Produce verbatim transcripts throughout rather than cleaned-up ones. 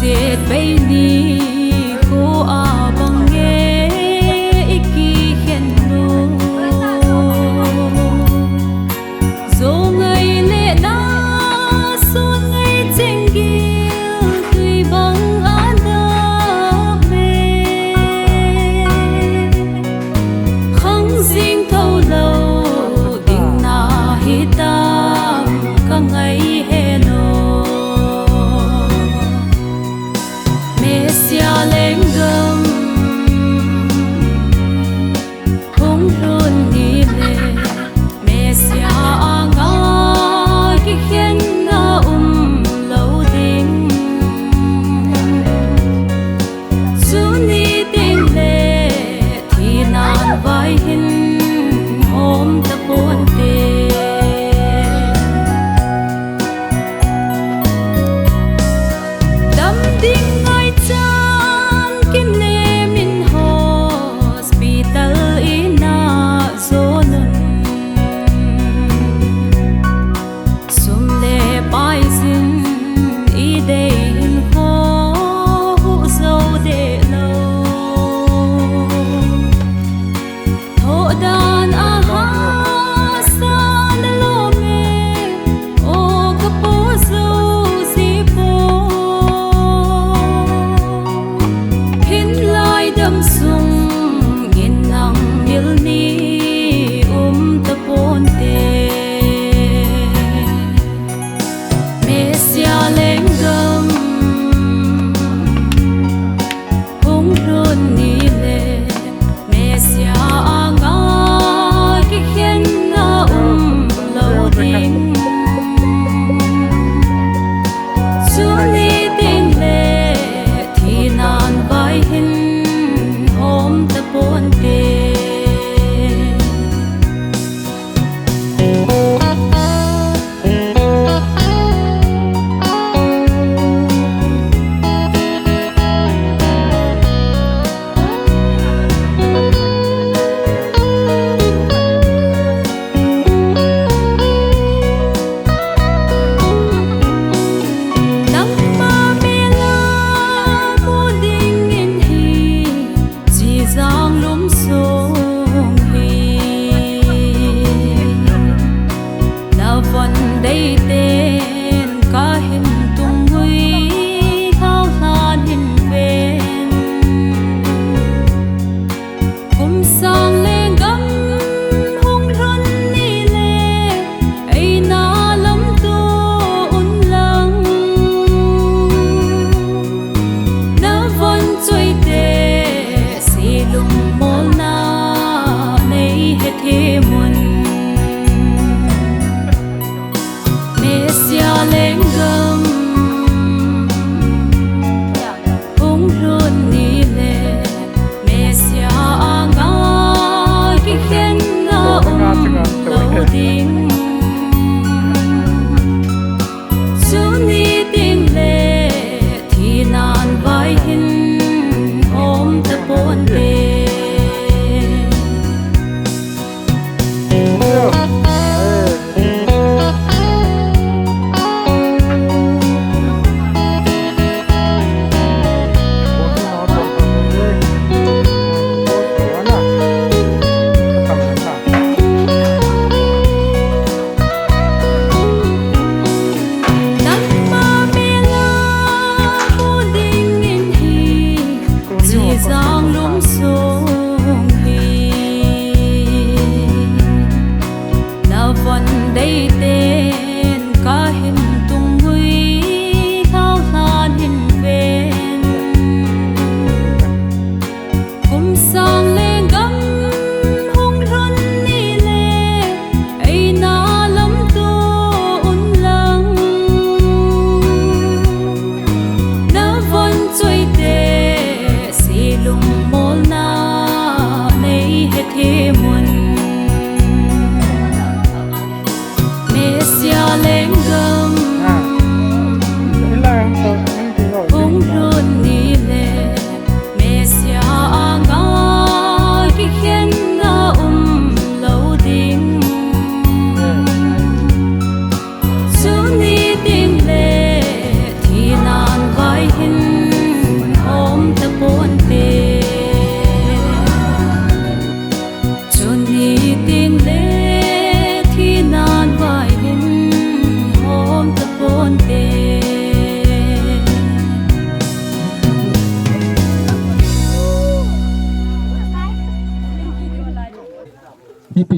Etbei nikho a bang nge i kikhen u. Jou ngai le na, sun ngai cheng gil tui bang a dap e. Khang jing tho lou ding na hitam ka ngai hen o. Messia lenggam hung lhun ni le, Messia anga kikhenna um lou ding. Chuni teng le thinan vai hin hom ta ponte. Dam ding ngai chan kinem in hospital in a jon un. Sum le pai sin i dei hinkho huhjou deh lou. Thoh dan a hahsa na lom e, o ka pu Josie po. Hinlai damsung in nang mil ni um ta ponte. Messia lenggam hung lhun ni le, Messia anga kikhenna um lou ding. Chuni teng le thinan vai hin hom ta ponte. Nang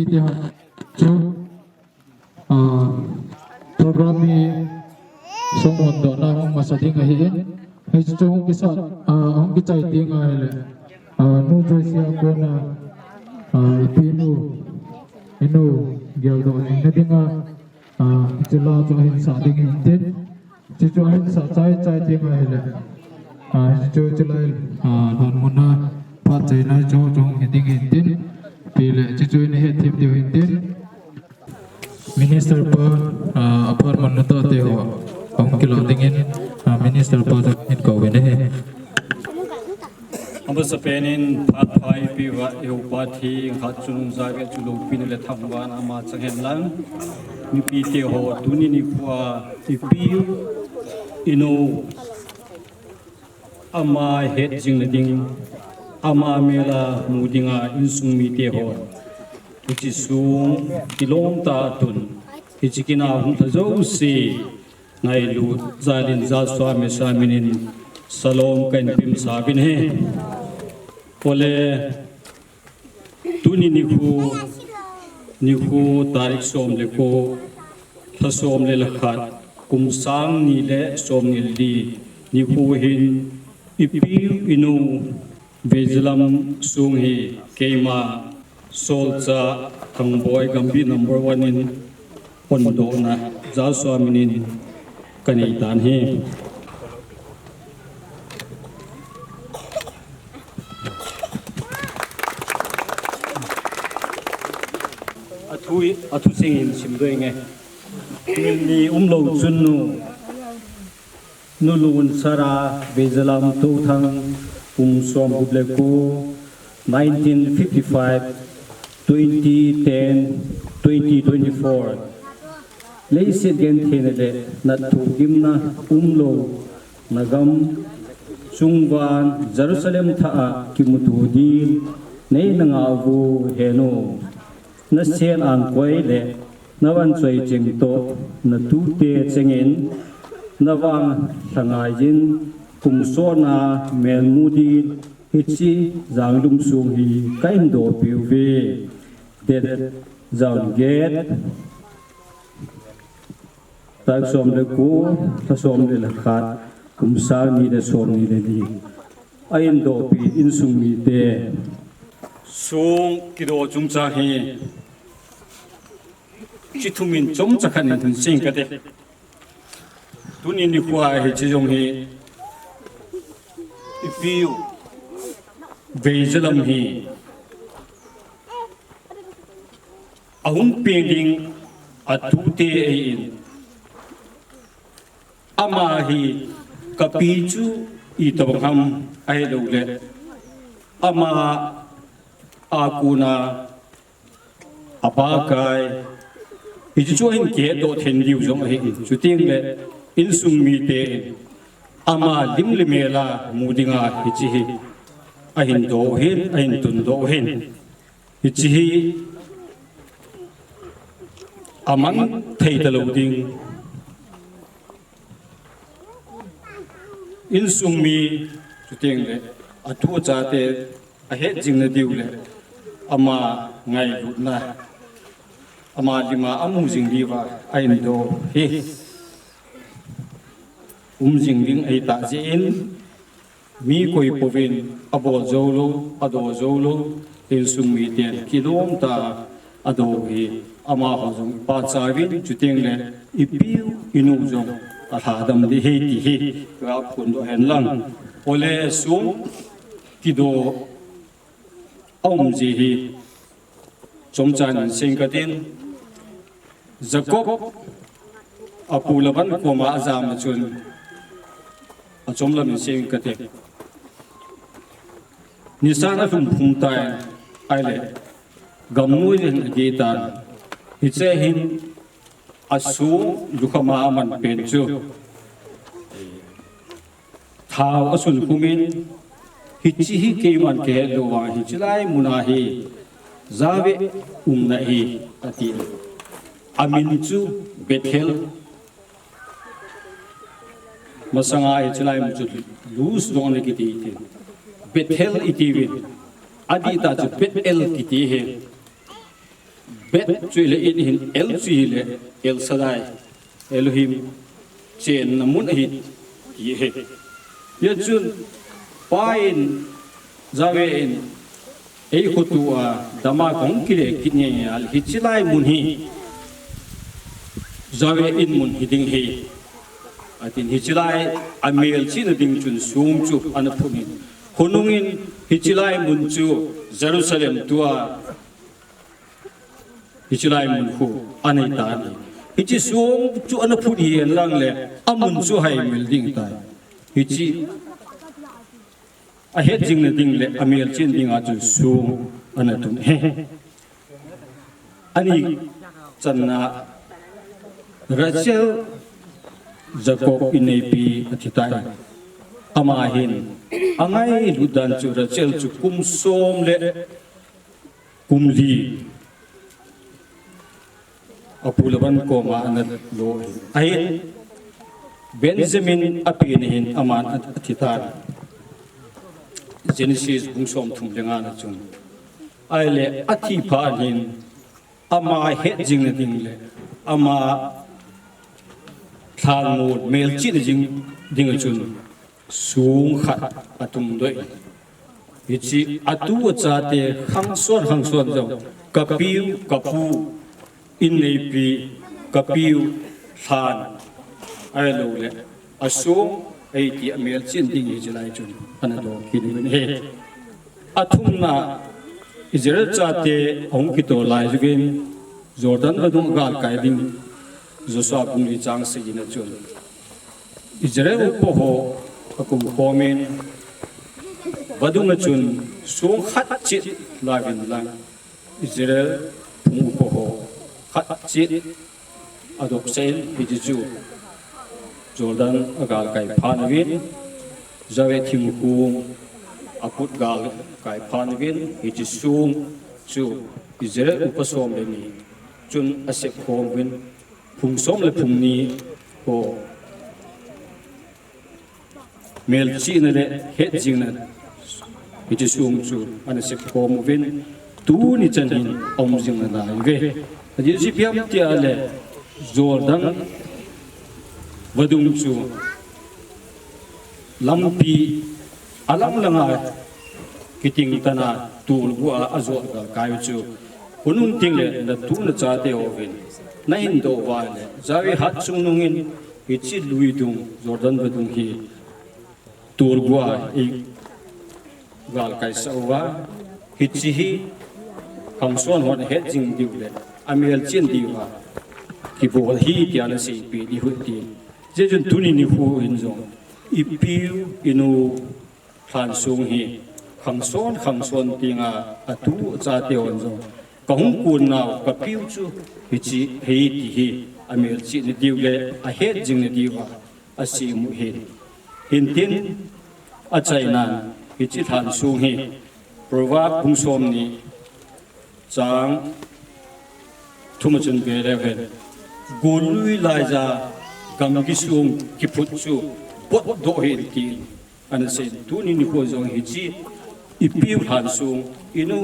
Chu, ah, program hi song hon dohna hung masa ding ahi in. Hichu hung kisa, ah, hung kichai ding ahile. Ah, Nu Joyce a kona, ah, ipi nu, inu, geldoh jing na dinga, ah, hiche la chu ahin sah ding ahin tin. Hichu ahin sah chai chai ding ahile. Ah, hichu chulai, ah, lhon muna phat chaina chu chu hung hi ding ahin tin. Tile, hichu ina hethem diu ahin tin. Minister pa, ah, aphat manlu tate ho, ahung kila dingin, ah, Minister pa chu hin kou ve ne. Amasapen in phat pha eipeuva, eiho pa theng khat chungnung jachat chu loupina le thangvahna ama chang hen lang. Mipite ho, tuni nikho a ipiu, inu, ama het jing na ding, ama mel a mu dinga insung mite ho, hiche sung kilom tah a tun, hiche kin a hung lha jouse ngailut jal in Joshua Mesa min in salom kahin peh masa uvin ahi. Ole, tuni nikho, nikho tarik som le ko, lha som le lha khat, kum sang ni le som ni le li, nikho hin ipiu inu Veijalam sung hi keima solchah Thangboi Gambih number one in hondohna Joshua min in kanei tan ahi. Athu, athu sing in simdoh inge. Min ni umlou chun nu, Nu Lunsara Veijalam Touthang, kum som gup le ko, nineteen fifty-five, twenty ten, twenty twenty-four. Leiset gentheina le natthu gimna umlou, nagam chungvang Jerusalem thah a kimuto din nei na ngah uvo hen o. Nasen angkoi le navan choi cheng toh natute chengin navang lha ngai in kum som a melmu din hiche Janglum sung hi kahin dohpeh uve. Date Jan get, tarik som le ko, lha som le lha khat, kum sang ni le som ni le li. Ahin dohpeh insung mite. Sung kidoh chungchang hi chi thum in chomcha khat in hin sing kate. Tuni nikho a hiche jong hi ipiu Veijalam hi ahung peng ding atute ahin, ama hi kapi chu itobang ham ahilou le, ama a kona apakai, hichu chu ahin kihetdoh thei diu jong ahi. Chuteng le insung mite in ama lim le mel a mu dinga hiche hi ahin doh u ahin, ahin tundoh u ahin. Hiche hi amang thei talou ding. Insung mi, chuteng le atu achate ahet jing na diu le ama ngailutna, ama lim a amu jing diuva ahin doh u hi. Um jing ding ahitah jeh in, mi koi pouvin abol joulou, adoh joulou, insung miten kilom tah a adoh u hi, amaho jong pachat uvin, chuteng le ipiu inu jong alhadam ding ahi ti hi kaphondoh hen lang. Ole, sung kidoh aum ji hi chomcha in sing katin, Jacob apu Laban koma ajam a chun achom lam in sing katin. Nisan alhum phum tan ahile, gamnoi jin agi tan. Hiche hin asung lukham a aman pen chu thao asun khumin, hiche hi keiman kahet lou vang, hiche lai mun a hi Yahweh umna ahi, ati. Amin chu Bethel. Masanga hiche lai mun chu Luz jong ana kiti tin. Bethel iti uvin. Adih tah chu Bethel kiti ahi. Bet chu ahile, In ahin, El chu ahile El Shaddai, Elohim chenna mun ahi, ti ahi. Hijeh chun Pa in, Yahweh in, eikhoto a dama kahung kile kit nge nge a le, hiche lai mun hi Yahweh in mun hiding ahi, atin. Hiche lai a melchihna ding chun song chu ana phut in, khonung in hiche lai mun chu Jerusalem tua hiche lai mun khu anei tan ahi. Hiche song chu ana phut hihen lang le, amun chu ahaimil ding tai. Hiche ahetjingna ding le amelchihna dinga chu song ana tun ahi. Ani channa, Rachel Jacob inneipi athi tai. Ama hin angailut dan chu, Rachel chu kum som le kum li apu Laban koma ana lo ahi. Ahin Benjamin apen ahin aman athi tan. Genesis bung somthum le nga na chun. Ahile athi phat in ama hetjingna ding le ama lhanmol melchihna ding, ding a chun song khat atung doh in. Hiche atu achate khangson khangson jong, kapiu, kapu, inneipi, kapiu, lhan, ahilou le asong, eiti amelchihna ding hiche lai chun ana doh kit uvin ahi. Athumna, Israel chate ahung kitoh lai jeh in Jordan vadung galkai ding, Joshua bung li chang sagi na chun Israel upa ho akou khom in, vadung a chun song khat cheh lauvin lang, Israel phung upa ho khat cheh adoh sah in, hiche chu Jordan agalkai phat uvin, Yahweh thingkhong aput galkai phat uvin, hiche song chu Israel upa som le ni chun asep khom uvin, phung som le phung ni ho melchihna le hetjingna hiche song chu ana sep khom uvin, tuni chan hin aum jing nalai uve. Ajeh chu ipi ham tia le, Jordan vadung chu lampi alang langa kiting tana tolgu a ajot galkai u chu, khonung teng le natu nachate uvin nahin doh uva le, Yahweh hatchungnung in hiche luidung, Jordan vadung hi tolgu a eigalkai sah uva, hiche hi khangson hon ahetjing diu le amelchih diuva kibol ahi tia ana seipeh diu ahi, tin. Hijeh chun tuni nikho hin jong ipiu inu lhansong hi khangson khangson tenga atu achate hon jong, kahung konnau kapiu chu hiche ahi ti hi amelchihna diu le ahetjingna diuva asem u ahin. Hintin, achainan hiche lhansong hi Proverb bung somni chang thum a chun ve leu hen, gollui laija gamgi song kiphut chu potdoh hih in, tin ana seiyin. Tuni nikho jong hiche ipiu lhansong, inu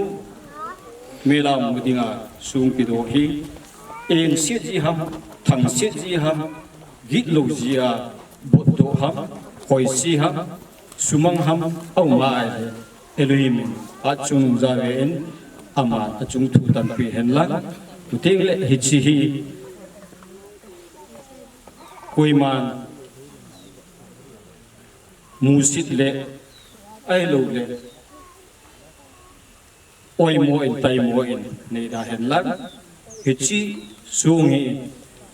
mela mu dinga song kidoh hi, engset ji ham, thangset ji ham, gitlou jia potdoh ham, hoise ham, sumang ham aum ahile, Elohim in, hatchungnung Yahweh in aman achung thu tanpeh hen lang, chuteng le hiche hi koiman musit le, ahilou le oimo in, taimo in neida hen lang, hiche song hi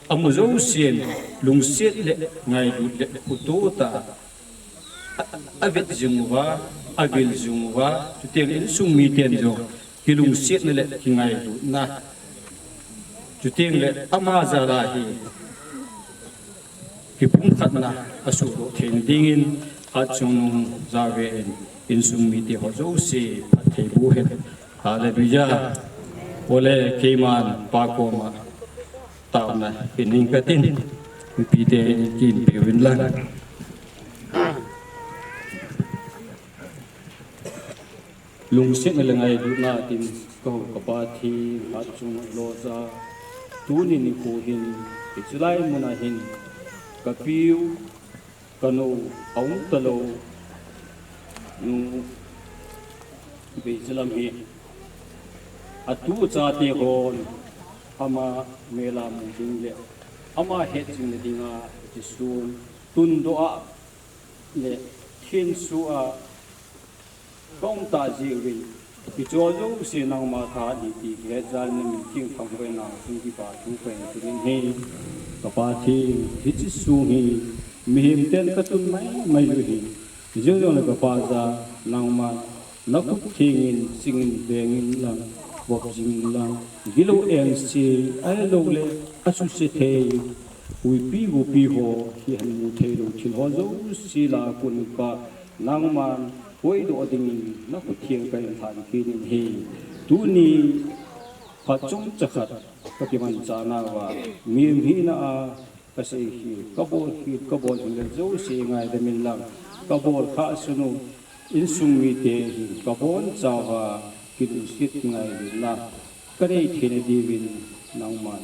amu jousen lungset le ngailut le khuto tah a, avet jing uva, avil jing uva, chuteng le insung miten jong kilungsetna le kingailutna, chuteng le ama jal a hi kipumkhatna asohdoh theina dingin, hatchungnung Yahweh in insung mite ho jouse phatthei boh hen. Hallelujah. Ole, keiman Pa koma taona hin ning katin, mipite kin peuvin lang. Lungsetna le ngailutna a tin ka hou ka Pa theng, hatchungnung loja, tuni nikho hin, hiche lai mun a hin, ka piu, ka nou, aum talou, nu, Veichalam hi, atu chate hon, ama mel a mu ding le, ama hetjing na dinga, hiche sun, tundoh a, le, thenso a, ka um ta jeh uvin, hiche jouse nangma thahat ahi ti kihet jal in na min theng thangvah in nang sung kipa thu kahin tun in ahi, ka Pa theng, hiche sung hi, mihem ten ka tun maimai u ahi, hijeng jongle ka Pa ja, nangman, na khut theng in, ching in, veng in lang, vop jing in lang, gilou engse, ahilouleh, asuse thei, huipi gopi ho, kihin mu theilou thil ho jouse lah a kon in Pa, nangman, poidoh dingin, na khut theng kahin lhan kit in ahi, tuni, phat chomcha khat, ka kimanchah nauva, mihem hina a, ka sei khel, ka bol khel, ka bol lhinglel jouse ngaidam in lang, ka bol khah sun u, insung mite hin, ka bonchauva, kilungset ngailutna, ka nei theina diuvin, nangman,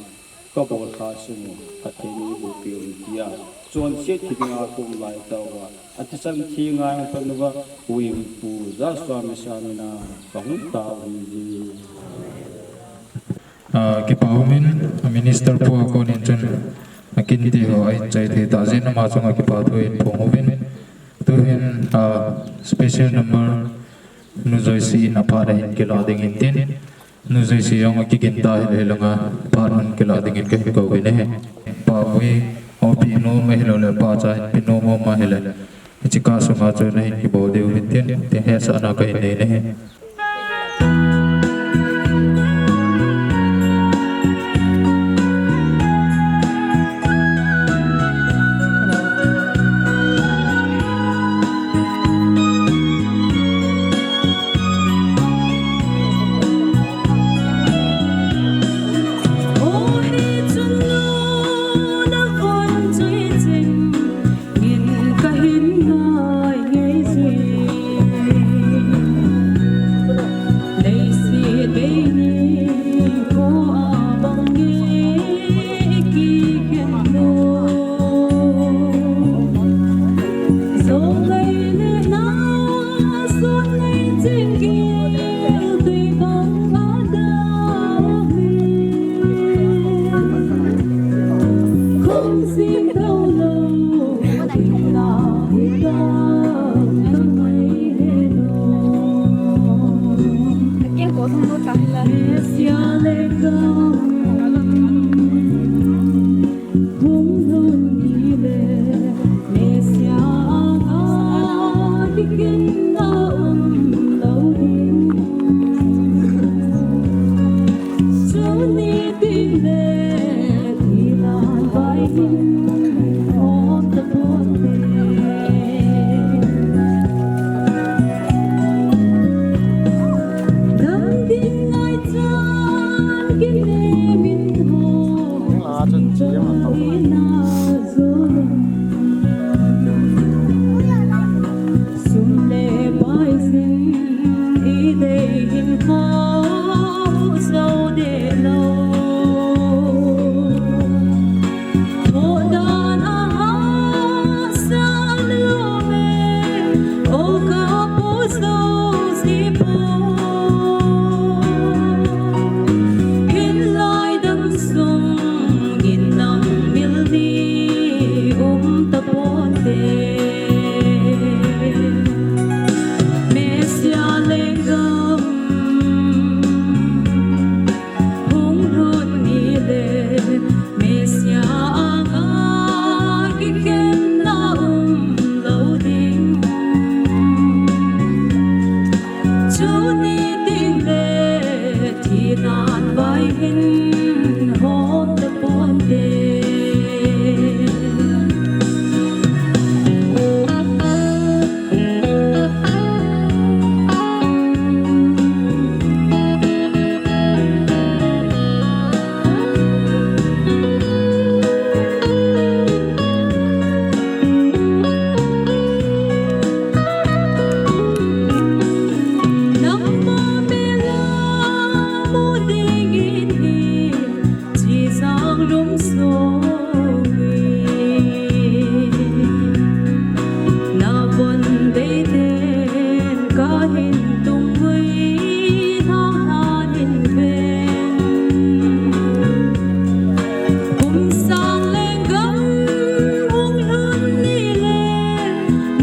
ka bol khah sun u, phatthei neiboh peh un tia, chonset thei dinga ka um lai tauva, athisan thi ngai pan uva, Pu Jasua Misham in a, ka hung tao ahi. Ah, kipa umin, Minister pu a kon in chun, akin ti ho, ahin chai thei tah jeh in ama chunga kipa thu hin phong uvin. Tuhin, ah, special number, Nu Joyce in aphat ahin kilah ding in tin. Nu Joyce jong akigin ta hile hilanga, aphat ahin kilah dingin kahin kou uvin ahi. Pa vui, opi nom ahilouleh, pa cha hin pi nom um ahile. Hiche kah sunga chu nahin kibol diu vin tin, tin hetsahna kahin nei ahi.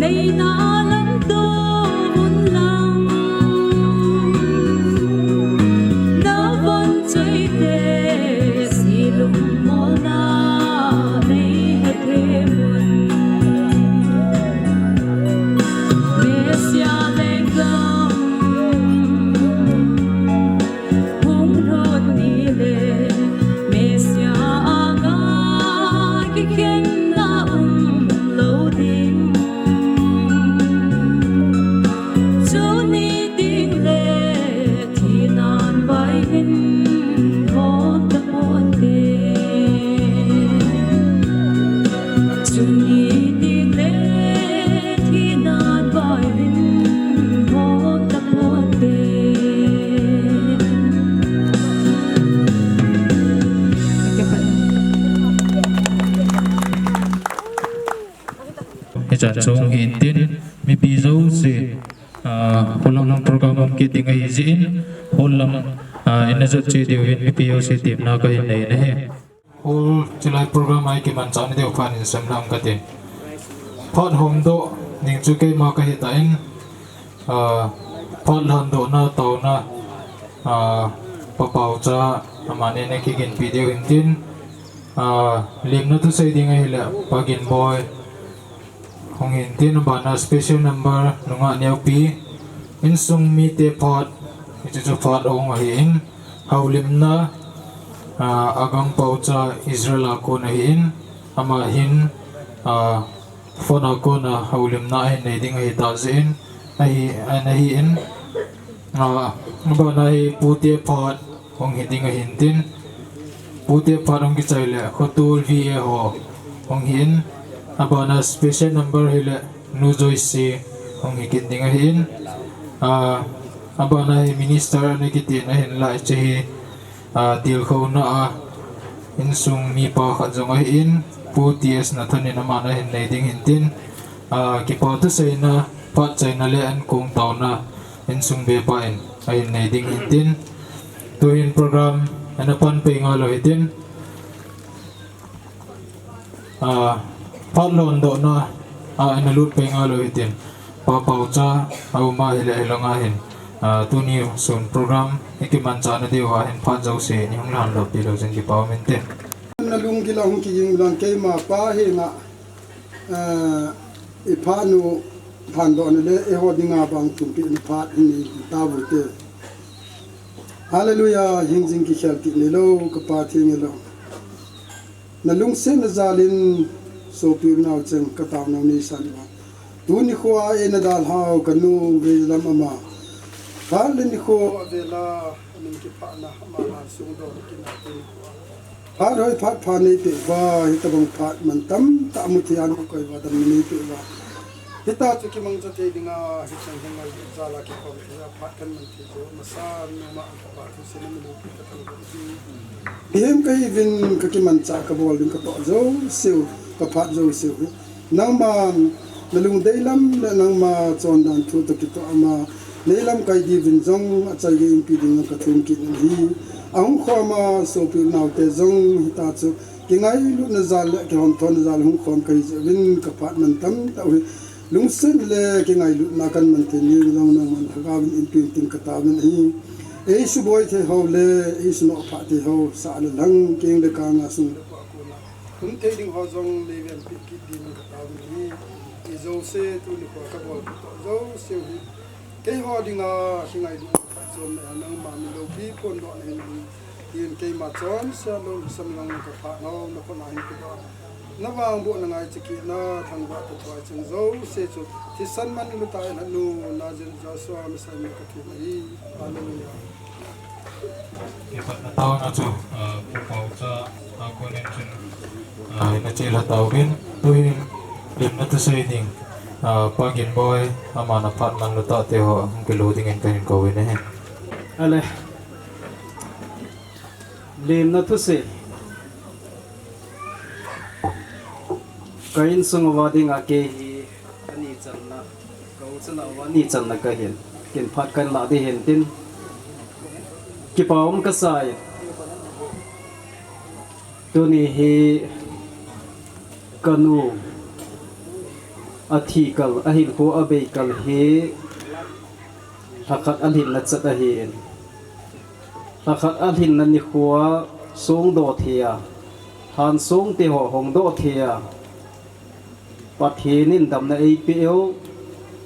Eina lam to vun lang, na von choi te si lung mo na nei he te mun. Mesia lengam hung lut ni le, Mesia anga kikhenna um lo ding. Chuni ding le, thinan vai hin hong ta pon te. Chuni ding le, thinan vai hin hong ta pon te. Hichan chung hin tin, mipi jouse, ah, hol lam program hung kit ding ahi jeh in, hol lam, ah, ina jot cheh diu hin mipi jouse temna kahin nei in ahi. Hol chulai program a ikimanchah na diu phat in sem lang kati. Phat hom doh ding chu keima kahi tan, ah, phat lhon dohna taona, ah, Pa Paocha amani ana kiginpi diu hin tin, ah, lemna thusei ding ahile Pa Ginboi hung hin tin, abana special number nungah neopi, insung mite phat, hichu chu phat ong ahin, houlimna, ah, Agam Paocha Israel a kon ahin, ama hin, ah, phone a kona houlimna ahin nei ding ahi tah jeh in, ahi, ana hi in, ah, abana hi pute phat hung hi ding ahin tin, pute phat hung kichai le, khotol V A ho hung hi in, abana special number hile, Nu Joyce hung hi kit ding ahin, ah, abana hi minister ana kiti in ahin, lai che hi, ah, tilkhouna a insung mipa khat jong ahin, Pu T S Nathan in amana hin nei ding hin tin, ah, kipa thuseina, phat chaina le ankong taona insung bepa in ahin nei ding hin tin, tuhin program ana pan pei ngal u hitin, ah, phat lhon dohna a ana lut pei ngal u hitin, Pa Paocha aum ahile hilanga hin, ah, tuni sun program ikimanchah na diu a hin phat jouse ni hung lhan lou pi lou jing kipa um inte. Na lunggil a hung kiging lang keima Pa henga, ah, i phat nu phan dohna le eiho dinga bang thumpi na phat hin nei ta u te. Hallelujah, hingjing kikhel kit nei lou, ka Pa theng ilou. Na lungsetna jal in sopi unau cheng ka taonau nei san uva. Tuni khoa eina dalhau ka nu Veilam ama. Phat le nikho avela, amin kiphahna ama lhan sung doh na kina tuni khoa. Phat hoi phat pha nei peh uva, hitabang phat man tamtah mu thei a na koi uva, damna nei peh uva. Hita chu kimangcha thei dinga, hicheng hi ngailut jal a kikhom thei a, phat kan man thei jou masa, numa, Mihem kahiuvin ka kimanchah ka bol ding ka toh jouseu, ka phat jouseu hi. Nangman na lungdei lam le nangma chondan thu toh kitoh ama, nei lamkai diuvin jong achai gei umpi ding ka thum kit in ahi. Ahung khom a sopi unaute jong hita chu kingailutna jal le kihonthona jal hung khom kahi jeh uvin ka phat man tamtah u hi. Lungset le kingailutna kan man thei ni jong nangman lhagao in inpin ting ka taovin ahi. Ei suboi thei ho le ei sunoh phah thei ho, sah le lhang, keng le kang a sung le pai a kona um thei ding ho jong nei venpi kit din ka taovin ahi. Ijouse tuni khoa ka bol ka toh jouseu hi keiho dinga kingailut phatchomna nangma min loupi phondohna hin ahi. Tin keima chonse a lou lhasam lang ka phat nau na khut a hin kidoh. Na vangbohna ngaicha kitna thangvah toh thoi chang jouse chu thisan manlu tah in, Henu Nazareth Jesu min in ka thum ahi. Hallelujah. Kipatna taona chu, ah, Pu Paocha a konin chun, ah, ina chelha tauvin, tuhin lemna thusei ding, ah, Pa Ginboi, aman aphat manlu tah te ho hung kilu dingin kahin kouvin ahi. Ale. Lemna thusei. Ka insung uva dinga kei hi ani channa, ka u chana uva ani channa kahin. Kin phat kan lah ding hin tin. Kipa um kasa e. Tuni hi ka nu Athi kal, ahinkho abei kal hi lhakhat alhinna chat ahin. Lhakhat alhinna nikhoa song doh thei a, lhan song teho hong doh thei a, Pathen in damna eipeh u.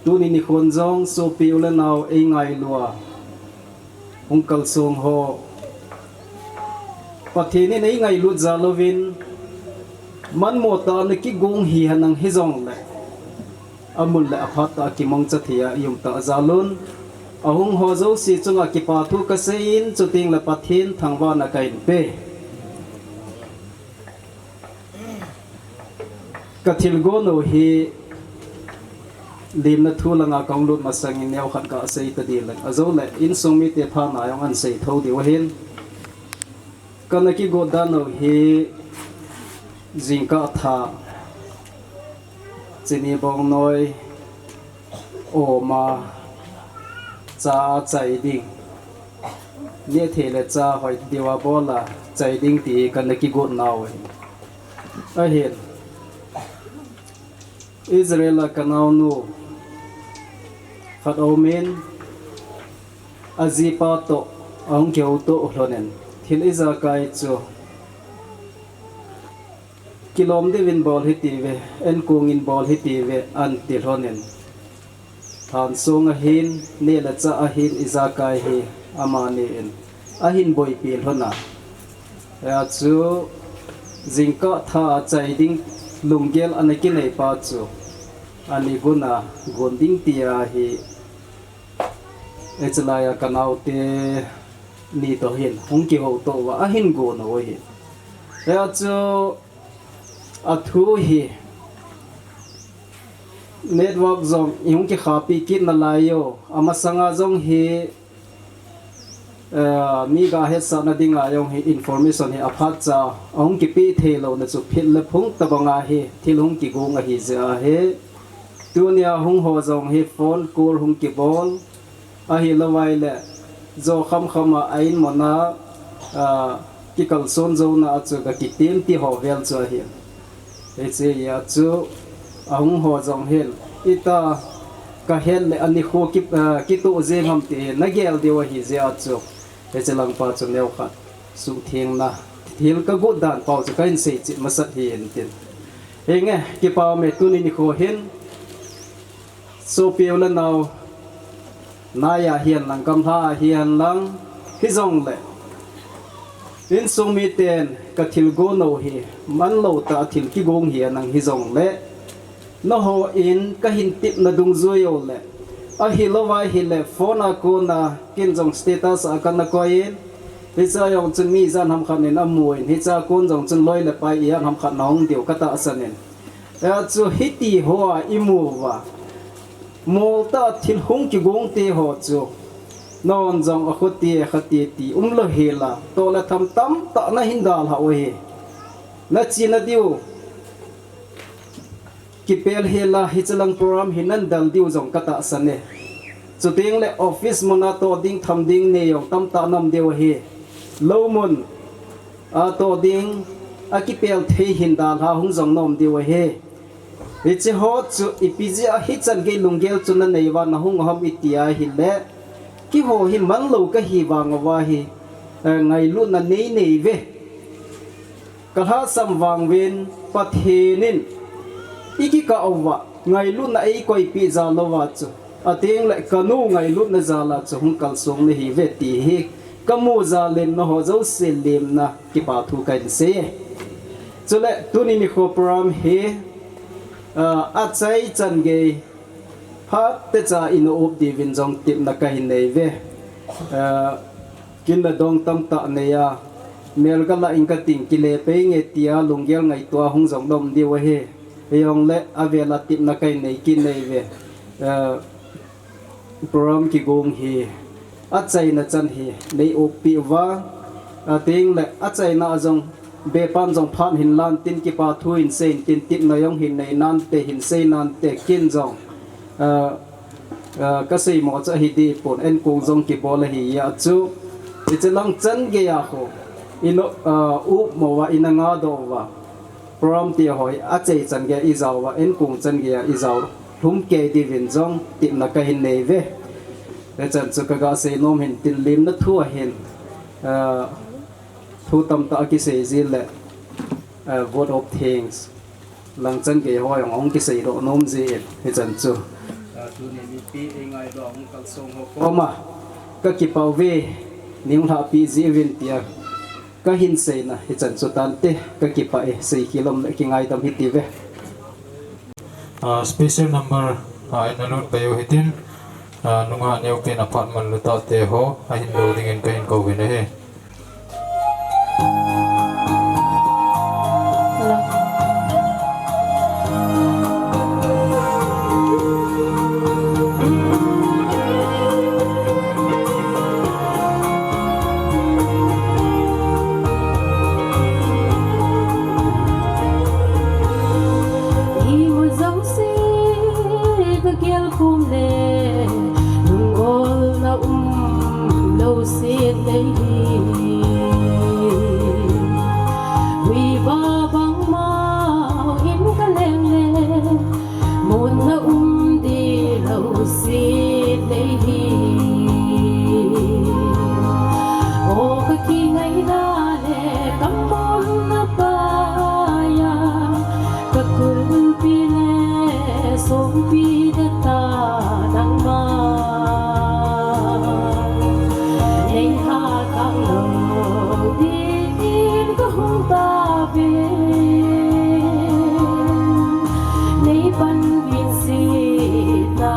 Tuni nikhon jong sopi u le nao eingailu a hung kalsong ho, Pathen in eingailut jal uvin, manmo tah a nakigong hihen lang hijongle, amun le aphat tah a kimangcha thei a i um tah jal un, ahung ho jouse chunga kipa thu kasei in, chuteng le Pathen thangvahna kahin pe. Kathilgon u hi lemna thu langa kahung lut masangin neokhat kasei ta ding lang. Ajole insung mite phatna jong ahin sei thou diu ahin. Kana kigot dan u hi jingkah tha chini bongnoi oma cha chai ding, nehthei le cha hoi diu a bol a chai ding ti kana kigot nau ahi. Ahin, Israel a kanaonu khat aumin, ajipa toh ahung kihoutoh lhonin, thil ijakai chu kilom diuvin bol hitiuve, enkong in bol hitiuve, ahin ti lhonin, lhan song ahin, neh le chah ahin, ijakai hi amani in ahin boipi lhon a. Hia chu jingkah tha a chai ding lunggel ana kinei pa chu ani gun a gon ding tia hi, hiche lai a kanaote ni toh hin hung kihoutoh uva ahin gon u ahi. Hia chu athu hi network jong ihung kikhapi kit nalai u, amasanga jong hi, eh, mi ga hetsahna dinga jong hi information hi aphat cha ahung kipeh thei louna chu phit le phung tobanga hi thil hung kigong ahi jeh ahi. Tunia hung ho jong hi phone call hung kibol, ahilou vai le, jo khamkham a, a in muna, ah, kikalson jouna a chu ga kitem ti ho vel chu ahi. Hiche hia chu ahung ho jong hin, ita kahet le anikho ki, ah, kitoh jeng ham ti hi nagel diu ahi jeh a chu, hiche lang pa chu neokhat suhthengna, thil kagot dan pau chu kahin sei cheh masat hi intin. Henge, kipa ume, tuni nikho hin sopi u le nao, nai a hihen lang, gamla a hihen lang, hijongle insung miten kathilgon u hi manlou tah a thil kigong hihen lang hijongle, nangho in kahin tepna dungjui u le, ahilou vai hile phone a kona ken jong status a kana koi in, hichea jong chun mi ijat ham khat in amun, hichea kon jong chun loi le pai ijat ham khat nahung diu katahsan in. Hia chu hiti hoa imu uva, mol tah a thil hung kigong te ho chu, nahon jong akhote akhate ti umlou hela, toh le tham tamtah nahin dalhah u ahi. Nachena diu kipel hela, hiche lang program hi nadal diu jong katahsan e. Chuteng le office muna toh ding tham ding nei jong tamtah naum diu ahi. Lou mun a toh ding, akipel thei hin dalha hung jong naum diu ahi. Hiche ho chu ipi jeh a hichan gei lunggel chu nanei uva nahung u ham iti ahile, keiho hi manlou kahi vang uva hi, eh, ngailutna nei neiuve. Kalhasam vang uvin, Pathen in ikikah uva ngailutna eikoipeh jal uva chu, ateng le kanu ngailutna jal a chu hung kalsong nahiuve ti hi kamu jal in, nangho jouse lemna kipa thu kahin sei e. Chule tuni nikho program hi, ah, achaichan gei phatecha ina up diuvin jong tepna kahin neiuve. Ah, kin le dong tamtah nei a, melga lah in kating kile pei nge tia lunggel ngaito a hung jong naum diu ahi. Hijongle avel a tepna kahin nei kit neiuve. Ah, program kigong hi achaina chan hi nei uppeh uva, ateng le achaina a jong bepan jong phat hin lan tin, kipa thu hin sei in tin, tepna jong hin nei nante, hin sei nante, ken jong, ah, ah, kaseimo chu ahi dipon, enkong jong kibol ahi a chu, hiche lang chan gei a khu ina, ah, upmo uva, ina ngadoh uva, Program ti hoi, achai chan geiya ijao a, inkong chan geiya ijao lhum kei diuvin jong tepna kahin nei uve. Hichan chu kaga seinom hin tin limna thu ahin, ah, thu tamtah akisei jin le, ah, vote of thanks lang chan gei ho jong ahung kiseidoh nom jin hichan chu. Ah, tuni mipi eingaidoh a hung kalsong ho koma kakipah uve, neihung lhahpeh jiuvin tia kahin seina hichan chu tante, kakipah e, seikhel um le kingaidam hite uve. Ah, special number, ah, in alut pai u hitin, ah, nungah neopen aphat manlu tah te ho ahin lou dingin kahin kouvin ahi. Imu jouse kagel khom le, lungolna umlou set nei hi. Huiva bangmau in kaleng le, monna um dilou set nei hi. O kakingaina le kamonna paiya, kakulpi le songpi deta nangma. Neilhakah lou dingin kahung tauve. Neipanpi setna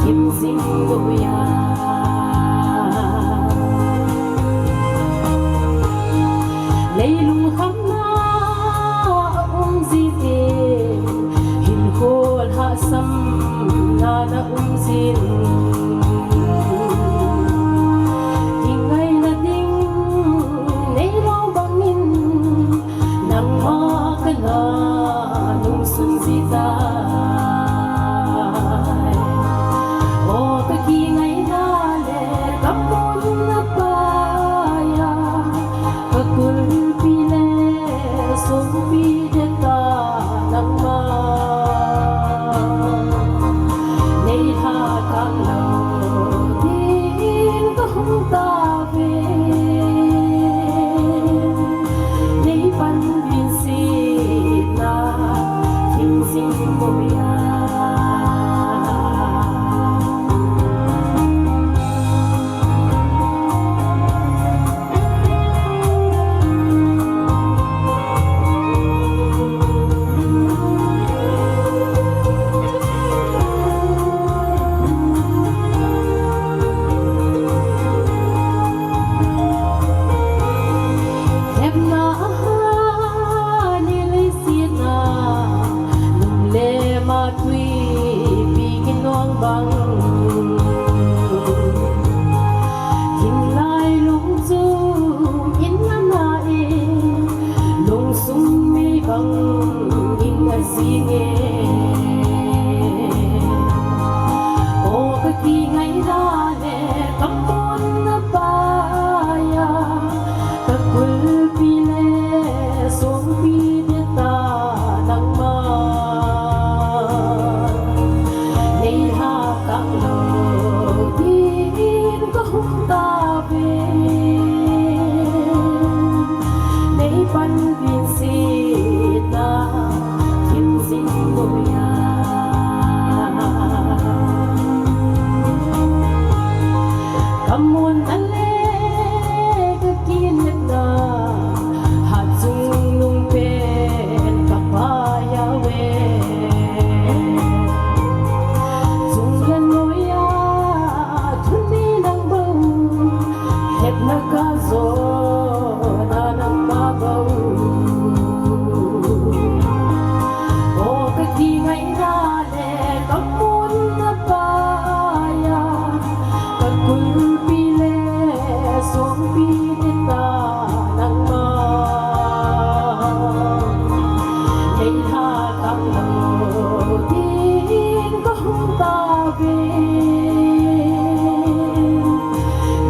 thim jing noiya. Leilung khamna aum jin, hinkho lhahsamna na um jin. Kingaina ding neilou bangin, nangma kana nungsun ji tai. O kakingaina le kamonna paiya, kakulpi le songpi deta nangma. Neilhakah lou dingin kahung tauve. Neipanpi setna thim jing noiya. Thepna ahat ni leiset a, lunglem'a tuipi kinong bang. Thinglai lungchom in ana e, lungsung mei bang in ajing e. O kakingaina le kamonna paiya, kakulpi le songpi deta nangma. Neilhakah lou dingin kahung tauve. Neipanpi setna thim jing noiya. Kamonna le kakinepna, hatchungnung pen kapai uve. Chunglen noiya thunei nang bou, hepna kajon a nangma bou. O kakingaina le kamonna paiya, kakulpi le songpi deta nangma. Neilhakah lou dingin kahung tauve.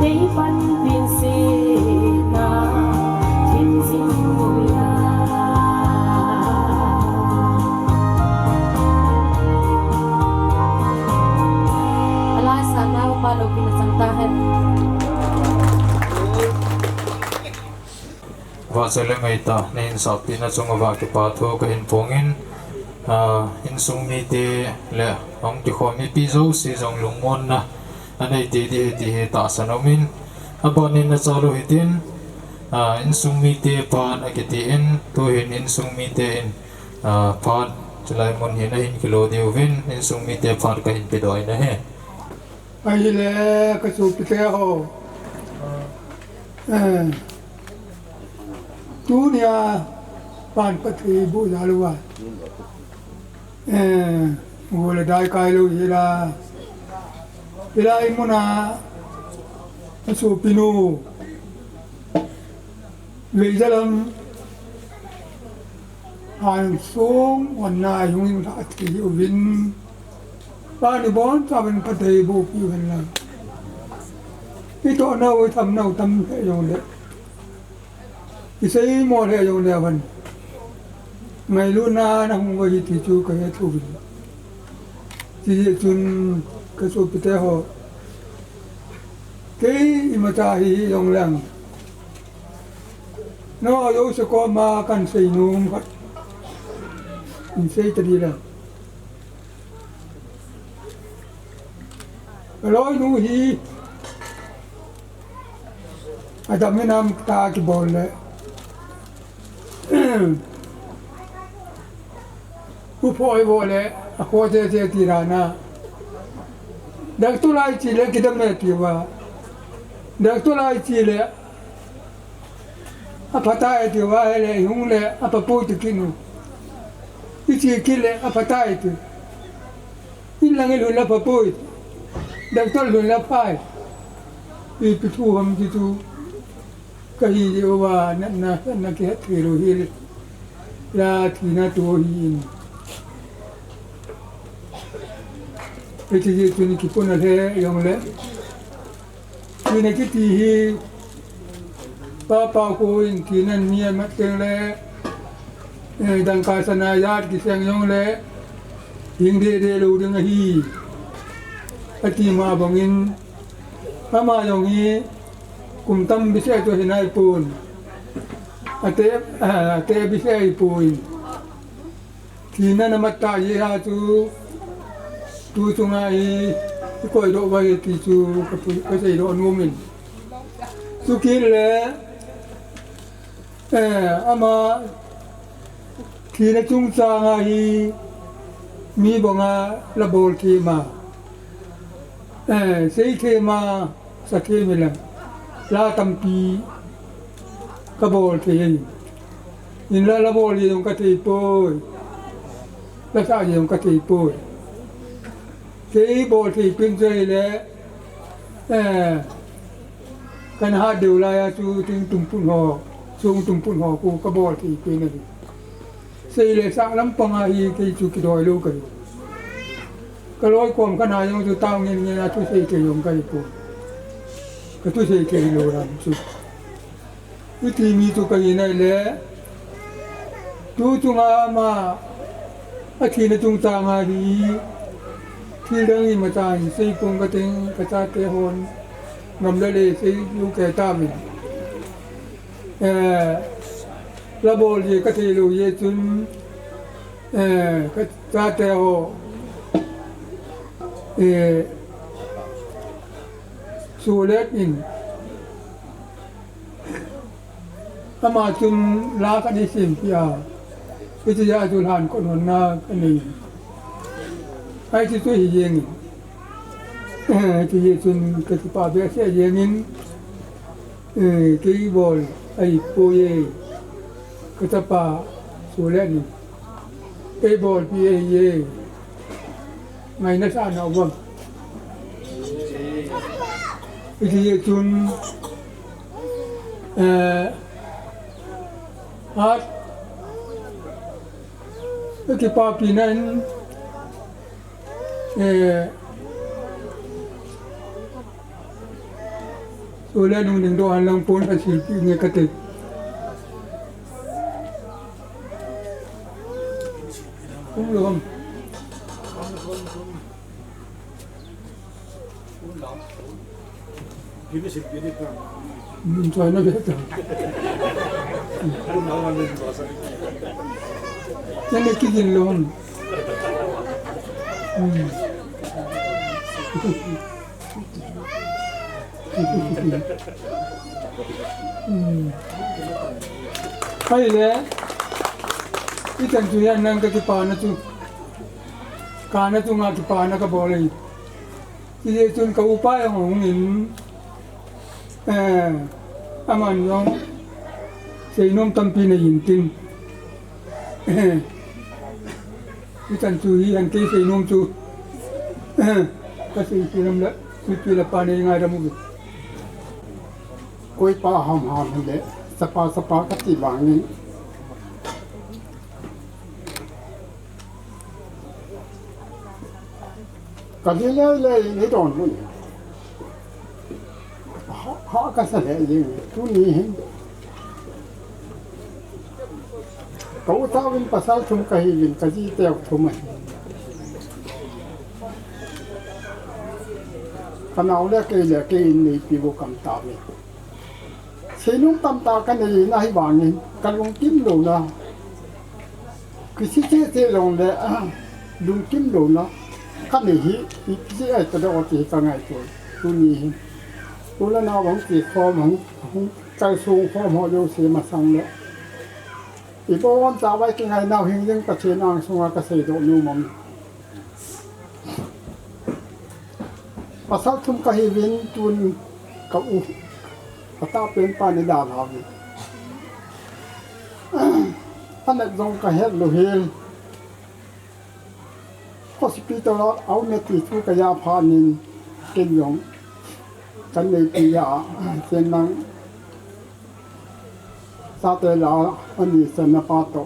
Neipanpi setna thim jing noiya. Vahchoi le ngaitah nahin sahpeh na chunga vah kipa thu kahin phong in, ah, insung mite le hung kikhom mipi jouse jong lungmonna anei tei ding ahi ti hi tahsan aum in, aban in nachal u hitin, ah, insung mite phat akiti in, tuhin insung mite in, ah, phat chulai mun hin ahin kilo diuvin, insung mite phat kahin pedoh in ahi. Ahile, ka sopite ho. Eh. Tunia pan pathei bu jalu a. Eh, gol dai kai lu hila. Hila imuna. Ka sopinu. Veijalam. An sung wan na yung sa ati uvin. Pani bon sa ben patay bu pi uvin lang. Ito na u tam na u tam he yung le. Isei mo he yung le wan. Ngailu na na hung wa hi ti chu ka he thu uvin. Ti chun ka sopite ho. Kei imacha hi yung lang. No, yo se ko ma kan sei num khat. In sei ta di la. Loi nu hi. Adam in am ta kibol le. U phoi bol le, a kho te te ti ra na. Dak tu lai chi le kidam me ti wa. Dak tu lai chi le, Aphatai ti va hele, hung le, apapui ti kinu. Ichi kile, aphatai ti. In lang ilun la papui. Doctor lun la pai. Ipi thu ham ti tu. Kahi di uva, na, na, na ki hat ki lu hi le. La thina tu hi in. Ichi ji tu ni kipuna le, yong le. Thina kiti hi, pa pa ko in thina ni a mat teng le, eh, dangka sana yat kiseng yong le, hing de de lo ding ahi. Ati ma bang in, ama yong hi, kum tam bise to hinai pun. Ate, ah, ate bise ai pun. Thina na mat ta hi ha chu, tu chunga hi, i koi doh uva hi ti chu, ka pui, ka sei doh nom in. Chu kit le, eh, ama, thina chungchang a hi, mi banga la bol thei ma. Eh, sei thei ma, Sakhi mi le, la tampi ka bol thei. In la, la bol jong ka thei poi. La sa jong ka thei poi. Kei bol thei pin joi le, eh, kan ha deu lai a chu ting tumpun ho, chung tumpun ho ku ka bol thei pin a. Sei le sa lampang a hi kei chu kidoi lou kahi. Ka loi kom kana jong chu tao ngen ngen a thusei thei jong kahi poi. Ka thusei thei lou lam chu. Iti mi chu kahi nai le. Tu chunga ama a thina chungchang a hi. Thil dang imacha in sei pong ka teng ka chate hon. Ngam le le sei lou kei tauvin. Eh, la bol ji ka thei lou ji chun, eh, ka chate ho, eh, Sulet in, ama chun la ka di sim pia, iti ja chu lhan ko non na ka nei. Ai ti tu hi jeng in. Eh, ti ji chun ka ti pa be se jeng in. Eh, kei bol ahi poi e. Ka chapa Sulet in. Kei bolpi ahi e. Ngaina sa na uvam. Iti chun, eh, hat, kipapi nan, eh, Sulet nung ding doh an lang pon ka silpi nge ka te. Kum lo ham. Min choi na be ta. Tene ki din lo. Hmm. Hmm. Ahile, ichan chu hian nang ka kipana chu, kana chunga kipana ka bol e. Hijeh chun ka upa jong ahung in, eh, aman jong seinom tampi nei in tin. Hichan chu hi an kei seinom chu. Ka sei pi lam la, pi pi la pa nei ngai ram u. Koi pa ham ham le, sapa sapa ka ti vang ni. Ka li le le ni don mun. Ha, ha ka sa le jing, tuni hin. Ka u ta vin pasal thum ka hi vin, ka ji teu thum ahi. Ka nau le kei le kei in nei pi vo kam ta ve. Seinom tam ta ka nei na hi vangin, ka lungkim lo na. Kisi che che long le, ah, lungkim lo na. Ka nei hi, i che ai ta da o ti ka ngai tu. Tuni hi. Tu la na vang ti khom hung, hung kai sung khom ho yo se ma sang le. I bon ta vai ki ngai nau hing ding ka che nang sunga ka sei do nu mom. Pasal thum ka hi vin tun ka u. Ka ta pen pa ni da la vin. Anet jong ka het lo hel. Hospital a, au ne ti thu ka ja pha nin ken jong. Kan nei pi ja, ken nang. Sa te la, ani sa na pa to.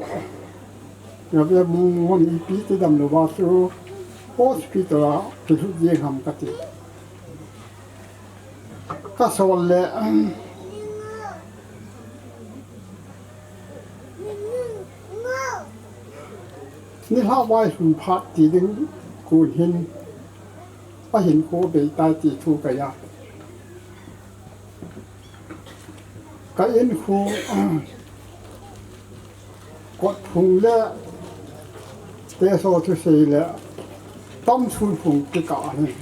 Ya ve mu mu ni pi ti dam lo ba su. Hospital a, ki thu ji ham ka ti. Ka sol le, ni hla vai sun phat ti ding kun hin, a hin ko bei tai ti thu ka ja. Ka in khu, kot phung le, te so thu sei le, tom sun phung ki ka hin.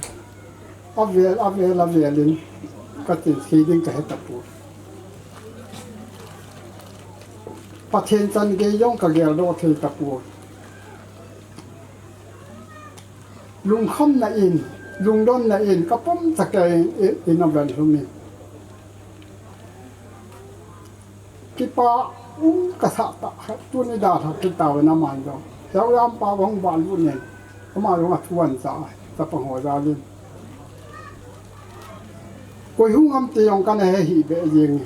A vel, a vel, a vel in ka tin si ding ka he ta pu. Pathen chan gei jong ka gel doh thei ta pu. Lungkham na in, lungdon na in, ka pom ta ke in, in a vel hum in. Kipa um ka sa ta, tuni da tha kita ve na man do. Heo yam pa bang ba lu nen. Ama jong a thuan sa, sa pang ho ja lin. Koi hung am te jong ka na he hi be jing.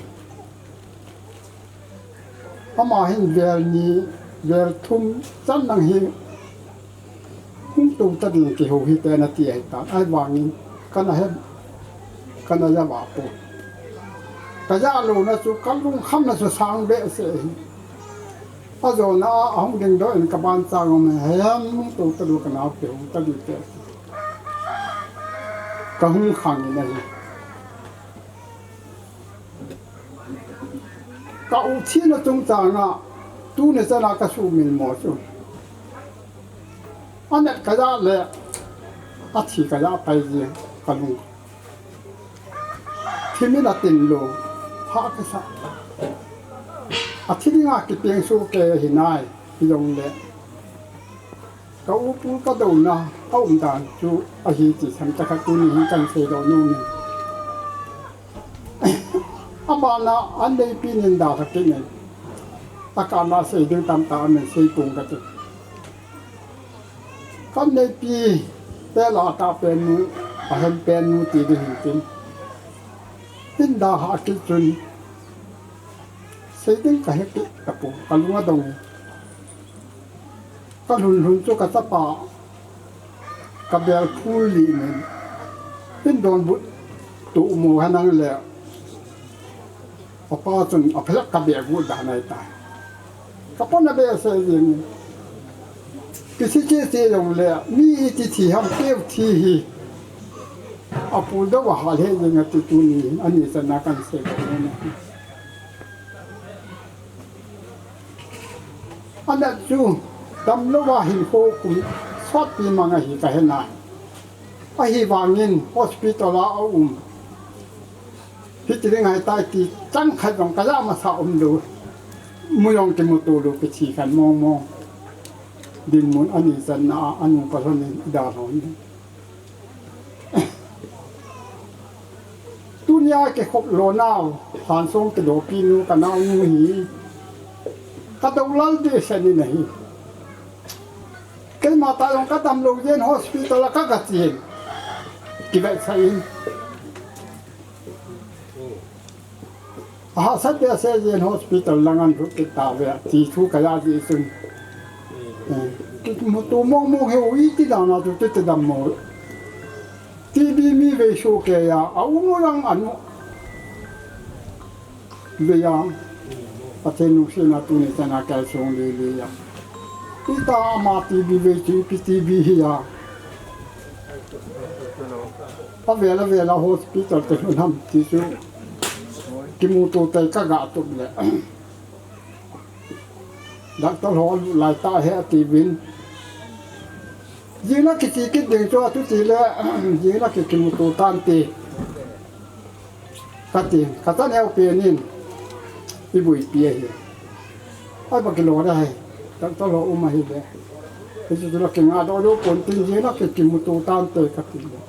Ama hin vel ni, vel thum chan nang hi. Hung tung ta ding ki ho hi te na ti ai ta. Ai vangin, ka na he, ka na ja va pu. Ka ja lo na chu, ka lungkham na chu sang be se hi. A jo na a hung ding do in ka ban chang um he, hem hung tung ta du ka nau ki hung ta du te. Ka hung khang in ahi. Ka u thina chungchanga, tuni chana ka sumil mo chu. Anet ka ja le, athi ka ja pai ji, ka lung. Thimin atin lo, ha ka sa. Athi dinga kipeng su ke hi nai, hi jong le. Ka upu ka dona, a um dan chu ahi ti sam ta kha tuni hin kan sei do nu ni. Abana an dei pi nin da kha kinin. A ka na sei ding tam ta min sei pung ka ti. Kan dei pi pe la ta pen nu, a hem pen nu ti ding hin tin. Hin da ha ki chun. Sei ding ka he ki ka pu, ka lunga dong. Ka lhun lhun chu ka chapa, ka bel phul li nin, in don but tu mu ha nang le, a pa chun a phelak ka bel gut da nai ta. Ka pon a bel se jing, ki si chi chi jong le, mi i ti thi ham keu thi hi. Apuldou ahal hih jeng ati tuni, ani channa kahin sei bou ahi. Anat chu damlou a hinkho kum sotpi mang ahi kahe nai. Ahivangin hospital a aum. Hiti ding ahitai ti chang khat jong kaja masa umlou. Mu jong kimuto lou, kithi khan mong mong. Dinmun ani channa a, anu pa lhonin idalhon. Tunia kikhop lonau, Hansong kilopi nu kanaonu hi. Kadou lal dehset in ahi. Keima tah jong kadamlou jeh in hospital a kaga chen. Kivetsah in. Ahahsat behseh jeh in hospital lang ahin lhut kit tauve, ti thu kaja jeh chun. Eh, kimuto mong mong hi iti dan a chu ti dammo. T B mi vei soh kei a, aum u lang anu. Vei a, Pathen lungsetna tuni chana kalsong lele a. Ita ama T B vei chu ipi T B hi a. Avel avel a hospital te lhun ham ti chu kimuto tai kaga tup le. Doctor ho alut lai tah hi atiuvin. Jing la kiche kit ding chu atuti le, jing la ki kimuto tante. Kati, kachan eu pen in, iboipi ahi. Ai ba kilo da hai, doctor ho um ahile. Hichu la kinga doh doh pon tin jing la ki kimuto tante kati le.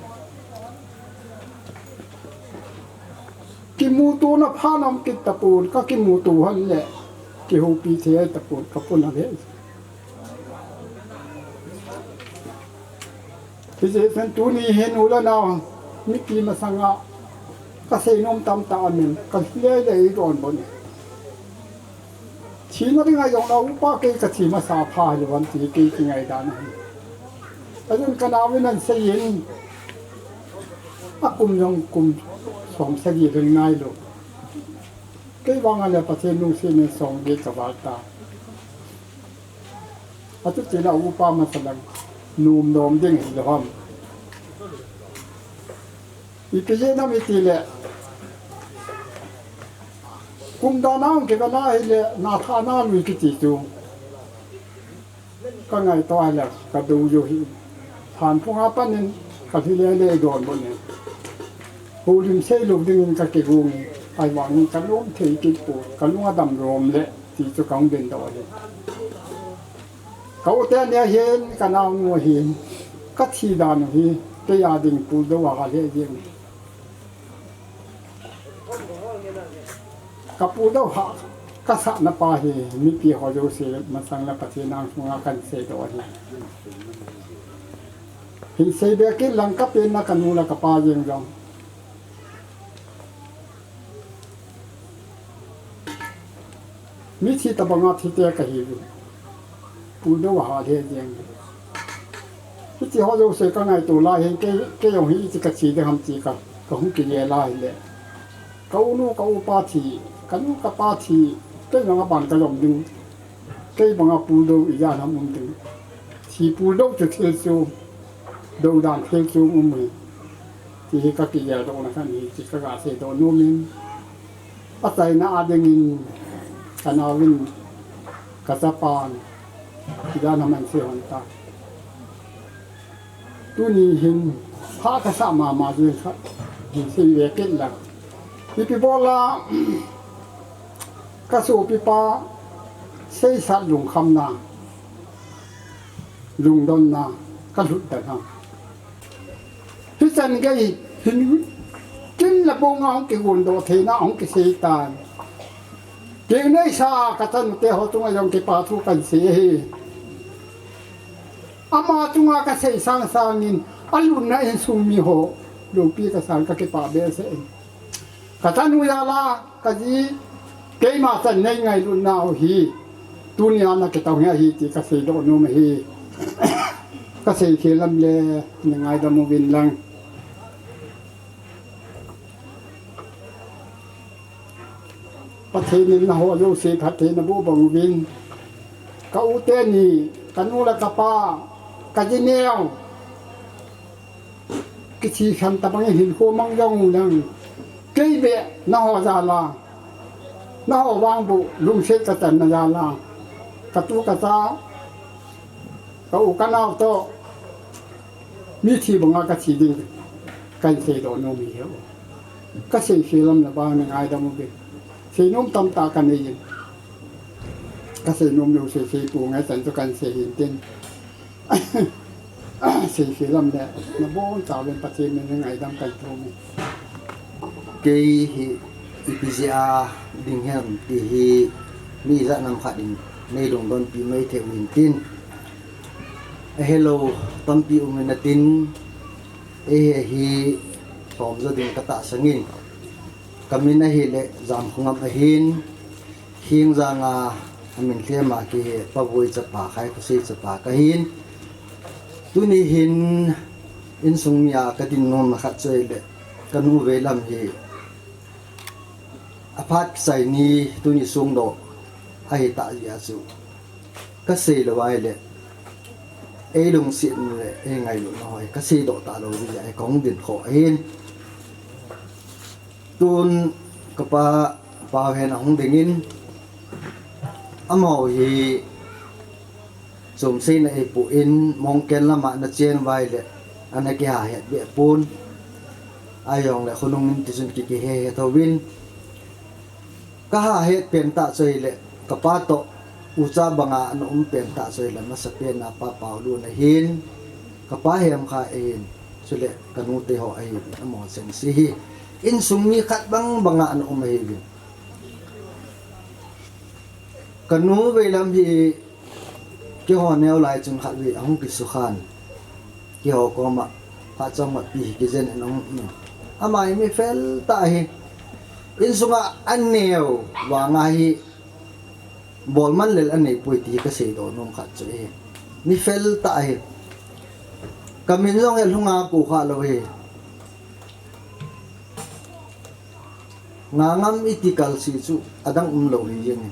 Kimutona pha lam kit tapon, kakimuto hon le, kihoupi thei tapon, kapona le. Hijeh chun tuni hin u le nao, mipi masanga, kasei nom tamtah amin, kalhilele idon bon. Thina dinga jong la upa kei kathi masa pha hilou ham ti kei kingai dan ahi. Ajun kanaovin ahin seiyin, akum jong kum som sagi lhing nailou. Kei vang a le Pathen lungset in som get kaval ta. Atuti la upa masa lang nom nom ding hilou ham. Ipi jeh ham itile, kum dan a hung kivela hile, na tha na lui kiti chu. Kangaito a hile, kadou jou hi. Thanphung a pat in, kalhilele idon bon in. Houlim seilou dingin kakigong in. Ahivangin kalom thei kit pon, kalung adam lom le, ti chu kahung dingdoh ahi. Ka u teni ahin, kanaonu ahin, kathi dan u hi, kei a ding puldou ahal hih jeng. Kapuldou hah, kasahna pa hi, mipi ho jouse masang le Pathen angsunga kahin seidoh ahi. Hin seibe kit lang kapenna kanu le kapa jeng jong. Mithi tobanga thite kahiuvin. Puldou ahal hih jeng. Hiti ho jouse kangaito lai hin kei, kei jong hi iti kathi ding ham ti ka, kahung kigel a hile. Ka u nu ka upa thi, kanu kapa thi, kei jong aban kajom ding. Kei banga puldou ijat ham um ding. Thi puldou chu thil chu, dou dan thil chu um e. Ti hi kakigeldohna khat ahi, ti kaga seidoh nom in. Achaina a dingin, kanaovin, kachapan, ijat ham ahin sei hon ta. Tuni hin, pha kasah mama jeng khat, hin seive kit lang. Ipi bol a, kasopipa, seisat lungkhamna, lungdonna, kalhut dan ham. Hichan gei hin kin le bong a hung kigondoh theina hung kisei tan. Kei neisa kachanu te ho chunga jong kipa thu kahin sei ahi. Ama chunga kasei sang sangin alutna insung mi ho loupi kasang kakipah behseh in. Kachanu jal a kaji keima chan nei ngailutna u hi tunia nakitong hi ahi ti kaseidoh nom ahi. Kasei khel lam le nei ngaidam uvin lang. Pathen in naho jouse phatthei naboh bang uvin. Ka u teni, kanu le kapa, kaji neo. Kithi khan tabang hin kho mang jong u lang. Kei be na ho jal a. Na ho vang bu lungset ka tan na jal a. Ka tu ka ta. Ka u ka nau to. Mi thi banga ka thi ding. Kan sei do no mi he. Ka sei sei lam na bang na ngai da mu be. Sei nom tam ta ka nei yin. Ka sei nom no sei sei pu ngai tan to kan sei hin tin. Sei sei lam le, na bon chau len Pathen min ngaidam kan thum e. Kei hi ipi jeh a ding hem ti hi mi ijat nam khat in nei lungdon pi mai thei uvin tin. Ahilou tampi um in atin, eihe hi lhom jo ding ka tahsan in. Ka min ahile Jamkhongam ahin, Khingjang a, a min lhem a kihe, Pavoi chapa, Khaikhosei chapa ka hin. Tuni hin insung mi a ka din nom na khat chu ahile, ka nu vei lam hi a phat kisai ni tuni sung doh ahi tah jeh a chu ka sei lou ahile, ei lungset le ei ngailutna ho hi ka sei doh ta lou ding jeh a ka hung din kho ahin. Tun ka pa, pa hen a hung ding in, amaho hi chomseina ei pu in, Mongken lam a na chen uva ahile, ana kiha het be pon. Ahi jong le khonung in tichun ki, kihe het uvin. Ka ha het pen tah chu ahile, ka pa toh ucha banga ana um pen tah chu ahile, masa pen a Pa Paolu na hin, ka pa Hemkha ahin, chule ka nu te ho ahi, amaho cheng si hi. Insung mi khat bang banga ana um ahi uvin. Ka nu vei lam hi, keiho neo lai chun khat vei ahung kisukhan. Keiho koma, phat chom khat pi hi kijen in ahung um in. Ama hi mi fel tah ahi. Insung a aneo vang a hi, bol man lel anei poi ti ka sei doh nom khat chu ahi. Mi fel tah ahi. Ka min jong he lhunga ko kha lou ahi. Ngangam iti kal si chu adang um lou hi jeng e.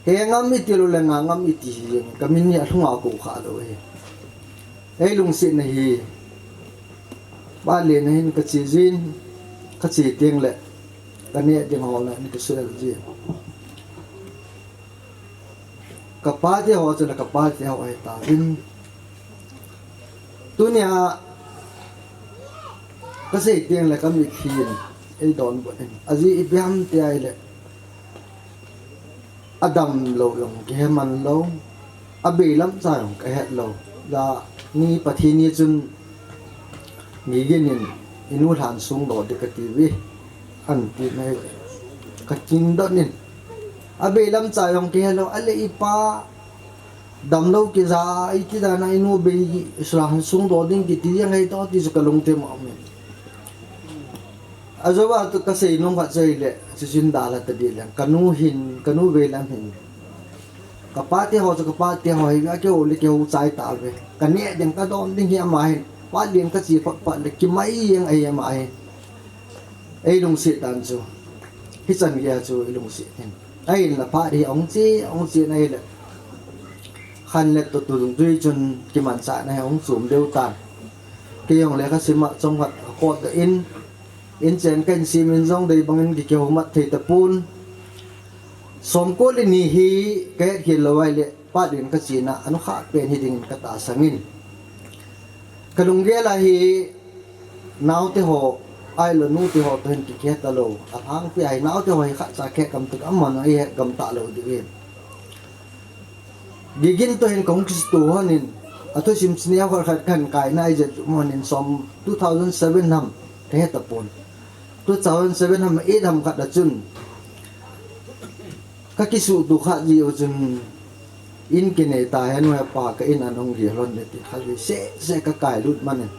Hengam iti lou le Ngangam iti hi jeng e. Ka min hi alhunga ko kha lou ahi. Ei lungsetna hi. Ba le na hin ka che jin, ka che teng le ka neh ding ho na in ka suel jin. Ka pa te ho chu le ka pa te ho ahi tauvin. Tunia ka sei teng le ka mitlhi in ei donbut in. Ajeh ipi ham ti ahile, adam lou jong kihe man lou, abei lam cha jong ka het lou. Jani Pathen ni chun Gigin in, inu lhan sung doh ding kati uve. An ti nai ka kin don in. Abei lam cha jong kihe lou, ale ipa damlou kija, iti dan a inu bei lhan sung doh ding kiti jeng ahi toh ti chu ka lungthim a um in. Ajou a tu ka sei nom khat chu ahile, chuchun dalha ta ding leng, ka nu hin, ka nu vei lam hin. Ka pa te ho chu ka pa te ho hi, a kihou le kihou chai tauve. Ka neh ding ka don ding hi ama hin. Pa lien ka che phot phot le kimai jeng ahi ama hin. Ei lungset dan chu. Hichan gei a chu ei lungset hin. Ahin la phat hi ahung che, ahung che na ahile. Khan le to tu dung tui chun kimanchahna hi ahung chom deu tan. Kei jong le ka sim a chomkhat ka kot doh in. In chen ka in sim in jong dei bang in ki kihou mat thei tapon. Somko le ni hi ka het khel lou ahile. Phat in ka chena, anu kha pen hi ding in ka tahsan in. Ka lunggel a hi naote ho, ahilou nute ho toh hin ki kihe talou. Alhangpi a hi naote ho hi khat cha kihe gam tah, amanu hi he gam talou ding in. Gigin toh hin ka hung kisuto hon in, athusim chineo khat khat kan kai nai jet hon in som two thousand seven ham ka he tapon. Two thousand seven ham eight ham khat a chun. Ka kisuto kha ji u chun in kinei ta hen, u hepa ka in a nung gel hon le ti kha ji se se ka kai lut man in.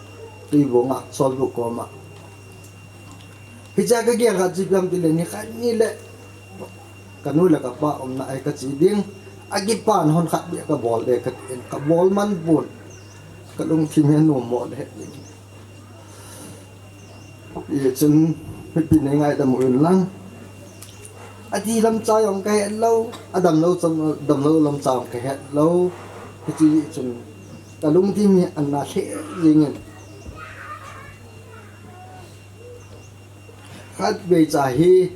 Tuibong a Solbuk koma. Hiche ka gel khat ji piam ti le ni khat ni le ka nu le ka pa umna ai ka che ding. A kipan hon khat beh ka bol de ka ti in ka bol man pon. Ka lungthim hi nom mo le ding. Hichun mipi nei ngaidam u in lang. Ati lam cha jong ka het lou, adam lou cham, dam lou lam cha jong ka het lou. Hiche chun ka lungthim hi ana lheh jing in. Khatvei cha hi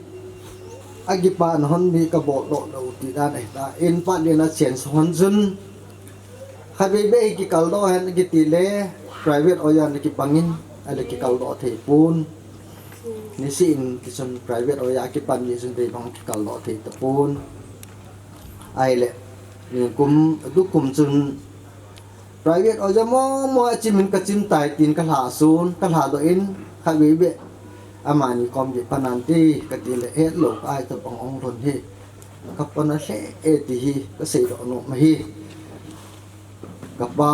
akipa na hon mi ka bol doh lou ti dan ahi ta. In pa le na chen so hon jun. Khatvei vei hi kikal doh hen kiti le private oya na kibangin ale kikal doh thei pon. Nisi in kisun private oya kipan ni sun dei bang kikal doh thei ta pon. Ai le, ni kum, du kum chun private oja mo mo a chimin ka chim tai tin ka hla sun, ka hla doh in, khatvei vei. Amani kom di panan ti, ka ti le het lo ka ai ta bang ong lhon hi. Ka pana hle e ti hi, ka sei doh nom ahi. Ka pa,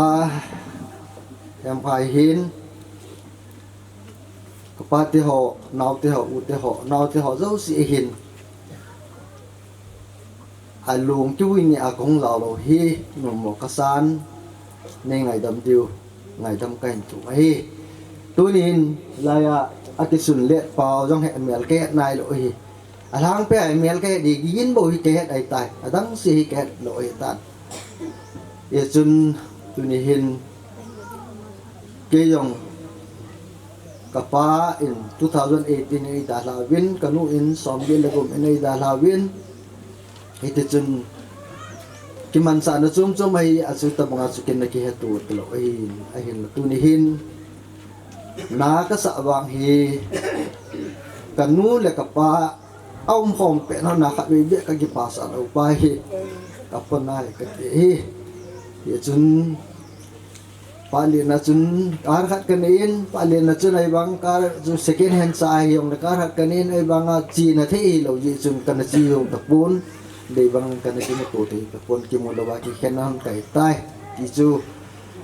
em pai hin, ka pa te ho, nau te ho, u te ho, nau te ho, zo si hin. Alung kiu ni a kong lau lo hi, numo ka san, nei ngaidam diu, ngaidam ka hin tu ahi. Tunin, laya, akisun let pau, jong he mel ke nai lo hi. Alang pe ai mel ke di, gigin bo hi ke het ai tai, adang si hi ke het lo hi tan. Ye chun, tuni hin, ke jong, ka pa in two thousand eighteen in ei dalha vin, ka nu in som gi le gum in ei dalha vin. Hiti chun kimansahna chom chom ahi, a chu tabanga chu ken na kihetu talo ahin, ahin tuni hin na ka sa vang hi ka nu le ka pa a um khom pe na na khatvei vei ka kipasa lo pa hi ka pa nai ka ti hi. Hi chun Pa lina chun car khat ka nei in, pa lina chun ai bang car chu second hand sa ai jong le car khat ka nei in, ai bang a chi na thei lo ji chun ka na chi jong ta pon, dei bang ka na kimu to thei ta pon, kimu lo ba kikhen na hon kai tai. Ti chu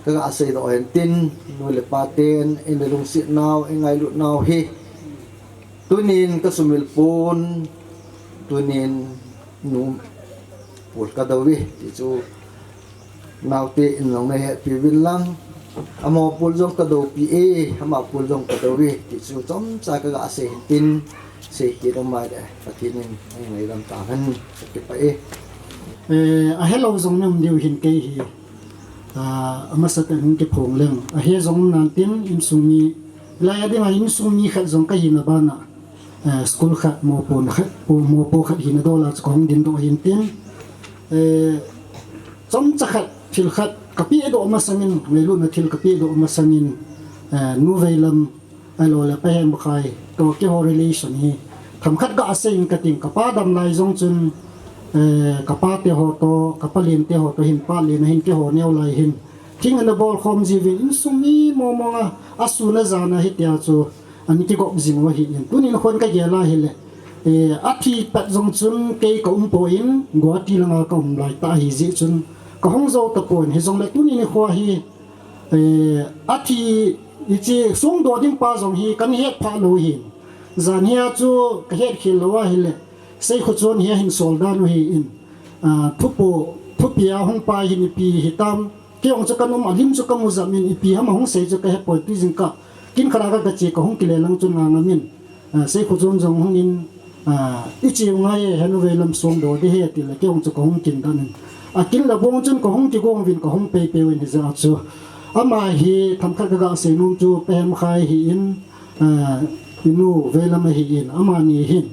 ka ga sei lo hen tin, nu le pa ten, in lungset nau, in ngailut nau hi. Tunin ka sumil pon, tunin nu pul ka do vi, ti chu Naute in jong na hetpi vin lang, ama pul jong ka dopi e, ama pul jong ka do e, ti chu chomcha ka ga sei hin tin, sei kit um mai le, Pathen in ei ngaidam ta hen, ka kipah e. Eh, a hello jong na um diu hin kei hi, ah, amasa tah in kiphong leng, a he jong nan tin, insung mi, lai a ding a insung mi khat jong ka hina bana, eh, school khat, mopo khat, po, mopo khat hina dol a chu ka hung ding doh hin tin, eh, chomcha khat, thil khat, ka pe doh masangin, ngailutna thil ka pe doh masangin, eh, nu vei lam, ahilou le Pa Hemkhai, to keiho relation hi, themkhat ga sei in ka ting, ka pa dam lai jong chun, eh, ka pa te ho to, ka pa lin te ho to hin, pa lin a hin keiho neo lai hin, thing ana bol khom jiuvin, insung mi mong mong a, a sun a jan a hitia chu, An kigop jing u ahi in. Tunin khon ka gel a hile, eh, a thi pat jong chun kei ka um poi in, Guwahati langa ka um lai ta ahi jeh chun, ka hung jou ta poi in, hijongle tunin nikho hi, eh, a thi hiche songdoh ding pa jong hi kan het pha lou hin. Jan hia chu ka het khel lou a hile, Seikhochon hi ahin sol dan u hi in, ah, thupo, thupi a hung pa hin ipi hitam, Kei jong chu ka nom a, lim chu ka mu jam in, ipi ham a hung sei chu ka he poi, tujing kah kin khat a ka che ka hung kile lang chun nga ngam in, ah, Seikhochon jong hung in, ah, i che u ngai e, henu vei lam songdoh ding ahi, ti le kei jong chu ka hung kin dan in. A kin la bong chun ka hung kigong uvin ka hung pei pei uvin hijeh a chu. Ama hi themkhat ka ga sei nom chu Pa Hemkhai ahi in, ah, i nu vei lam ahi in, amani hin,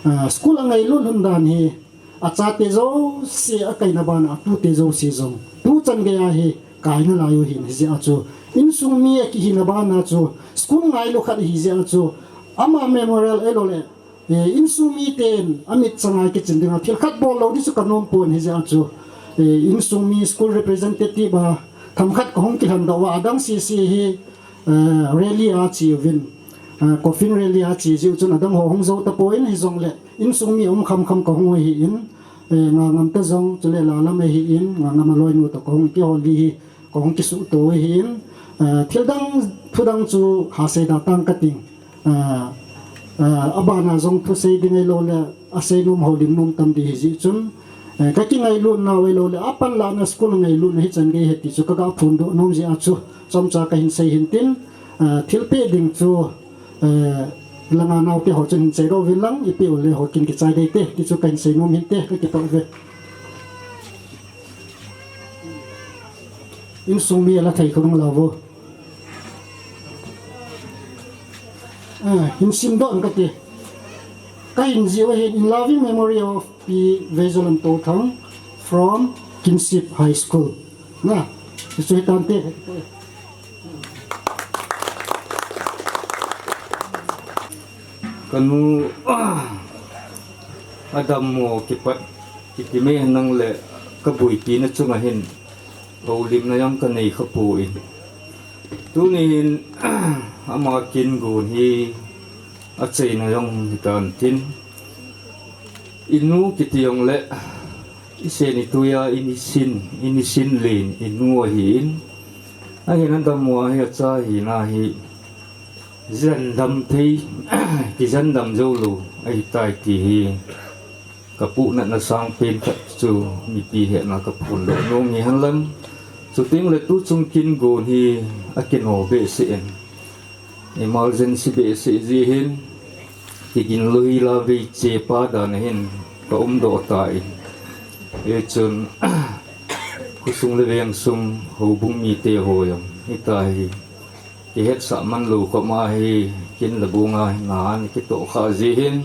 ah, school a ngailut lhon dan hi, A chate jouse a kaina bana, a tute jouse jong tuchan gei a hi kaina lai u hin, hijeh a chu insung mi a kihina bana chu school ngailu khat hijeh a chu ama memorial ahilou le, eh, insung miten amit chang a kichin dinga thil khat bol lou ding chu ka nom pon hijeh a chu, eh, insung mi school representative a themkhat ka hung kilhen doh uva adang sese hi, eh, rally a che uvin, eh, coffin rally a che jeh u chun adang ho hung jou tapon hijongle, Insung mi um kham kham ka hung u ahi in, eh, nga ngam ta jong, chule la lam ahi in, nga ngam a loinu toh ka hung, keiho li hi ka hung kisuhto u ahi in, eh, thil dang, thu dang chu ha sei da tang ka ting. Eh, eh, a bana jong thu sei ding ahilou le, a sei nom houlim nom tam ding ahi jeh chun, eh, ka kingailut nau ahilou le, a panlahna school ngailutna hichan gei ahi ti chu ka ga phondoh nom jeh a chu, chomcha ka hin sei hin tin, eh, thil peh ding chu, Eh, langa naote ho chun hin sei doh uvin lang, ipi u le ho kin kichai dei te, ti chu ka hin sei nom hin te, ka kipah uve. Insung mi a la thei kho nung la vo. Ah, hin sim doh ka ti. Kahin jih u ahin, in loving memory of Pi Veizolam Touthang from Kinsip High School. Na, hichu hitante. Kanu, adammo kipat, kiti me nang le kabuipina chunga hin houlimna jong kanei khapoi. Tuni hin, ama kin gon hi acheina jong hitan tin. Inu kiti jongle, isen ituiya, inisin, inisin len, inu ahin. Ahin adammo hi acha hina hi, jandam thei, kijandam joulou ahitai ti hi kapuhnatna sangpen khat chu mipi hetna kaphondoh nom hi henlang. Chutengle tuchung kin gon hi akino behseh in, emergency behseh jeh hin, kigin lou hi la vei chepa dan ahin kaumdoh tan. Hichun, khosung le vengsung houbung mite ho jong hitahi kihetsah manlou khop ma hi, kin le bung a hin ana kitohkhah jeh hin,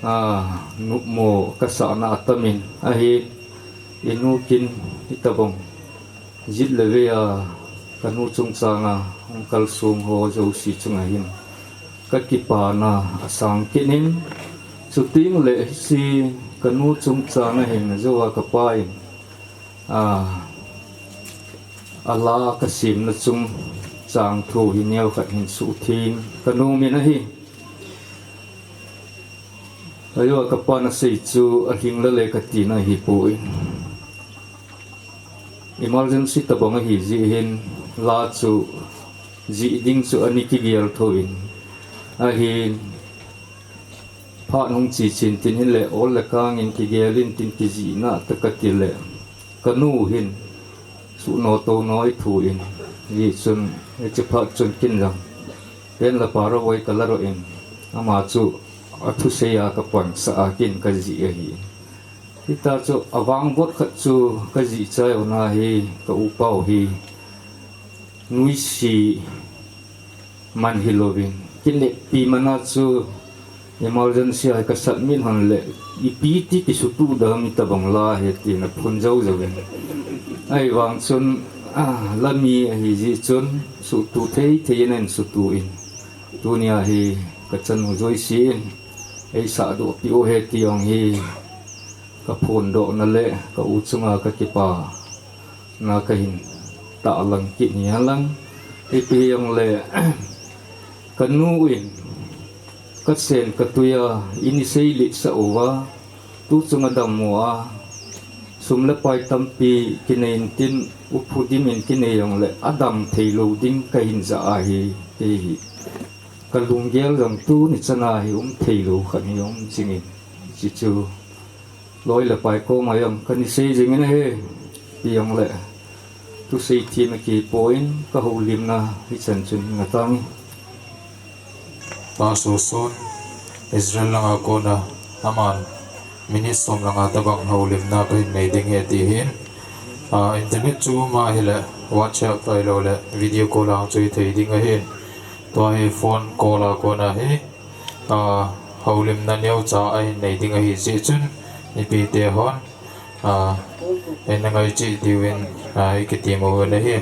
a, nopmo kasahna atamin ahi. Inu kin hitobang jit le vei a kanu chungchanga hung kalsong ho jouse chunga hin kakipana asang kit in, chutengle hiche kanu chungchanga hin ajouva kapa in, a, ala kasemna chungchang thu hi neokhat hin suhtheng kanom in ahi. Ajouva kapan asei chu alhinglel e katina ahipoi. Emergency tobang ahi jeh hin la chu jih ding chu ana kigel thouvin ahin, phat hung che chen tin hinle ol le kangin kigel intin kijihna tah katile, kanu hin suhno tono ahi thouvin, hichun hiche phat chun kin jong pen le pa rovoi kaladoh in, ama chu athusei a kapansah a kin kajih ahi. Hita chu avangvot khat chu kajih chai u nahi, ka upau hi nuisat man hilouvin, kineppi mana chu emergency a hi kasubmit hon le, ipi ti kisutuh dam itobang la hi tin aphun jou jouvin. Ahivang chun, a, la mi ahi jeh chun suhtuh thei thei in ahin suhtuh in, tunia hi kachanu jouse in eisahdoh peh u ahi ti jong hi kaphondohna le ka u chunga kakipana kahin tahlang kit hi henlang. Ipi hijongle, kanu in kasen katuiya eini seilhitsah uva, tuchung adammo a, sum le pai tampi kinei intin, uphudim in kinei jongle adam theilou ding kahin jah ahi, kei hi kalunggel jong tuni chana hi umtheilou khat hi um jingin, hiche chu loi le pai koma jong kana sei jingin ahi. Ipi jongle thusei them akipon, kahoulimna hichan chun ngatangin. Pastor Son, Israel langa kona aman minute som langa tobang houlimna kahin nei ding ahi ati hin. A, internet chu um ahile WhatsApp ahiloule video call a chu hithei ding ahin. Tua hi phone call a kona hi, a, houlimna neocha ahin nei ding ahi jeh chun, mipite hon, a, eina ngaicheh diuvin, a, ikiti uvin ahi.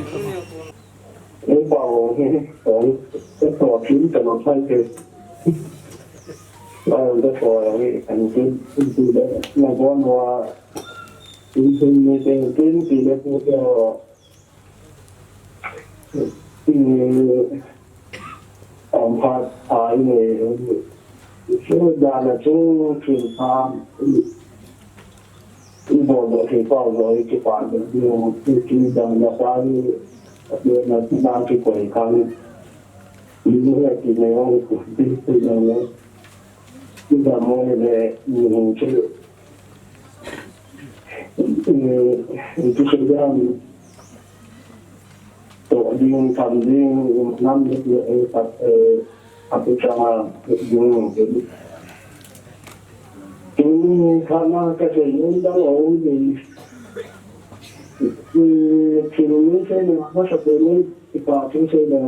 Amphat a inei, chu dana chung thil tham, ibol doh thei pau jong, kipa doh ding, chu dana pa hi, na, na kikoi khan, ni he ti nei ong, ti, ti nei ong, ti dam mo le, ni hung chu, ti, ti sei jam, toh ding, tham ding, nam le, eh, eh, atu changa, ding, ding. Tuni khat na kasei nom dang aum in. Thil ni seina, masapen in, kipa thu seina.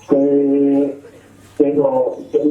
Kei, kei ho, kei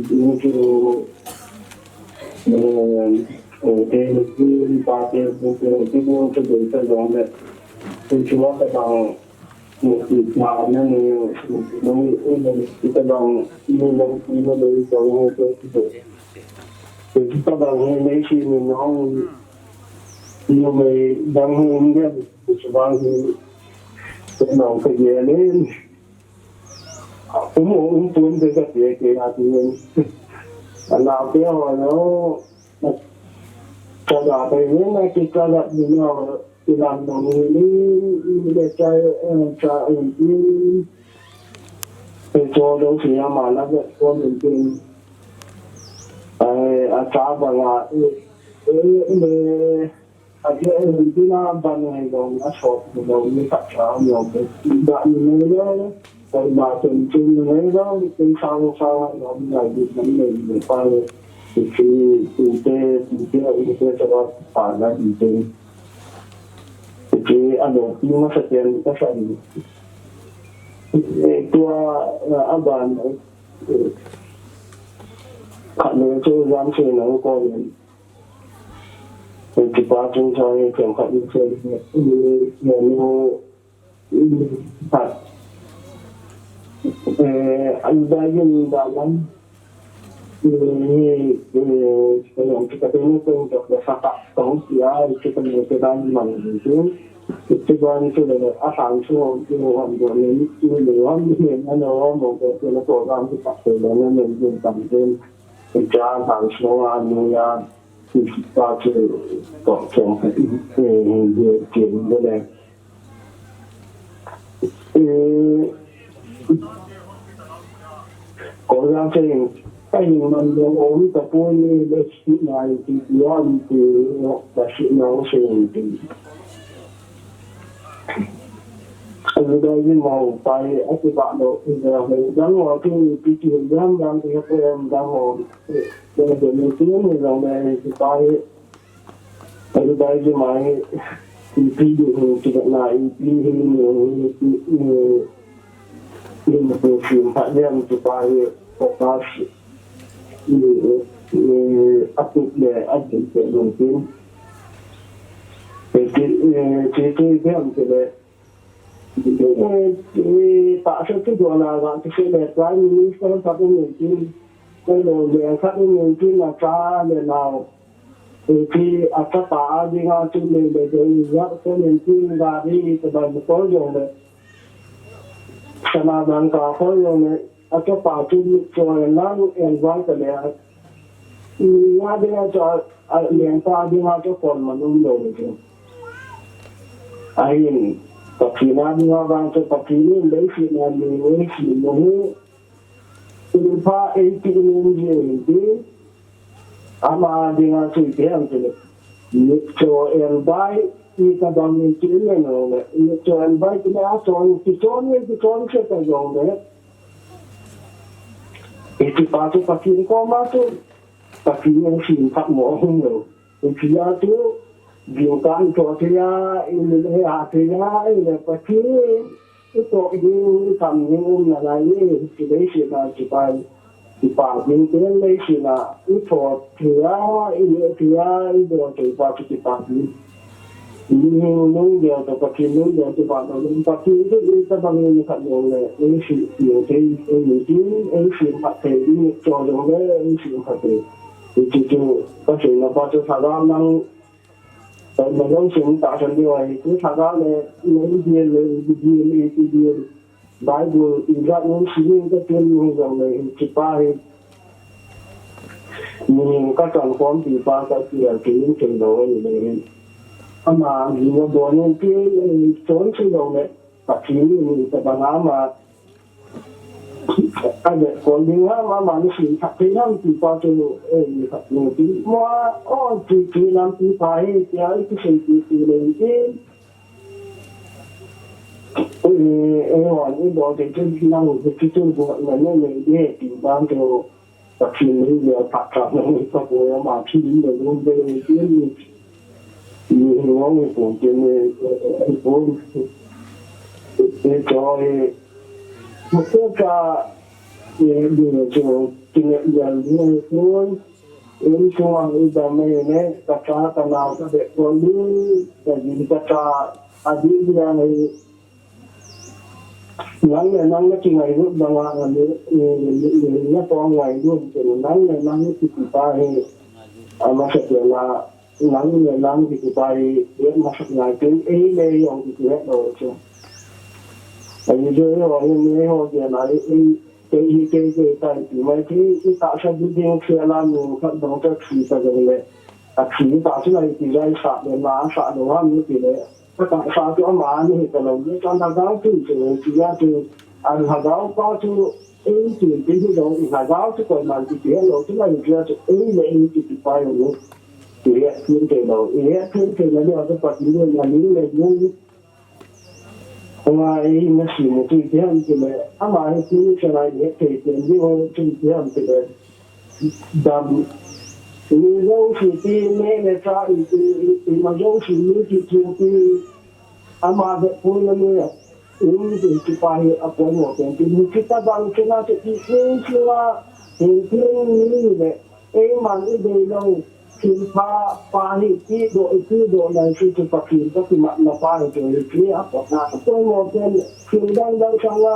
Ning chu, eh, eh, te, te, pa te, te, te, te, te, te, te, te, te, te, te, te, te, Tua, eh, aban, eh, khat le chu jam se na ko le. Eh, kipa chung cha ye kem khat ni se ni, ni, ni, ni, khat. Eh, an da yin da lam. Ni, eh, eh, kita ni ko to da sa ta tong ya, kita ni kita ni man ni. Kita ni ko le a sang su ni han do ni ni han ni na no mo ko le ko ram kita ni ni ni ni. Cha thang shnong a nu ya, pa chu to chong, eh, ye kin de le. Eh, ko ya se, ai man lo o ta po ni le si na ti ya ni ti, ta si na o se ni ti. Advertising mau pai, ati ba lo, ina ho, dang ho, tu, tu, tu, dang, dang, tu, tu, dang ho, tu, tu, tu, tu, tu, dang, dang, tu, pai. Advertising mai, tu, tu, tu, tu, na, tu, tu, tu, tu, tu, tu, tu, tu, pai, focus, tu, tu, atu, le, atu, tu, tu, tu, tu, tu, tu, tu, tu, tu, Eh, eh, tahsa kidona ga kise le Prime Minister khat um in tin, koi lo le khat um in tin, acha le nao. Eh, ti achapa a dinga chu le le de ya ko le tin gari te ba ko jong le. Sana dang ka ko jong le. Achapa chu mitcho lang en vai ta le. Nga dinga chu a, a, lengpa dinga chu kon man um lo le chu. Ahin, Pathen a dinga vang chu Pathen in leiset a mi neisim u hi, thilpha eipeh nom jeh in ti, ama dinga chu ipi ham tile, mitcho en vai, itobang in ti le no le, mitcho en vai ti le a chon, kichon le, kichon se ta jong le, iti pa chu Pathen koma chu, Pathen in sim khat mo hung lo. Iti a chu, jingkah in thot thei a, in le a thei a, in le Pathen, i thot ding, i tham ding um nalai e, ti leiset a chu pai. Kipa ding te leiset a, i thot thei a, i le thei a, i bol thei pa chu kipa ding. Mihing lunggel toh Pathen lunggel kibang lou, Pathen chu itobang nikhat jong le eisih thei, eisih, eisih phat thei, icho jong le eisih phat thei. Hichu chu kaseina pa chu lhagao nang, na jong sim tahsan diu ahi, chu lhagao le, na idel le, idel le, idel. Bible ijat in simin ka tin jong le, hiche pa hi, mi kachan khompi pa kati a, kei in thei lou ahi le. Ama, mi na don in ti, chon thei lou le, Pathen in itobang ama, a le, kon ding ham, ama, ni sim phat thei ham ti pa chu, eh, ni phat ni ti. Mo a, o, ti, ti lam ti pa hi, ti a, ti sei ti, ti le ti. Eh, eh, hon, ibol te chu nang, chu chu bu, na, na, na, ye, ti bang chu, Pathen ni le phat ka, na, ni ka bu, ya ma, thi, ni, ni, ni, ni, ni, ni, ni, ni, ni, ni, ni, eh, eh, eh, eh, cho, eh, mo ko ka, eh, ni, ni, cho, ki, ni, ya, ni, ni, Insung a idam ahi le, kacha kanao kabeh pon ding, kaji kacha, adih dia ahi. Nang le nang nakingailutna banga, ni, ni, ni, ni, natong ngailut, nang le nang kiti pa hi, amasa pena, nang le nang kiti pa hi, eh, masa ngai tin, eh, le jong kiti het lou chu. Ahi jo, eh, ho, eh, eh, ho, dia na, eh, eh, Kei hi kei kei tai ti mai ti, i tahsa building thei a la mi khat dong ka thi ta jong le. A thi ta chu lai ti jai sa le na sa lo ha mi ti le. Ka tahsa chu ama ni hi ta lo le, ka na dau ti chu ti ya chu. An ha dau pa chu ei ti ti hi dong i ha dau chu koiman ti ti lo chu lai ti ya chu ei le ei ti ti pa yo ni. Ti ya ti te lo, i ya ti te na le a pa ti le na ni le ni. Ama hi nasem u chu ipi ham tile, ama hi tu chana i het thei pen ding ho chu ipi ham tile, dam, mi jouse ti, neh le chah ti, i, i, ima jouse mi ti chu ti, ama beh pui na mi, um, ti, ti pa hi apoimo pen ti, mi ti tabang chana chu i, i, chana, i, i, mi le, Eiman i dei lou, thilpha pa hi, i doh, i doh lai chu chu Pathen toh kimatna pa hi chu hi chu a pot na. Poimo pen, thil dang dang sang a.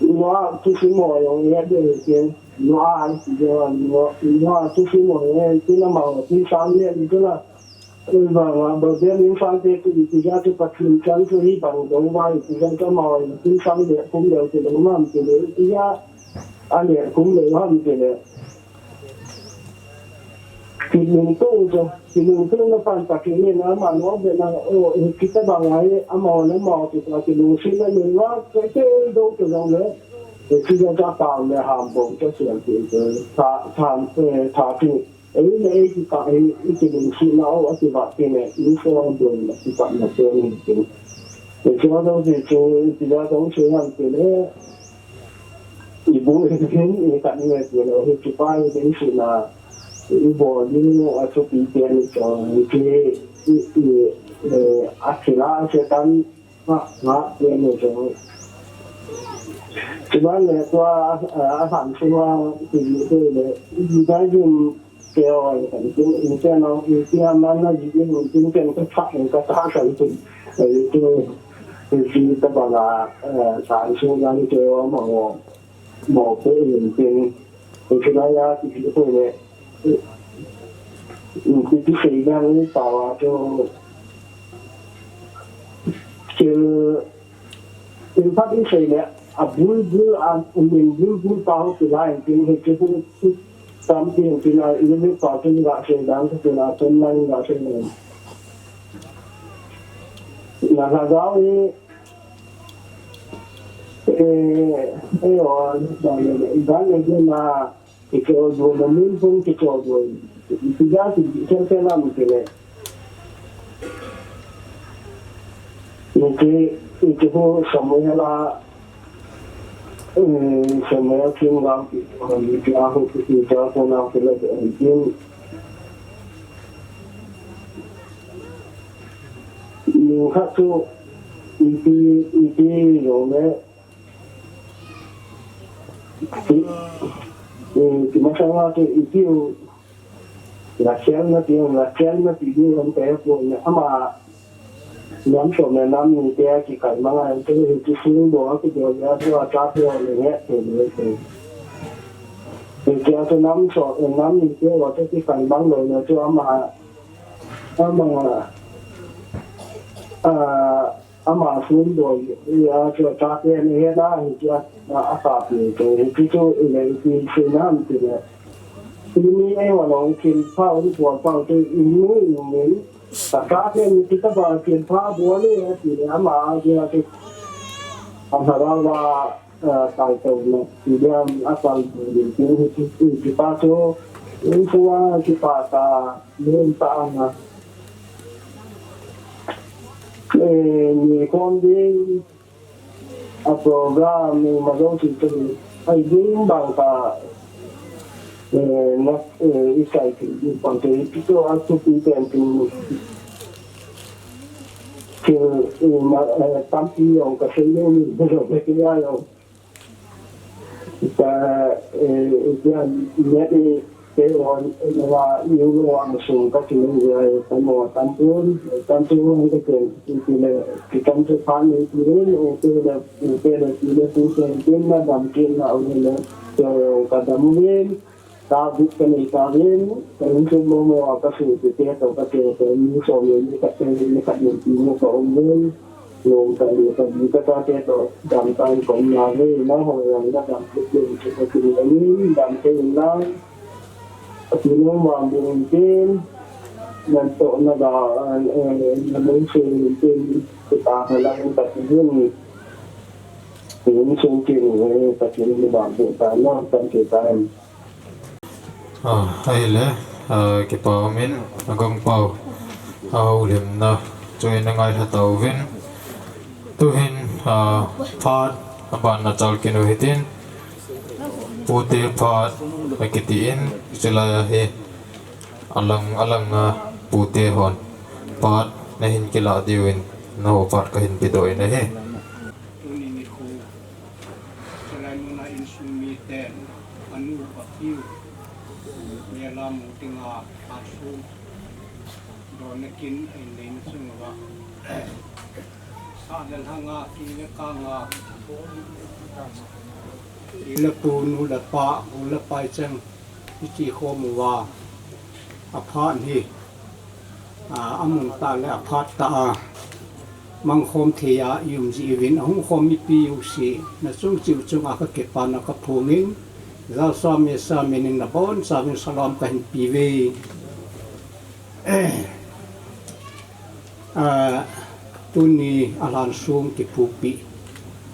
Noah thusim ho jong i het ding hi chu. Noah, Noah, Noah thusim ho jong i het ding amaho, thil sang le hi chu na. Ei vang a, Babel in sang te chu i ti ja chu Pathen chan chu hi bang dong va i ti ja chu amaho, thil sang le kum le chu dong mam chu le i ti ja. A le kum le ham ti le. Kilungtong chu, kilungtong na pan Pathen in ama no be na, o, kita bang ai, ama na ma ti ta kilungset na ni wa, ke ke do ke jong le. Ke ti jong ka pa le ham bong ke sian ti ke. Tha, tha, eh, tha ti. Ei le ei ti ka, ei, i kilungset na o, a ti ba ti ne, i so do na ti ka na te ni ti. Ke so do ti chu, ti ja dong chu ham ti le. I bu i hin i kan nge ti lo hi ti pa i ding si na i bo ni no a chu pi ti ni cho ni ti i i eh, a ti la se tan ha ha ti ni cho. Ti ba le tua a han su ma ti ni ti le i dai jin Keo, in tin, in tin, in tin, a man na ji, in tin, tin, ka tha, in ka tha, kan tin. Eh, tin, tin, tin, ta ba la, eh, sa, su, na, ni, keo, ma, mo, mo, pe, in tin. In tin, ya, ti, ti, pe, ne. In tin, ti, se, na, ni, pa, wa, to. Sil, in fact, in sei le, a bulbul, a, min bulbul pa ho kila in tin, he che hu, tam tin, tin a, in mi pa tin ga sei dan, tin a, tin man ga sei dan. Na ha ga ni, eh, eh, o, da le, da le, na, Kicho duo na min phung kicho duo. Iti ja ti chen chen lam ti le. Iti, iti ho Samuel a, eh, Samuel king lam ti, iti a ho ti ja ko na ti le, iti. Ni khat chu, iti, iti yo le, Ti, eh, ti masang a chu i tiu, Lakhel na ti, Lakhel na ti di hon te pon, ama nam som le nam ni te a kikai mang a, te hi kisung bo a kibol a, tua cha phe le nge te le te. Hi kia chu nam som, nam ni te a te kikai mang lo na chu ama, ama, a, Ama sun doi, a, chu ta te ni he na, hi chu a, a, a ta pi te, hi chu chu i le pi si na ti le. Ni ni e wa long kin pa u po pa te i ni ni. Ta ta te ni ti ta ba kin pa bo ni e ti le ama a ji a ti. A ha ra wa, a, tai to na ti le a tal ni ti hi ti ti pa chu. Ni chu wa ti pa ta, ni ta na. Eh, ni kon ding a program ni ma lo ti tu. Ai ding bang ta, eh, na, eh, i sai ti, ni kon te, ti tu a tu pi ten tu. Ki, eh, ma, eh, tam pi yong ka sei ni, ni lo ke ya yong. Ta, eh, itian, net i, te on, eh, wa, yu lo ang sung ka ti lo ya, eh, tam o, tam pun, eh, tam pun, ang ka ten, ti le, ti tam tu pan ni, ti le, o te le, o te le, ti le, tu te, ti na dam, ti na, o le, te, ka dam ni, ta bu ka ni, ta ni, ka ni tu mo mo, ka su, ti te, to, ka te, te, ni so, ni, ni, ka te, ni, ka ni, ti mo, ka o ni. Lom ta le ta di ka ta te to dam ta in kom na ve na ho yang na dam te te te te te ni dam te in na. Ati no ma bu in tin nan to na da, eh, na mun se in tin te ta na la in ta tin ni. Tin sun tin ni ta tin ni ba bu ta na tan te ta in. Ah, ahile, ah, kipa umin, agangpau, ah, houlimna, chu in angailha tauvin. Tuhin, ah, phat, aban na chal kinu hitin, pute phat, akitin, chulai ahi, alang, alang, ah, pute hon, phat, nahin kila diuvin, naho phat kahin pedoh in ahi. Tuni nikho, chulai muna insung miten, anu, apiu, mela mu dinga, asu, dona kin, a in neina chunga, sa le lhanga, ki le kanga, ki le pu, nu le pa, u le pai cheng, Hichi khom uva, aphat hi, a, amun tah le aphat tah a, mangkhom thei a i um jeh uvin, ahung khom mipi jouse, nachung cheh u chunga kakipana kaphongin, Jalsa Mesa minin nabonchauvin salam kahin pe uve. A, tuni a lhansong kiphupi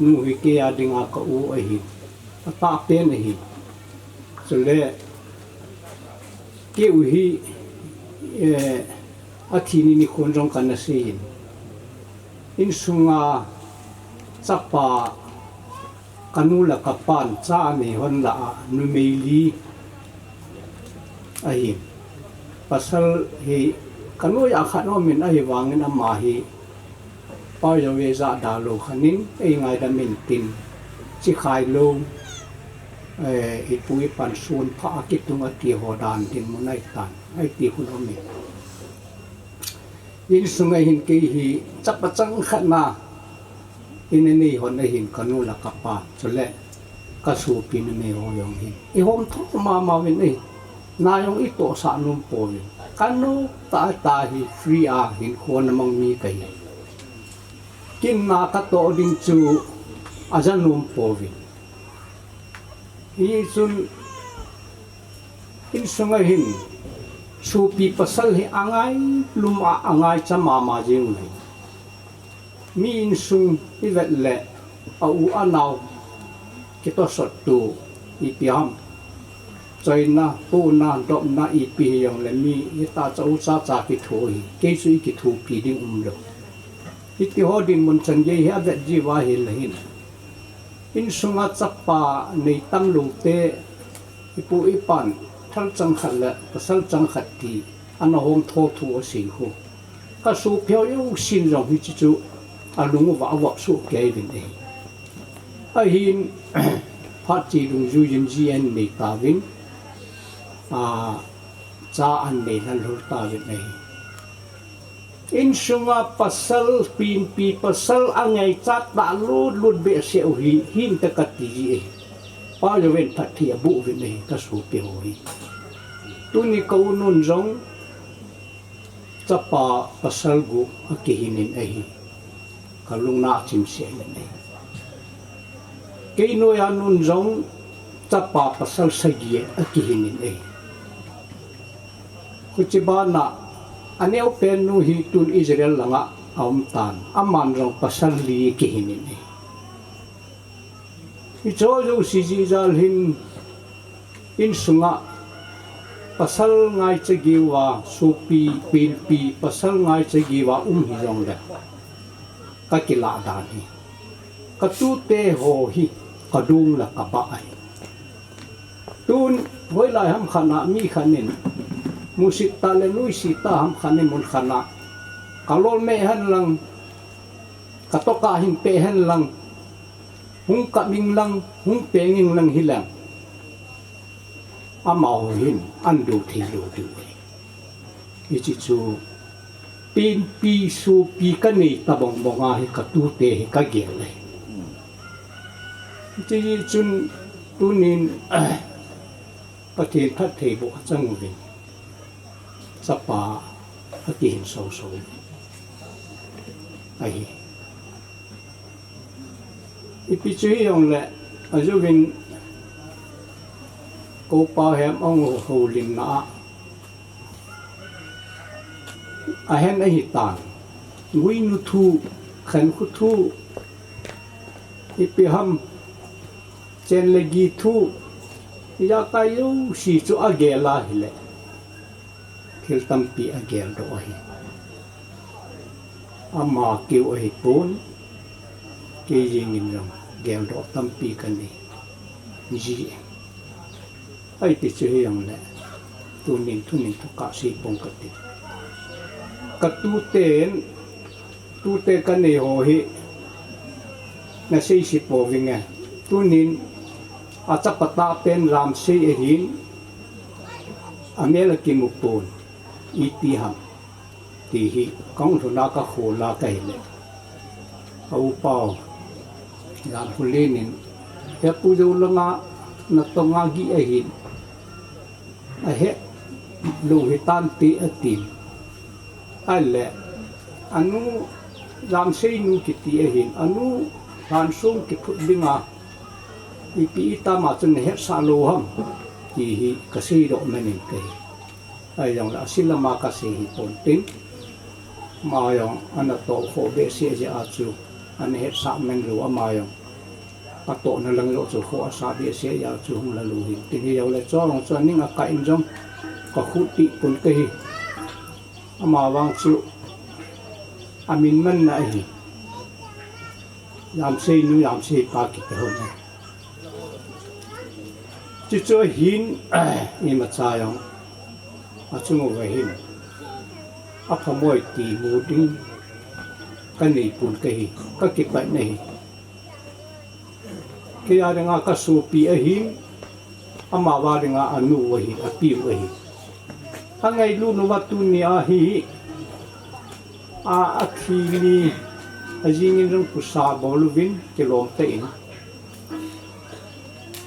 nu hi kei a dinga ka u ahi, atahpen ahi. Chule kei u hi, eh, athi ni nikhon jong kana seiyin, insunga chapa kanu le kapan cha anei hon lah a numei li ahin. Pasal hi kanu a khat umin ahivangin ama hi pau jove jahda lou khat in eingaidam intin, chikhai lou, eh, ipu ipan sonpha akitung ati ho dan dinmun ahitan, ahiti hun umin. Insunga hin kei hi chapa changkhat na in anei hon ahin kanu le kapa, chule kasopi numei ho jong hin ihom tho mama uvin ahi. Na jong itohsah nom pouvin. Kanu tah tah hi free a hinkho namang mi kahi. Kin na katoh ding chu aja nom pouvin. Hichun insunga hin sopi pasal hi angailum a angaicha mama jing uhi. Mi insung ivet le a u anao kitosot tu ipi ham. Choina, puna, dopna ipi hijongle mi hita cha u cha cha kitho hi. Kei chu ikithopi ding umlou. Hiti ho dinmun chan gei hi avet jiuva ahile hin, insunga chapa nei tam lou te, ipu ipan thal changkhat le pasal changkhat ti ana hom tho thu asei u. Kasopi ho jousen jong hiche chu alung uva avop soh kei uvin ahi. Ahin, phat che dungjuiyin ji ahin nei tauvin. A, Cha an nei lhalhul tauvin ahi. Insunga pasal, pi inpi pasal angaichat tah lutlut behseh u hi, hinte kati ji ahi. Pa jouvin phatthei aboh uvin ahi, kasopi ho hi. Tuni ka u nun jong chapa pasal gup akihinin ahi. Kalungna achimsel in ahi. Kei noiya nun jong chapa pasal sagi akihinin ahi. Khuchibana aneopen nu hi tun Israel langa aumtan, aman jong pasal li akihinin ahi. Hiche jouse jeh jal hin insunga pasal ngaicha geuva, sopi, pi inpi, pasal ngaicha geuva um hijongle kakilah dan hi, katute ho hi kadong le kabah ahi. Tun hoilai ham khat a mi khat in, musit tah le nuisit tah ham khat in mun khat a kalolmeh hen lang, katohkah hin peh hen lang, hung kap inlang, hung peng inlang hileng, amaho hin ahin do thei lou diu ahi. Hiche chu pi inpi sopi kanei tabang banga hi katute hi kagel ahi. Hiche chun tunin Pathen phattheiboh achang uvin, chapa akihin soso ahi. Ipi chu hijongle, ajouvin kou pau hem ahung houlimna a ahen ahitan, guinu thu, khenkho thu, ipi ham, chen le gi thu, ijakai jouse chu agel ahile thil tampi ageldoh ahi. Ama keu ahipon, kei jengin jong geldoh tampi kanei ji. Ahi, ti chu hijongle, tunin thunin thukah seipong kate. Katuten, tute kanei ho hi naseise pouvinge. Tunin achapa tahpen Jamsei ahin, amel akimu pon, iti ham ti hi kahung lhun a kakhol a kahile, a upau Jamkholen in, He pu, jou langa natong a gih ahin, ahet lou hitante, atin. Ahile anu, Jamsei nu kiti ahin, anu Lhansong kiphut dinga ipi itama chun nahetsah lou ham, ti hi kaseidoh manin kahi. Ahijongle ase lama kasei hiponte, ama jong anatoh khoh behseh jeh a chu anahetsah man lou, ama jong atohna lang joh chu khoh asah behseh jeh a chu hung la lou hin tin, hijongle chujong chu aning akah in jong kakhuh tih pon kahi. Amavang chu amin manna ahi. Jamsei nu, Jamsei pa kiti hon ahi. Chuchu ahin, imacha jong achunguva hin aphamoi ti mu ding kaneipon kahi, kakipah in ahi. Kei a dinga kasopi ahin, amava dinga anu ahin, apiu ahin, angailutnauva tunia hi a, athi ni, ajingin jong pusa bol uvin kilomtah in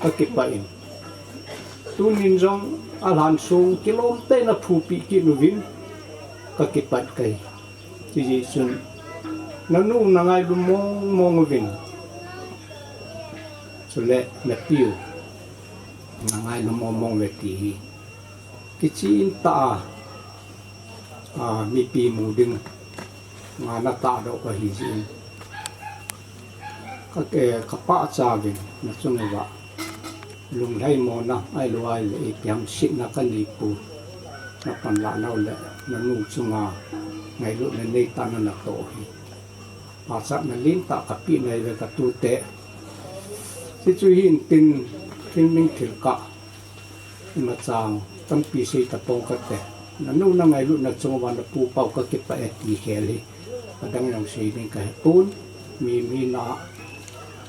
kakipah in, tunin jong aLhansong kilomtah in aphupeh kit uvin kakipah kahi. Chujeh chun nanu nangailu mongmong uvin, chule napiu nangailu mongmong uve ti hi kichen tah a, a, mipi mu ding nga natahdoh kahi jeh in, ka, eh, kapahcha uvin, nachunguva lunglhaimona ahilou ahile ipi ham setna kaneipon, napanlah nau le nanu chunga ngailutna neitahna natoh hi pachatna lentah kapeh nahiuve katute. Chuchu hintin, thilming thilkah imacha tampi sei tapong kate. Nanu nangailutna chunguva napu pau kakipah e ti khel hi adang jong sei ding kahepon, mi, mi na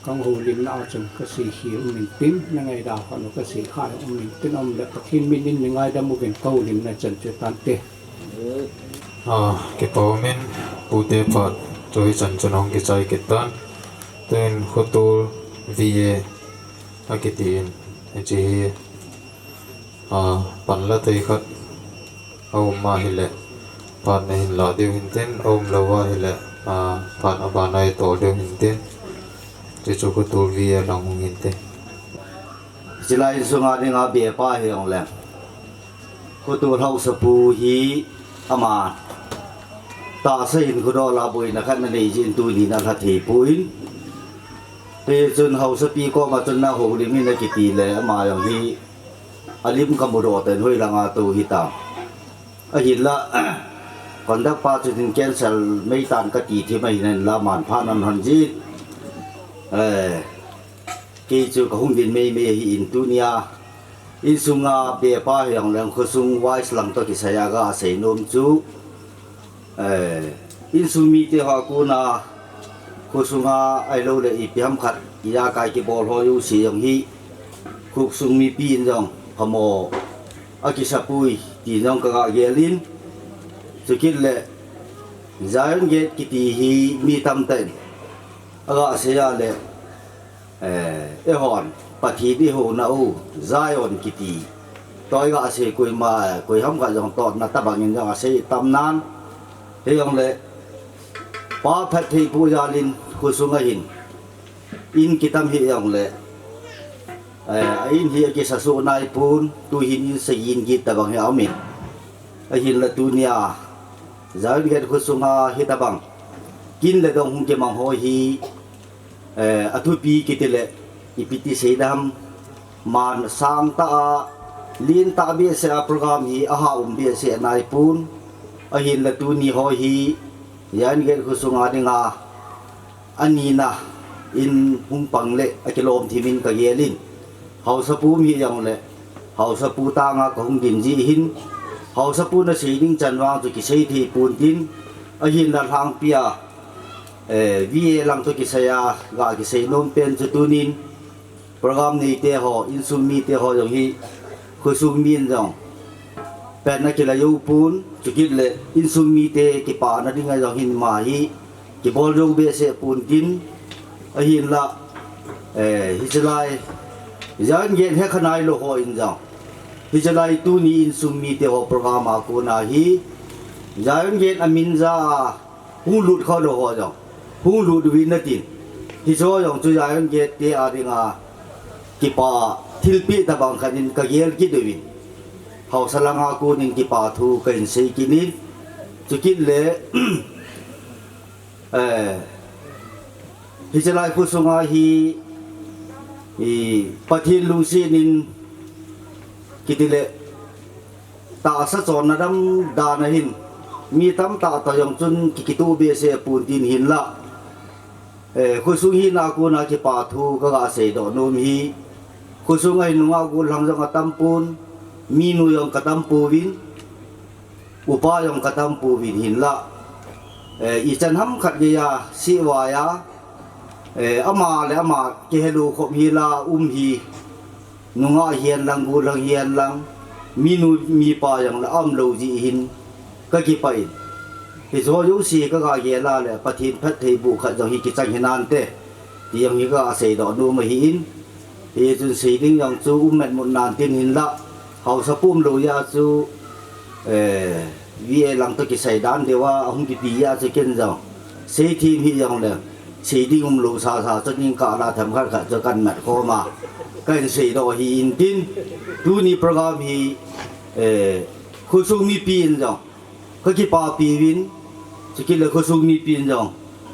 Kahoulimna a chun kasei hi um intin, na ngaidam khat u kasei kha um intin, aum le Pathen min in nei ngaidam uvin kahoulimna chan chu tante. Ah, kipa umin, pute phat, chu hichan chun hung kichai kit tan. Tuin Khotol V A akitin, hiche hi, ah, panla thei khat aum ahile, phat nahin la diu hintin, aum lou ahile, ah, phat abana itol diu hintin, chuchu Khotol V A lang hung hintin. Chulai insunga dinga bepa hijongle, Khotol haosapu hi ama tahsa hinkho dola boina khat nanei jeh in tunin alha thei poi. Hichun haosapi koma chun na houlim in akiti le ama jong hi alim kamudoh tah in hoilanga tou hitam. Ahinla, conduct pa chun hin cancel meitan kati thim ahin la manpha nan hon jin. Eh, kei chu kahung din meimei ahin tunia insunga bepa hijongle khosung wise lang toh kisaiya gasei nom chu, eh, insung mite ho a kona khosunga ahiloule ipi ham khat ijakai kibol ho jouse jong hi khosung mipi in jong phamo akisapoi ti jong kaga gel in, chukit le Zion Gate kiti hi mi tamtah in agasei a le, eh, eihon Pathen ihouna u Zion kiti toh igasei, koima, koi ham khat jong totna tobang in jong asei tam nan, hijongle pa phattheiboh jal in khosunga hin in kitam hijongle, eh, a in hi akisa soh naipon, tuhin in sagi in get tobang hi aumin. Ahinla tunia Zion Gate khosunga hitobang kin le dong hung kimang ho hi, eh, athupi kiti le ipi ti seidam, man sangtah a, lentah behseh a program hi aha um behseh naipon. Ahinla tuni ho hi Zion Gate khosunga dinga anina in hung pang le akilom thim in kagel in, haosapu um hijongle haosapu tanga kahung din jeh hin, haosapu nasei ding chan vang chu kisei thei pontin, ahinla lhangpia, eh, V A lang toh kisaiya gakisei nom pen chu tunin program neite ho, insung mite ho jong hi khosung mi in jong pen akila jou pon, chukit le insung mite kipana dinga jong hin ama hi kibol jou behseh pontin, ahinla, eh, hiche lai Zion Gate hekha nailou ho in jong, hiche lai tuni insung mite ho program a kona hi Zion Gate amin ja a hung lut khalou ho jong hung lut uvin natin, hiche ho jong chu Zion Gate te a dinga kipa thilpeh tobang khat in kagel kit uvin, haosa langa konin kipa thu kahin sei kit in, chukit le, eh, hiche lai khosunga hi, i, Pathen lungset in kiti le tahsa chonna dam dan ahin, mi tamtah toh jong chun ki, kitoh behseh pontin hinla, eh, khosung hina kona kipa thu kagasei doh nom hi, khosunga hin nungah gollhang jong atam pon, minu jong katam pouvin, upa jong katam pouvin hinla, eh, ichan ham khat geiya sehvaiya, eh, ama le ama kihelou khop hila um hi, nungah hihen lang, gollhang hihen lang, minu mipa jong la aum lou jeh hin kakipah in, hiche ho jouse kagagel a le Pathen phattheiboh khat jong hi kichang hinante ti jong hi kagasei doh nom ahin, hichun sei ding jong chu um metmut nan tin hinla, haosapu um lou jeh a chu, eh, V A lang toh kisai dan deu a ahung kipe jeh a chu ken jong sei them hijongle, sei ding um lou sasa chu ningkah la themkhat khat chu kahin mat khom a, kahin sei doh ahi intin, tuni program hi, eh, khosung mipi in jong kakipapi uvin, chukit le khosung mipi in jong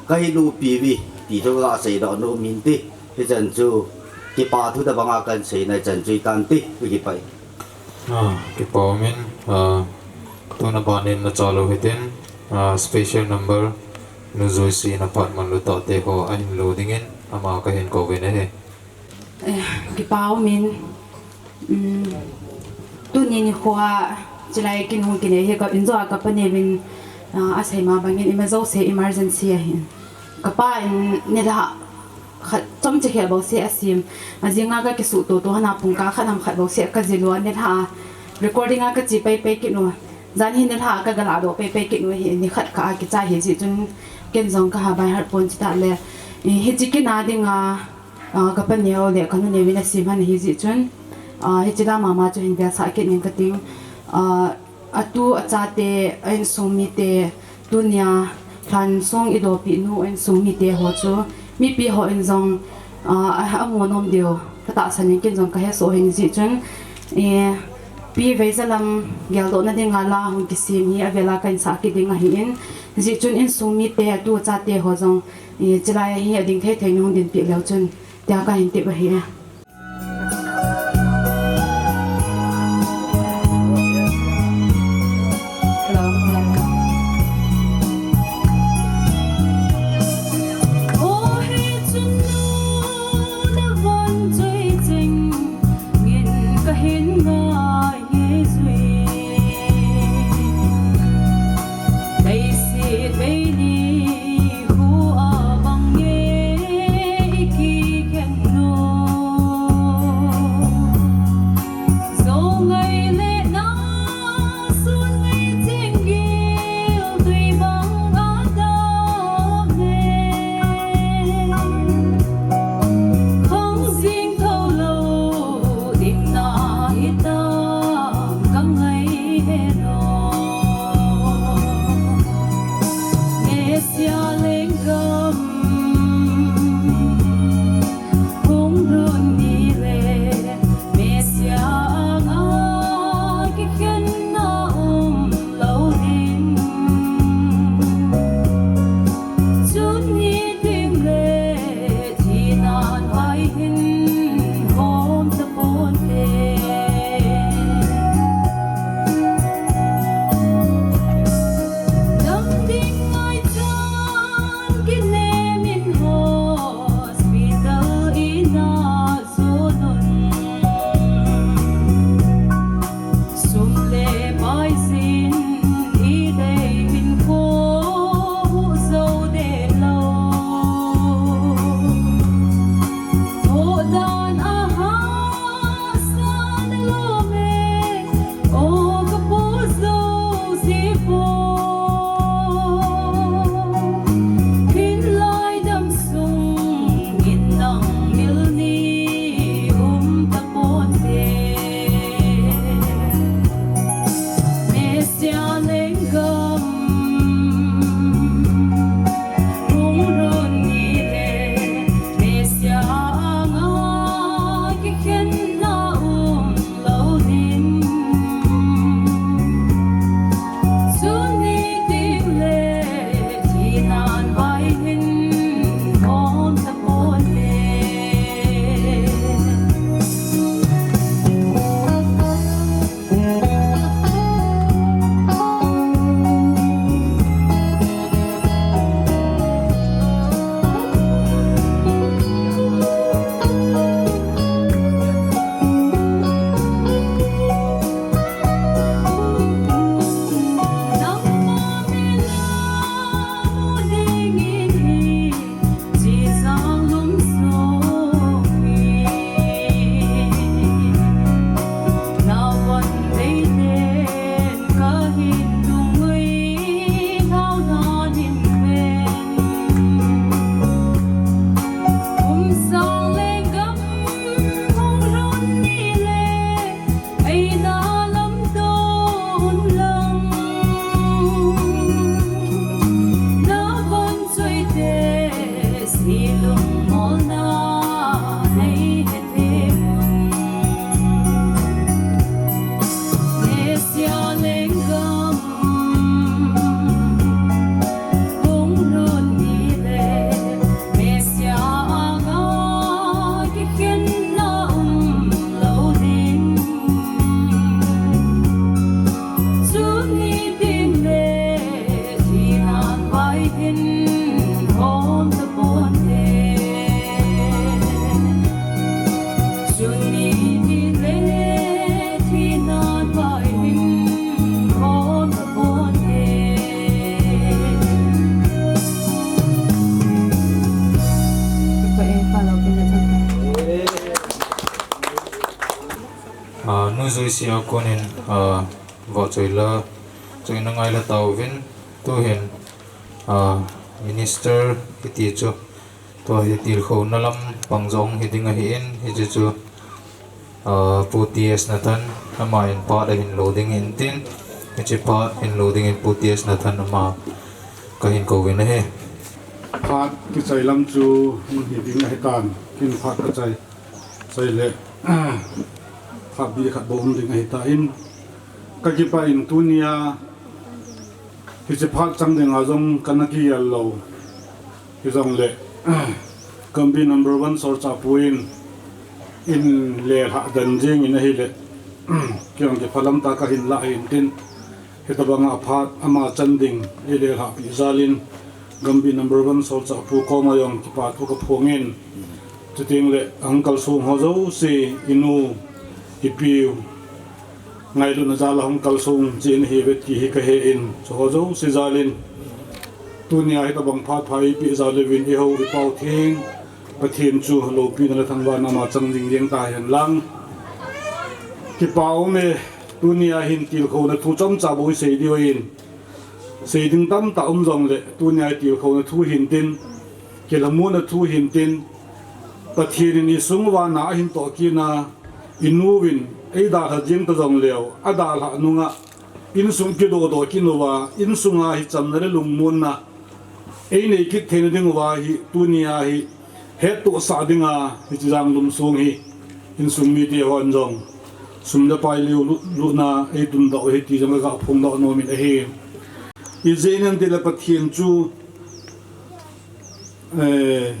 kahin upi uve ti chu kagasei doh nom inte, hichan chu kipa thu tobanga kahin seina chan chu hitante, kakipah e. Ah, kipa umin, ah, tuna banin nachalou hitin, ah, special number, Nu Joyce in aphat manlu tahte ho ahin lo dingin, ama kahin kouvin ahi. Eh, kipa umin, um, tuni nikhoa chulai kin hung kinei hi ka injo a kapa neuvin, ah, asei ma bangin ima jouse emergency ahin. Kapa in nilhah khat Chomcha khel bouseh asem. Ajinga kakisuh toto hana pungkah khat ham khat bouseh kajil u, nilhah a recording a kache peipei kit u. Jan hi nilhah a kagaladoh peipei kit u hi, nikhat kah a kichai hi jeh chun ken jong kaha by heart pon chutah le. Hiche kin a dinga, ah, kapa neo le kanu neo in asem hon ahi jeh chun, ah, hiche la mama chu hin vetsah kit ning kating. Ah, atu achate, a insung mite, tunia lhansong idopinu a insung mite ho chu mipi hon jong, ah, amu nom diu katahsan in ken jong kahesoh ahi jeh chun, eh, Pi Veijalam geldohna dinga la hung kisem hi avela kahin sah kit ding ahin, jeh chun insung mite, atu achate ho jong, eh, chulai hi ading thei thei in hung dinpeh leu chun tia kahin tep ahi. Ah, nu Joyce a konin, ah, vahchoi la, choina ngaila tauvin, tuhin, ah, minister kiti chu, tua hi tilkhouna lampang jong hiding ahin, hiche chu, ah, Pu T S Nathan, aman phat ahin lo ding hintin, hiche phat hin lo dingin Pu T S Nathan ama kahin kouvin ahi. Phat kichai lam chu hiding ahitan, kin phat kachai. Chule, phat bih khat bou um ding ahitan, kakipah in tunia, hiche phat chang dinga jong kana kigel lou. Hijongle, Gambih number one solchah pu in, eilelhah den jengin ahile, kei jong kiphalam tah kahin lah hintin, hitobanga phat ama chan ding eilelhahpi jalin, Gambih number one solchah pu koma jong kipathu kaphongin, chutengle ahung kalsong ho jouse, inu, ipiu, ngailutna jal a hung kalsong cheh nahiuve ti hi kahen, chuho jouse jalin, tunia hitobang phat pha eipeh jal uvin ihou ipau theng Pathen chu loupina le thangvahna ama chang jing jeng tahen lang. Kipa ume, tunia hin tilkhouna thu chomcha bou isei diu ahin. Sei ding tamtah um jongle, tunia tilkhouna thu hintin, kilhamonna thu hintin, Pathen in isung uva na ahin toh kitna, inuvin eidalha jeng ta jongleu, adalhah nunga, insung kidohdoh kit uva, insunga hi chamna le lungmonna einei kit theina dinguva hi, tunia hi hettohsah dinga, hiche Janglum song hi, insung mite hon jong sum le pai leu lut, lutna eitungdoh u ahi ti jong kaga phongdoh nomin ahi. Ijeh inem itile Pathen chu, eh,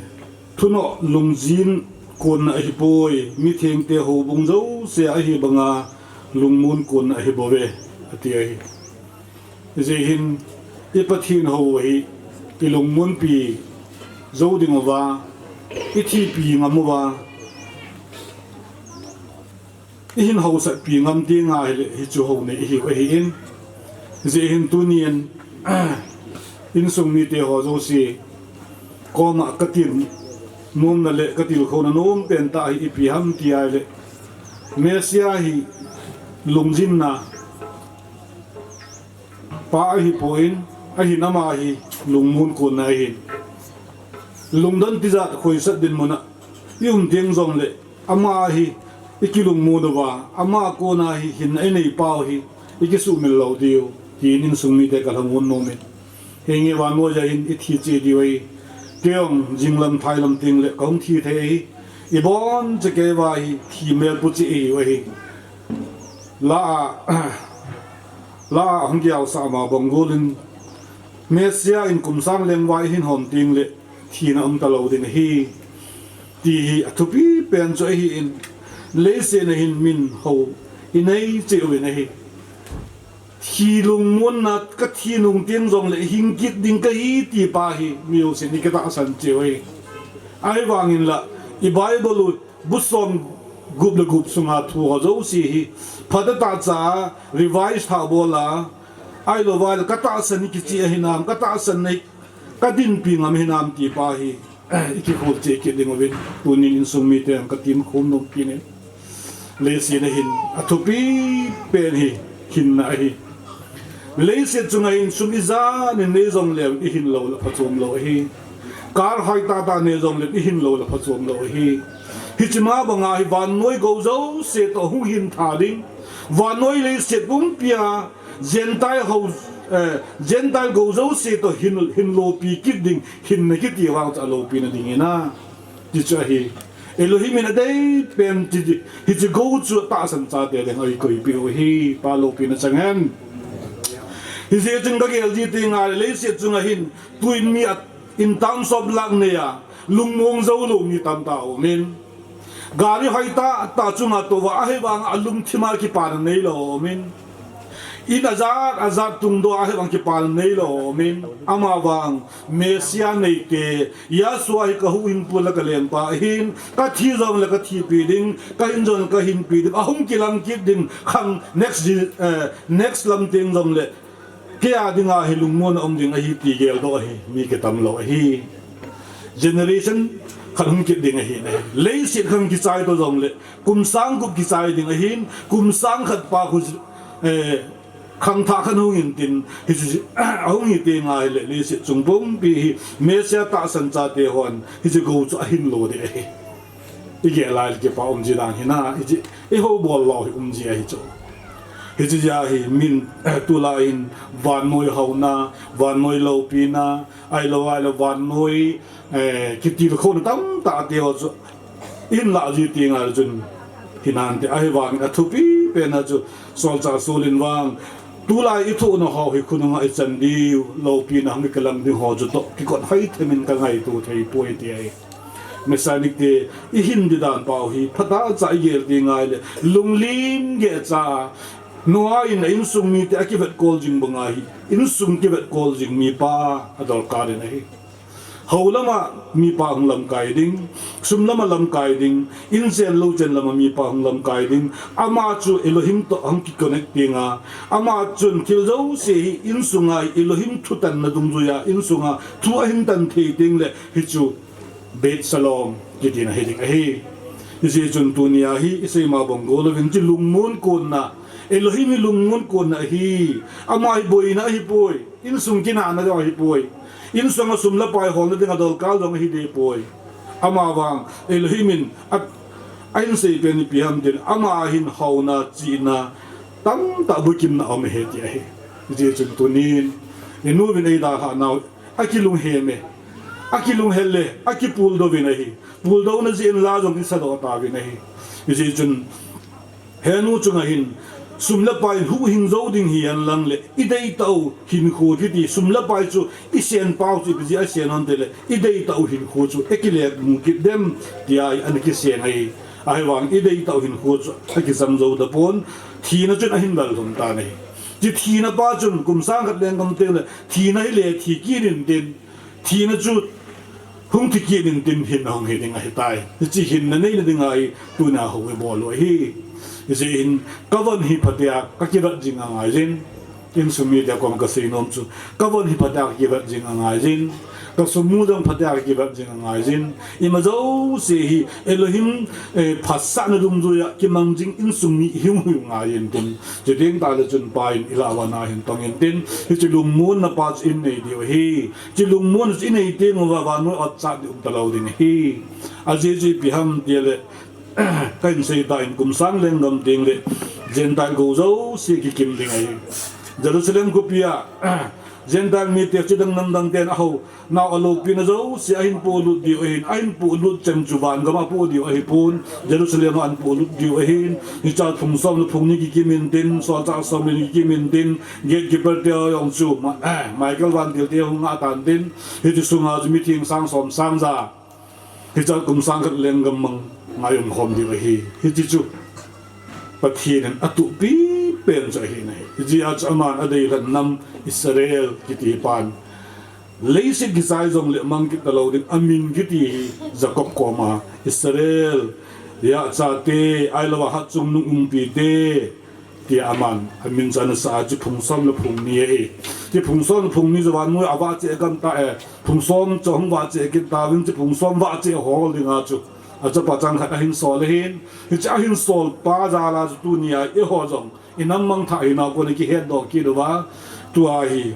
thunoh lungjin konna ahipoi, mithengte houbung jouse ahibanga lungmon konna ahibouve, ati ahi. Hijeh hin, i Pathen hou hi ilungmonpi jou dinguva, ithipi ngam uva, ihin haosatpi ngam tenga hile hiche hou nei ihiu ahin. Hijeh hin tunin, insung mite ho jouse koma katin nomna le katilkhouna nompen tah hi ipi ham ti ahile, Messiah hi lungjinna pa ahipon, ahin ama hi lungmon konna ahin. Lungdon tijat khoisat dinmuna i um teng jongle, ama hi ikilungmon uva, ama kona hi hinna inei pau hi ikisuhmil lou diu, tin insung mite kalhamon nomin. Henge vannoiya hin ithi cheh diu ahi. Kei jong jinglam thailam tengle kahung thi thei ahi. Ibonchauva hi thi melpu cheh ihiu ahi. La a, la a hung kiaosah ma bang golin, Messiah in kum sang lengvai ihin hom tengle thina um talou ding ahi, ti hi athupi pen chu ahin, leiset a hin min hou inei cheh uvin ahi. Thi lungmonna, kathi nung teng jongle hing kit ding kahi ti pa hi mi jousen ikitahsan cheh u ahi. Ahivangin la, i Bible u bu somgup le gup sunga thu ho jouse hi phatah tah cha revise tha bol a, ahilouva le katahsan kicheh ahinam, katahsan nei kadinpi ngam hinam ti pa hi ikikhol cheh kit ding uvin, tunin insung mite katin khom nom kit in. Leiset a hin athupi pen hi hinna ahi. Leiset chunga hin sum ijanin nei jongle ihin lou le phachom lou ahi. Car hoitah tah nei jongle ihin lou le phachom lou ahi. Hiche ma banga hi vannoi gou jouse toh hung hin tha ding, vannoi leiset pumpia Gentile ho, eh, Gentile gou jouse toh hin, hin loupi kit ding, hinna kiti vang chu aloupina ding ahi. Ti chu ahi. Elohim in adei pen ti, hiche gou chu tahsan chate ding a eikoipeh u ahi, pa loupina chang hen. Hijeh chun kagel ji tenga le leiset chunga hin, tuin mi a, in terms of lakh neiya, lungmong jou lou mi tamtah aumin. Gari hoitah tah chunga touva, ahivanga alungthima kipana neilou aumin. In ajat, ajat tungdoh a ahivang kipana neilou aumin. Amavang, Messiah neite, Yahshua hi kahuhhingpu le kalengpa ahin, kathi jongle kathipi ding, kahin jongle kahinpi ding, ahung kilang kit ding, khang next, eh, next lam teng jongle, kei a dinga hi lungmonna um ding ahi ti geldoh ahi, mi kitam lou ahi. Generation khat hung kit ding ahi ne. Leiset khang kichai to jongle, kum sang gup kichai ding ahin, kum sang khat pa khu, eh, khangthah khat hung intin, hichu, ahung hi teng ahile, leiset chung pumpi hi, Messiah tahsan chate hon, hichu gou chu ahin lo ding ahi. I gel lai le kipa um ji dan hi na, hichu, i ho bol lo hi um ji ahi chu. Hichu ja hi min, tulai in, vannoi hauna, vannoi loupina, ahilou, ahilou, vannoi, eh, kitilkhouna tamtah te ho chu, in lah ji teng ahile chun, hinante, ahivangin athupi pen a chu, Solchah Saul in vang, tulai i thohna ho hi khonunga i chan diu, loupina hung i kalang ding ho chu toh, kikot hoi themin ka ngaito thei poi ti ahi. Messianic te, i hin di dan pau hi, phatah a cha i gel teng ahile, lunglim geh cha, Noah in a insung mite akivetkol jing banga hi, insung kivetkol jing mipa, adorkar in ahi. Hou lama mipa hung lamkai ding, sum lama lamkai ding, in chen lou chen lama mipa hung lamkai ding, ama chu Elohim toh hung kiconnect tenga, ama chun thil jouse hi insunga Elohim thutanna dungjuia, insunga thu ahin tan thei tengle, hichu Beit Shalom, kitina hi ding ahi. Hijeh chun tunia hi, i seima bang gol louvin, hichu lungmon konna, Elohim hi lungmon konna ahi, ama hi boina ahipoi. Insung kinahna jong ahipoi. Insunga sum le pai holna dinga dorkar jong ahi dehpoi. Amavang, Elohim in a, ahin seipen ipi ham tile, ama hin houna, chihna, tamtah bukimna aum ahi ti ahi. Hijeh chun tunin, i nu uvin eidalhah nau, akilunghem e. Akilunghel e, akipuldouvin ahi. Puldouna jeh in la jong isadoh tauvin ahi. Hijeh chun, Henu chunga hin, sum le pai huhhing jou ding hihen lang le, i deitah u hinkho kiti, sum le pai chu i sen pau chu ipi jeh a i sen ham tile, i deitah u hinkho chu, i kile mu kit dem, tia ana kiseng ahi. Ahivang i deitah u hinkho chu, akichang jou tapon, thina chun ahin lallhum tan ahi. Hiche thina pa chun, kum sang khat lenggam tengle, thina hile, thi kit intin, Thina chu hung thi kit intin hinna hung hi ding ahitai. Hiche hinna neina dinga hi tuna hou ibol u ahi. Hijeh hin ka von hi phatea ka kivat jing angaiyin. Insung mite koma ka seinom chu ka von hi phatea ka kivat jing angaiyin. Ka sum mu jong phatea ka kivat jing angaiyin. Ima jouse hi Elohim, eh, phatsahna dungjuia kimang jing insung mi hi hung hi angaiyin tin. Chuteng tahle chun pa in ilah uva ana hin tong intin. Hiche lungmonna pa chu in nei diu ahi. Hiche lungmonna chu i nei teng uva vannoi otchat ding um talou ding ahi. Ajeh chu ipi ham tile, kahin sei tan kum sang lenggam tengle, Gentile gou jouse kikim ding ahi. Jerusalem khopia, Gentile mite chidang namdang ten ahou, nau aloupina jouse ahin polut diu ahin, ahin polut chan chu vangam a apoh diu ahipon, Jerusalem a ahin polut diu ahin, hichea phung som le phung ni kikim intin, solchah som le ni kikim intin, gatekeeper te jong chu, Ma-, eh, Michael vantil te hung ngah tan tin, Hiche sunga chu mitheng sang som sang ja. Hichea kum sang khat lenggam mang ngai um khom diu ahi. Hiche chu Pathen in atuhpi pen chu ahi nai. Hijeh a chu aman adeilhen nam Israel kiti pan. Leiset kichai jongle mang kit talou ding amin kiti hi Jacob koma Israel, Yah chate, ahilouva hatchungnung umpi te. Tia aman, amin chu ana sah a chu phung som le phung ni ahi. Hiche phung som le phung ni chu vannoi a vahchoi gam ta e, phung som chu hung vahchoi kit tauvin hiche phung som vahchoi hol dinga chu. Achapa chang khat ahin sol ahin. Hiche ahin sol pa jal a chu tunia eiho jong. I nam mangthah hina kona kihetdoh kit uva. Tua hi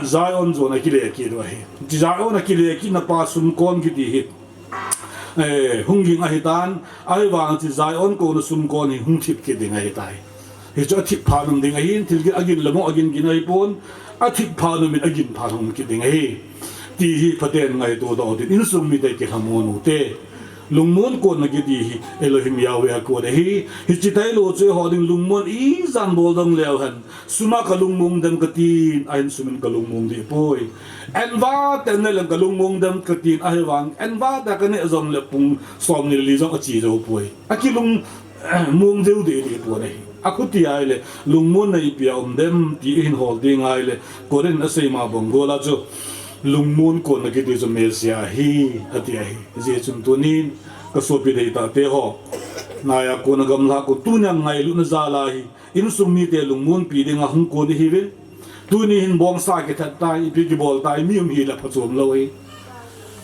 Zion jona kile kit u ahi. Hiche Zion a kile kitna pa sumkon kiti hi. Eh, hung ging ahitan, ahivang chu Zion kona sumkon hi hung thip kit ding ahitai. Hichu athip phat nom ding ahin, thil gin agin le mo agin gin ahipon, athip phat nom in agin phat nom kit ding ahi. Ti hi phaten ngaito doh tin, insung mite kilhamon u te. Lungmon konna kiti hi, Elohim Yahweh a kon ahi. Hiche tailou chu eiho ding lungmon ijat bol dong leu hen. Sum a kalungmong dem katin, ahin sum in kalungmong deh poi. Enva te neh leng kalungmong dem katin, ahivang, enva te kaneh jongle pung som ni le li jong ache jou poi. Akilung, mong deh deh deh poi ahi. Akhuti ahile, lungmonna ipi a um dem, ti ihin hol ding ahile, Korin a seima bang gol a chu, lungmon konna kiti chu Messiah ahi, ati ahi. Hijeh chun tunin, kasopi deitah te ho. Nai a kona gamla kon tunia ngailutna jal a hi, Insung mite lungmonpi dinga hung kon ihiuvin. Tuni hin bongsa kithat tai, ipi kibol tai, mi um hile phachom lou ahi.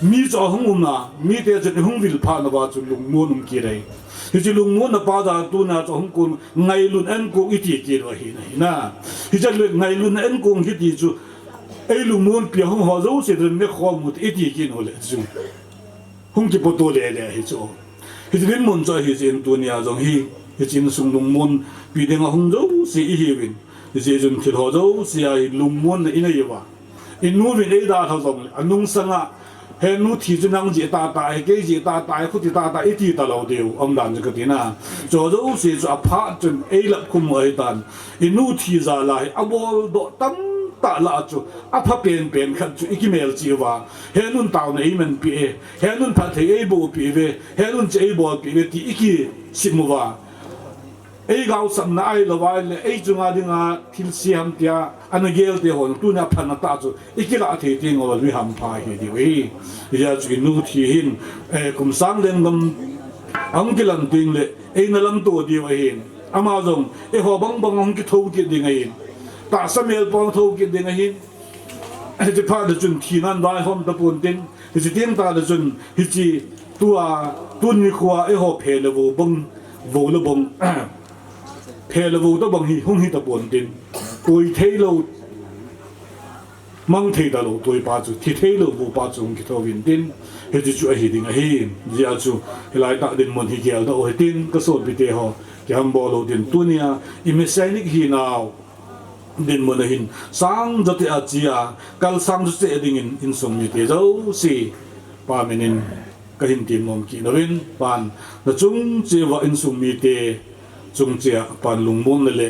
Mi chu ahung um a, mite chun ihung vil phat nauva chu lungmon um kit ahi. Hiche lungmonna pa dan tuna chu ahung kon ngailutna ankong iti kit u ahi na hi na. Hiche ngailutna ankong hiti chu ei lungmonpi a hung ho jouse chu nekhom u hite iti kit u le chu hung kipodoh le le ahi chu. Hiche dinmun chu ahi jeh in tunia jong hi, hiche insung lungmonpi dinga hung jouse ihiuvin. Hijeh chun thil ho jouse a hi lungmonna inei uva. Inu uvin eidalha jongle, anungsanga, he nu thi chu nang jeh tah tah ahi, kei jeh tah tah ahi, khuti tah tah iti talou diu, aum dan chu kati na. Chu jouse chu aphat chun eilap khum u ahitan. Inu thi jal a hi, aboldoh tamtah lah a chu, apha penpen khat chu ikimelchih uva. He nun taona eimanpeh e, he nun phatthei eibohpeh uve, he nun chu eibolpeh uve ti ikisim uva. Eigaosapna ahilouva ahile, ei chunga dinga thilse ham tia ana gel te hon, tunia phatna tah chu ikilah thei teng uleh mi hampha hi diu ahi. Hijeh chun inu thi hin, eh, kum sang lenggam ahung kilang tengle, eina lamto diu ahin. Ama jong, eiho bangbang ahung kithou kit ding ahin. Tahsa melpon thou kit ding ahin. Hiche phat le chun thinan vaihom tapon tin, hiche teng tah le chun, hiche tua, tuni khoa eiho phe le vo bang, vo le bang, phe le vo tobang hi hung hi tapon tin, toi theilou, mang thei talou toipa chu, thi theilou vopa chu hung kithouvin tin, hiche chu ahi ding ahi. Hijeh chun, hilai tah dinmun hi geldoh u hitin, kasopite ho, kihambol u hitin, tunia, i Messianic hinau dinmun a hin, sang jote a chia, kal sang jote dingin insung mite jouse, Pa minin kahin temnom kit uvin, Pan, nachung cheh uva insung mite chung cheh a, Pan lungmonna le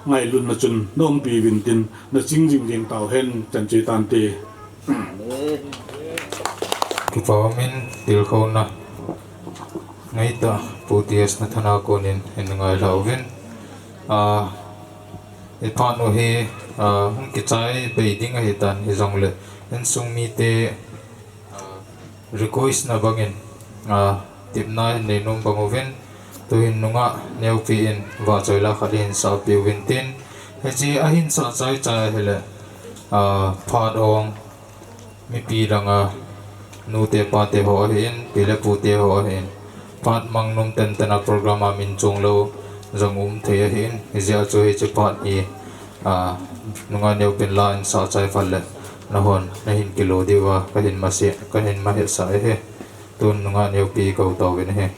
ngailutna chun naumpi uvin tin, naching jing jing tauhen, chan cheh tante. Kipa umin tilkhouna ngaitah Pu T S Nathana konin hin ngailha uvin. Ah, i phat u hi, ah, hung kichai bei ding ahitan hijongle, insung mite, ah, request na bangin, ah, tipna hin neinom bang uvin, tuhin nungah neopi in vahchoi la khat hin sahpeh uvin tin, hiche ahin sah chai chai ahile, ah, phat ong, mipi danga, nute pate ho ahin, pi le pute ho ahin, phat mang nom tenten a program a min chong lou jong um thei ahin, hijeh chun hiche phat hi, ah, nungah neopin la in sah chai phat le, nahon, nahin kilo diuva, kahin mase, kahin mahetsah ahi. Tun nungah neopi kou tauvin ahi.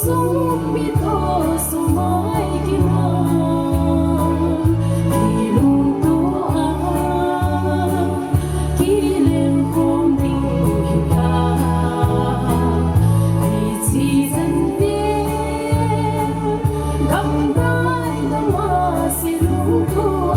Sumito sumai kimang, kilungto a, kilem khom ding hita. Hiche jan pen, gamdai dama silungto a,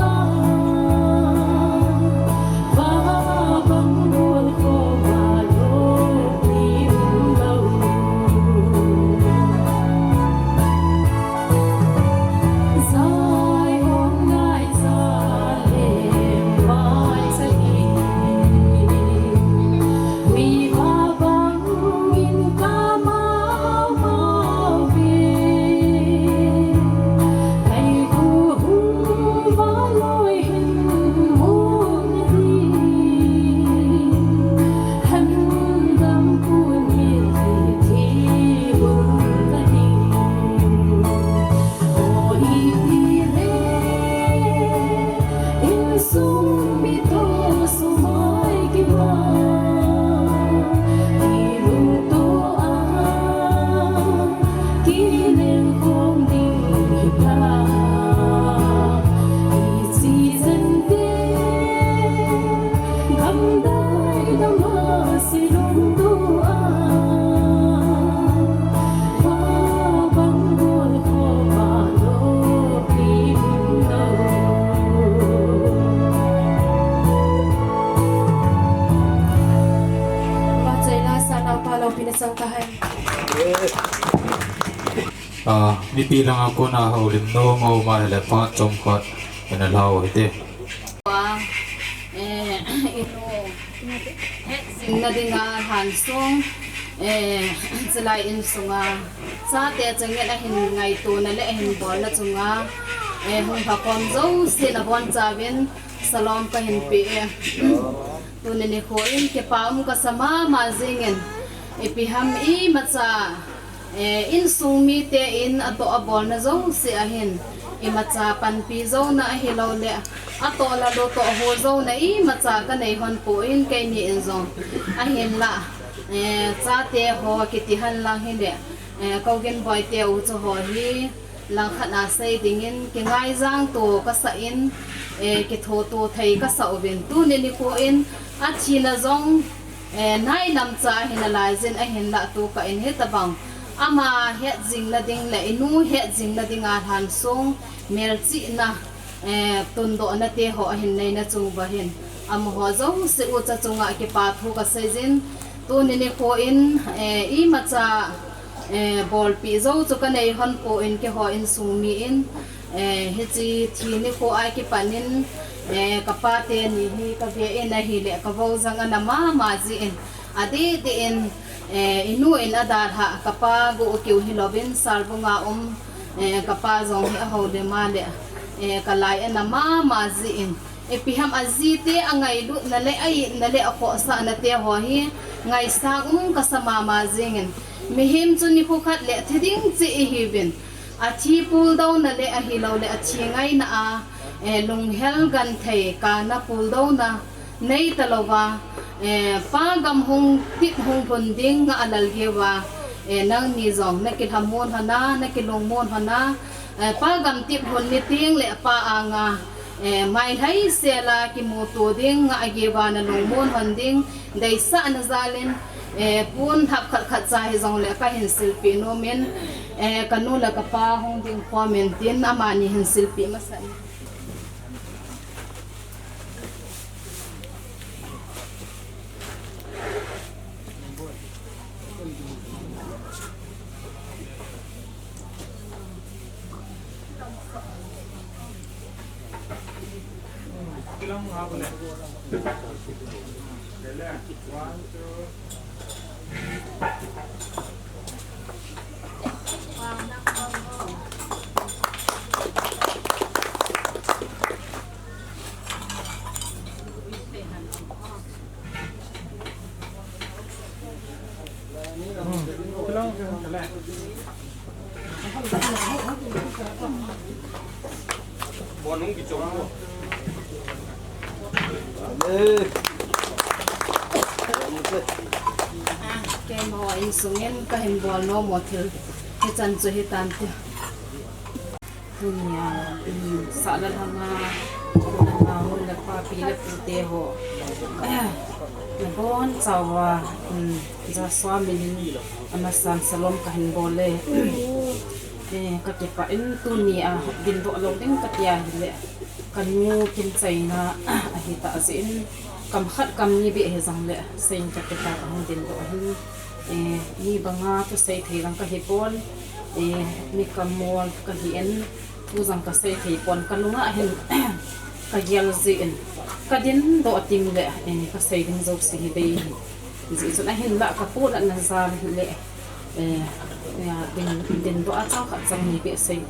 Ah, mipi langa kona houlim nom a um ahile phat chomkhat ina lhau hite. Eh, inu, hetjingna dinga lhansong, eh, chulai insunga chate changin ahin ngaitona le ahin bolna chunga, eh, hung lhakhom jouse nabonchauvin salom kahin pe e. Tuni nikho in kipa um kasa mama jingin, ipi ham imacha, eh, insung mite in atoh abolna jouse ahin imacha panpi jouna ahilouleh atoh lalu toh ho jouna imacha kanei hon poi, keini in jong ahinla, eh, chate ho kiti henlang hile, eh, Koginboi te u chu ho hi langkhat a sei dingin kingaijang to kasah in, eh, kithoto thei kasah uvin, tuni nikho in athina jong, eh, nailamcha ahi nalaijin, ahinla tukah in hitabang ama hetjingna ding le inu hetjingna dinga lhansong melchihna, eh, tundohna te ho ahin neina chung uva hin amaho jouse ucha chunga kipa thu kaseijin, tuni nikho in, eh, imacha, eh, bolpi jou chu kanei hon poi, keiho insung mi in, eh, hiche thi nikho a kipat in, eh, kapa teni hi kave in ahile kavou jang ana mama jin, adeh deh in, eh, inu in adalhah kapa Go Kiu hilouvin Sarbung a um, eh, kapa jong hi ahoulim a le, eh, kalai ana mama jin, ipi ham ajite angailutna le a-itna le akhohsahna te ho hi ngaisang um kasa mama jingin, mihem chu nikho khat le thi ding cheh ihiuvin, athi puldouna le ahilouleh athi ngaina a, eh, lunghel genthei kana puldouna neitalouva, eh, pa gam hung tip hung lhun ding nga alal geuva, eh, nangni jong nakilhamon hon a, nakilungmon hon a, eh, pa gam tip lhun ni tengle pa anga, eh, mailhai sela kimuto ding nga ageuva nalungmon hon ding deisahna jalin, eh, pon hap khat khat cha hijongle kahin silpeh nomin, eh, kanu le kapa hung ding khomin tin amani hin silpeh masah in. Keima insungin kahin bol nom u thil Hichan chu hitante. Tunia, um, sahla lhanga, nau le pa, pi le pute ho. Nabon chauva, um, Joshua minin amasan salom kahin bol e. Eh, kakipah in tunia, dindoh lou ding katia hile. Kanu kin chaina, ahitah jeh in, kam khat kam ni beh hijongle, seiyin kakipah kahung dindoh ahin. Eh, mi banga thusei thei lang kahipon, eh, mi kamol kahin, thu jong kasei theipon, kalunga hin kagel jeh in, kadindoh tengle, eh, kasei ding jouse hi bei hi. Hijeh chun ahinlah kapu natna jal hile, eh, eh, din, dindoh a chang khat chang ni beh sei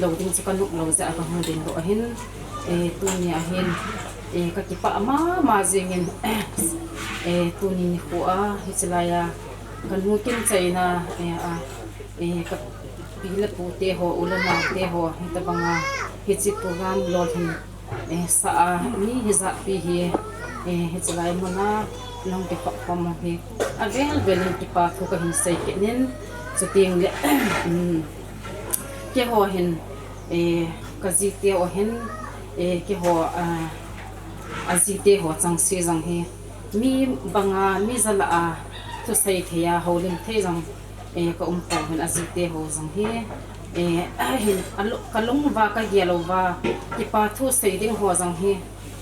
lou ding chu kanop lou jeh a kahung dindoh ahin, eh, tunia hin, eh, kakipah mama jengin, eh, tuni nikho a, hiche laiya, kanu kin chaina, eh, a, eh, kapi le pute ho, u le naote ho, hitobanga, hiche program lolhin, eh, sa a, mi hijatpi hi, eh, hiche lai muna, nahung kikhop khom u hi, avel velin kipa thu kahin sei kit in, chutengle, um, keiho hin, eh, kajiteu ahin, eh, keiho, ah, ajite ho chengse jong hi, mi banga, mi jalah a, thusei thei a, houlim thei jong, eh, kaum pouvin ajite ho jong hi, eh, ahin, alu-, kalung uva, kagel uva, kipa thu sei ding ho jong hi,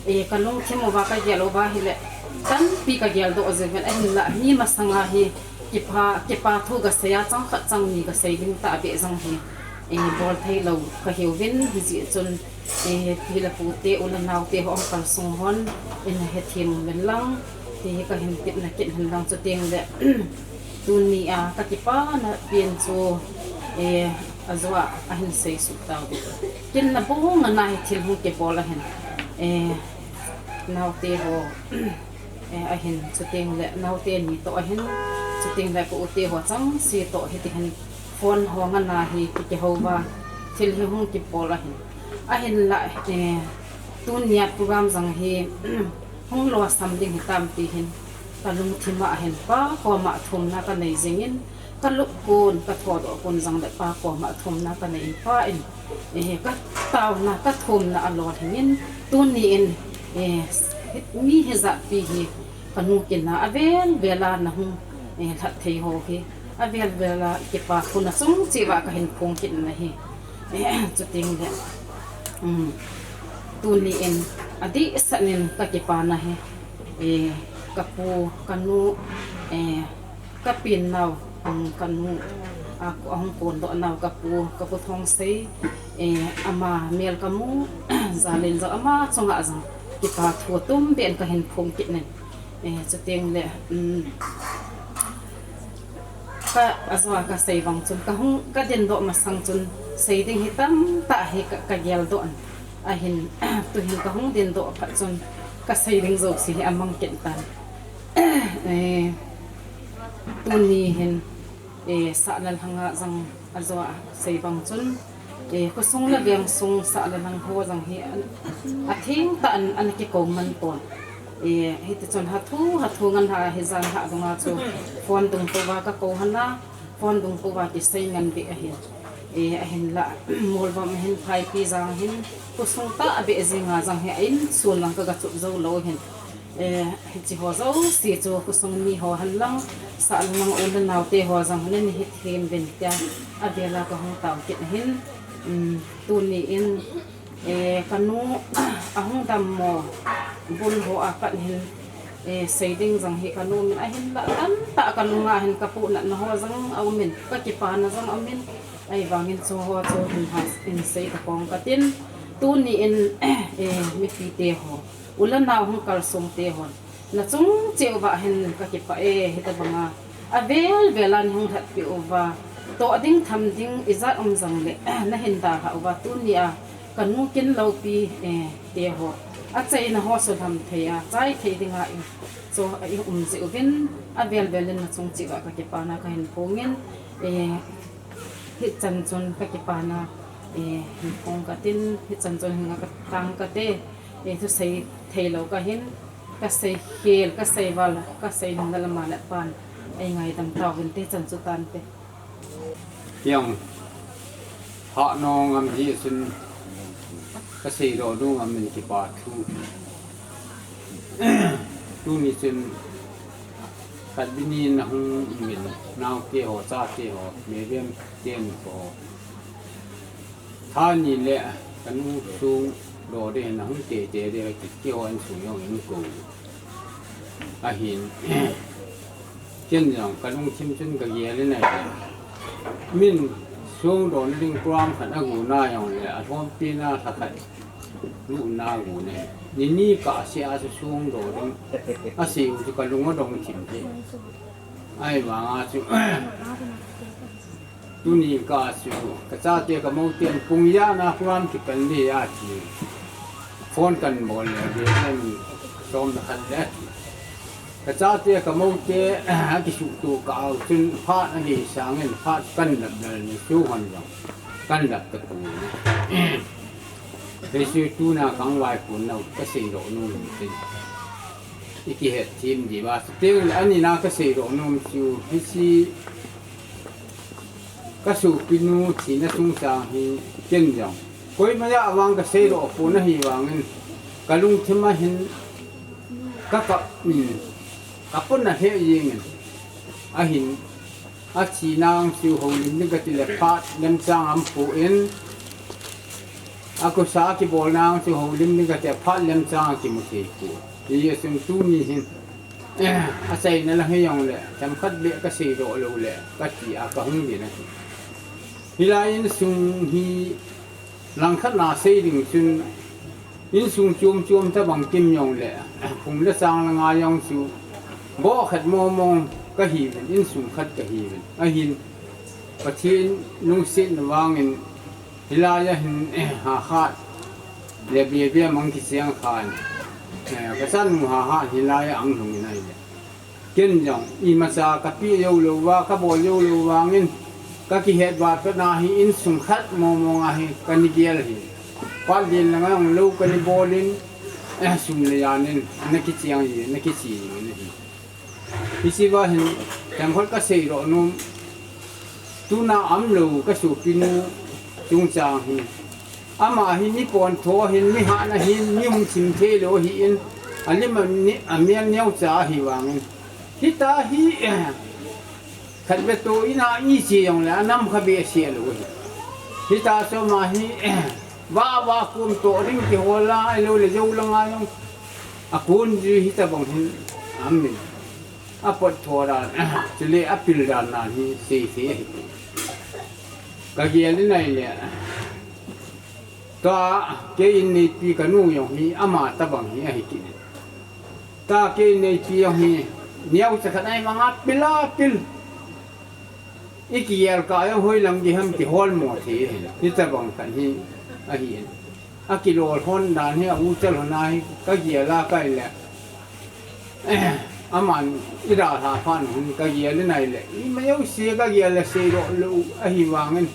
eh, kalungthim uva, kagel uva hile, tampi kageldoh jiuvin, ahinlah mi masanga hi, kipa, kipa thu kasei a, chang khat chang ni kasei ding tahbeh jong hi, eh, bol thei lou kahiuvin, hijeh chun, eh, pi le pute, u le naote ho, hung kalsong hon, in hethem uvin lang, ti hi kahin tipna kit hin lang, chutengle, tunia kakipana pen chu, eh, ajoa ahin seisuh tauve. Kin nabonga nahi thil hung kibol ahin, eh, naote ho, eh, ahin, chutengle naote ni toh ahin, chutengle ka ute ho chengse toh hitihin phone ho ngana hi ki, kihouva, thil hi hung kibol ahin. Ahinlah, eh, tunia program jong hi, hung losam ding hitam tihin, kalungthima ahin pa koma thumna kanei jengin, kalup kon, kathodoh kon jongle pa koma thumna kanei in, pa in, eh, kataona, kathumna alolhingin, tuni in, eh, mi hijatpi hi, kanu kin a, avel vela nahung, eh, lhat thei ho hi, avel vela kipa thu nachung cheh uva kahin phong kit in ahi. Eh, chutengle, um, tuni in adehset in kakipana hi, eh, kapu, kanu, eh, kapen nau, um, kanu, a, ahung kondoh nau kapu, kapu Thongsei, eh, ama mel kamu jal in jong ama chunga jong kipa thu tumbeh in kahin phong kit in, eh, chutengle, um, ka, ajoa kasei vang chun, kahung, kadindoh masang chun, sei ding hi tamtah hi ka, kageldoh in, ahin, tuhin kahung dindoh phat chun, kasei ding jouse hi amang kit tan. Eh, tuni hin, eh, sahla lhanga jong ajoa sei vang chun, eh, khosung le vengsung sahla lhang ho jong hi, an, athengtah in ana kikou man pon. Eh, hitichun hathu, hathu ngen ha, hijan ha dunga chu phone dung pouva kakou hon a, phone dung pouva kisei ngen beh ahin. Eh, ahinlah, Molvom ahin, Phaipijang ahin, khosung tahbeh jenga jong hi a insun lang kaga chup jou lou ahin. Eh, hiche ho jouse chu khosung mi ho hen lang, sahlang u le naote ho jong hin hethem uvin tia, avela kahung tao kit ahin, um, tuni in, eh, kanu, ahung dammo bul ho a pat hin, eh, sei ding jong hi kanu min ahinlah tamtah kalunga hin kapu natna ho jong aumin, kakipana jong aumin, ahivangin chu ho chu hin ha, hin sei tapong katin, tuni in, eh, mipite ho, u le nao hung kalsong te hon, nachung cheh uva hin kakipah e, hitobanga avel vela neihung lhatpeh uva, toh ding tham ding ijat um jongle, nahin dalhah uva, tunia kanu kin loupi, eh, te ho, achaina ho sulham thei a, chai thei dinga i, chu ium jeh uvin, avel velin nachung cheh uva kakipana kahin phongin, eh, hichan chun kakipana, eh, hin phong katin, hichan chun hinga katang kate, eh, thusei theilou kahin, kasei khel, kasei val, kasei nung le ama le apan eingaidam tauvinte, chan chu tante. Kiang ha nong am hi chun ka sei lo nung am in kipa thu. Tuni chun khat bini na hung min nau te ho cha te ho me bem ten ho. Tha ni le ka nu sung lo de na hung te te de ki ki ho an sung yong in ko. Ahin ken jong ka lungthim chun ka gel in ai. Min sung do na ding program khat a gu na yong le a thom pi na kha khat lu na gu ne. Ni ni ka sia su sung do ding a si u chu ka lung a dong thim te. Ai ma nga chu Tuni ka chu ka chate ka mo ten pung ya na program ki pen ni a ti. Phone kan bol le de kan som na khat le. Ka chate ka mo te a ki su tu ka au chun phat a ni sang in phat kan lap dal ni su hon jong kan lap ta ku. He su tu na kang vai kun nau ka sei lo nu ni tin. I ki het thim di ba. Te ani na ka sei lo nu chu hi si Ka sopinu thina chungchang hi ken jong koima a vang ka sei lo pon ahi vangin ka lungthim a hin ka kap in ka pon a he jeng in ahin a thi nang chu holim ding ka ti le phat lemchang am pu in a kosa kibol nang chu holim ding ka ti a phat lemchang a kimu thei pu. Hi a chun tuni hin Eh, a chaina lang hi jong le, themkhat beh ka sei doh lo le, ka ti a ka hung ding ahi. Hilai insung hi langkhat na sei ding chun, insung chuam chuam tabang kim jong le, phung le chang langa jong chu, bawh khat mong mong ka hi uvin, insung khat ka hi uvin. Ahin, Pathen lungsetna vangin, Hilai a hin, eh, ha khat le bia bia mang kichiang khan. Eh, ka chanu ha ha hilai a ang lhung in ahile. Ken jong, imacha ka pi jou lou va, ka bol jou lou vangin, ka kihet vat ka na hi insung khat mong mong a hi, ka ni gel hi. Pal din langa jong lou ka ni bol in, eh, sum le jan in, na kichiang hi, na kichi hi, na hi. Hiche va hin, themkhat ka sei doh nom, tuna um lou ka sopinu chungchang hi. Ama hi mi pontho ahin, mi hatna ahin, mi hung thim thei lou ahin, a lim a ni, a mial neocha ahi vangin. Hitia hi, khat ve to ina i chi jong le, a nam kha behseh lou ahi. Hitia chu ama hi, va va kum to ding kihol a, ahilou le jou langa jong. A kun ji hitabang hin, amin. A pot tho dan, chule a pil dan dan hi sei sei ahi. Ka gel in ahile, tua kei in neipi ka nu jong hi ama tabang hi ahi kit in. Tua kei in neipi jong hi, neocha khat ahi vanga pil a pil. I kigel kah jong hoilam gei ham kihol mo thei ahi. Hitabang khat hi ahi in. A kilol hon dan hi a u chal hon a hi ka gel a ka ile. Aman i dalha phat un ka gel in ahile. Ima jouse ka gel le sei doh lou ahi vangin.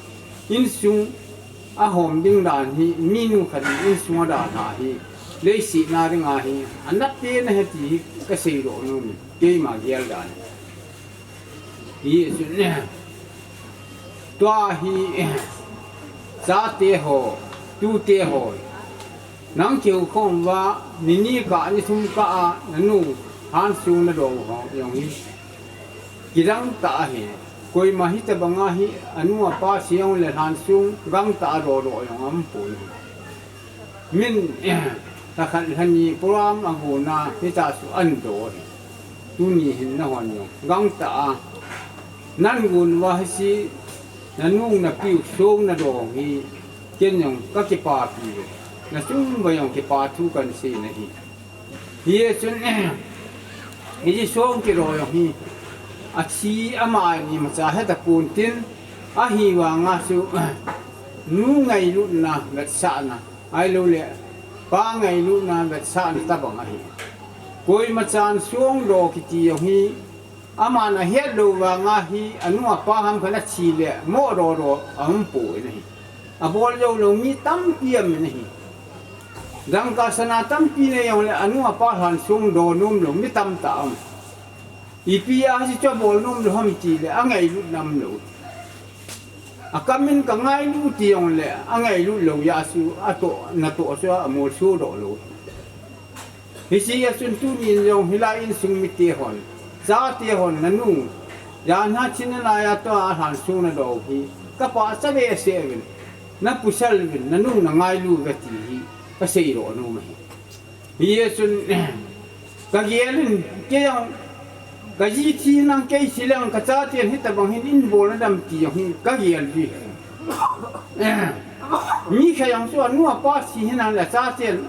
Insung a hom ding dan hi, minu khat in insung a dalha hi. Leiset na ding ahi. A nat pen ahi ti hi ka sei doh nom in. Keima gel dan. Hi chun, tua hi, chate ho, tute ho, nang keu khom uva, ni ni kah, ni thum kah a, na nu, lhansung na do ho, jong hi. Kidang tah ahi, koima hitabang a hi, anu apa seh jong le lhansung, gangtah a do do jong aum poi. Min, lha khat lha ni program a guna, hitia chu an do hi. Tuni hin na hon jong. Gangtah a. Nan gun uva hiche, na nu na pi u song na do hi. Ken jong ka kipapi uve. Na chung uva jong kipa thu kan sei na hi. Hi chun, hiche song kiro jong hi. A thi ama imacha heta pon tin, ahi vanga chu, nu ngailutna, vetsahna. Ahilou le, pa ngailutna vetsahna tabang ahi. Koima chan song do kiti jong hi, aman ahet lou vanga hi, anu apa ham khat a thi le, mo do do, aum poi na hi. Abol jou lou mi tampi aum in ahi. Dangka sana tampi nei jong le, anu apa lhansung do nom lou, mi tamtah aum. Ipi a hiche chu abol nom lou ham ti le, angailutna um lou. Akam in kangailu ti jongle, angailu lou jeh a chu, atoh, natoh chu amolso doh lou. Hiche a chun tunin jong hilai insung mite hon, chate hon, nanu, jan a thi nalai a tua alhan song nadoh u hi, kapachat behseh uvin, napusal uvin, nanu nangailu uve ti hi, kaseidoh nom ahi. Hijeh chun, kagel in, kei jong, kaji thi nang kei thi leng, kachaten hitobang hin eibolna dam ti jong hi, kagel uve. Mi khat jong chu anu apa thi hinangle achaten,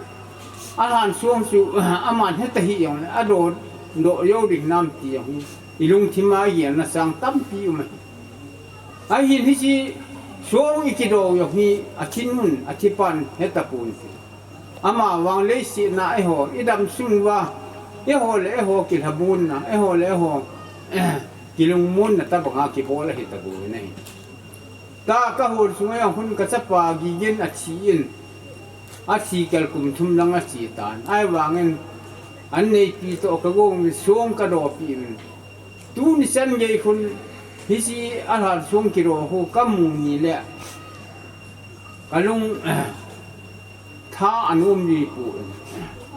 alhan song chu, aman heta hih jongle, adoh, doh jou ding nam ti jong hi, ilungthim a gelna chang tampi um ahi. Ahin hiche song ikidoh u jong hi, athinun, athipan, hetapon ti. Amavang leiset a eiho, idam sung uva, eiho le eiho kilhabonna, eiho le eiho, kilungmonna tobanga kibol ahitabou ahi. Tua kahol sunga jong khun kachapa Gigin athin, athi kal kum thum lang ache tan. Ahivangin, anneipi toh kagong uvin song kadohpeh uvin. Tuni chan gei khun, hiche alhan song kidoh khu kamu ni le, kalung, tha anom jipoi.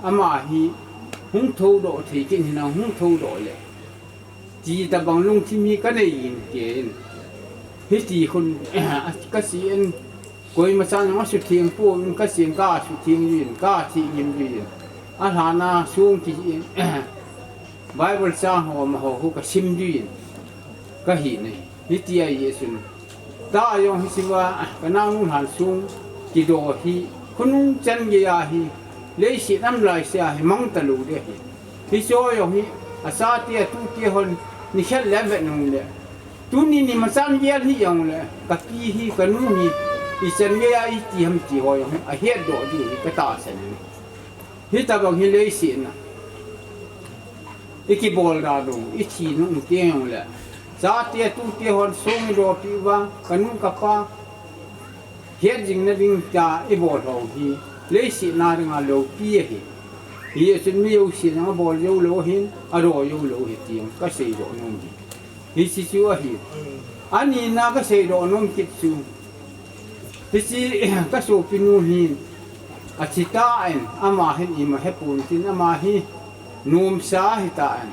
Ama hi hung thoudoh thei kit hinam, hung thoudoh le, ti tobang lungthim hi kanei jing kei in. Hiti khun, kachen, koima chan jong asutheng pouvin, kachen kasutheng jin, kathengim jin. Alhan a song ki, Bible chang ho amaho khu kasim jin, kahin ahi. Hitia jeh chun, tua jong hichea, kanaonu lhan song kidoh hi, khonung chan gei a hi, leiset a um laisea hi mang talou ding ahi. Hiche jong hi, achate atute hon, nikhat le avet nung le, tuni ni machan gel hih jongle, kapi hi, kanu hi, ichan gei a iti ham ti ho jong hi, ahetdoh ding hi, katahsan in. Hitobang hi leiset a ikibol dan u, ithi nung teng jongle, chate atute hon song idohpeh uva, kanu kapa, het jing nading tia ibol ho hi, leiset a dinga loupi ahi. Hijeh chun mi jousen jong abol joulou ahin, adoh joulou ahi ti jong kaseidoh nom ahi. Hiche chu ahi. Anina kaseidoh nom kit chu, hiche kasopinu hin, athi tan, ama hin ima hepon tin, ama hi nomsa ahitan.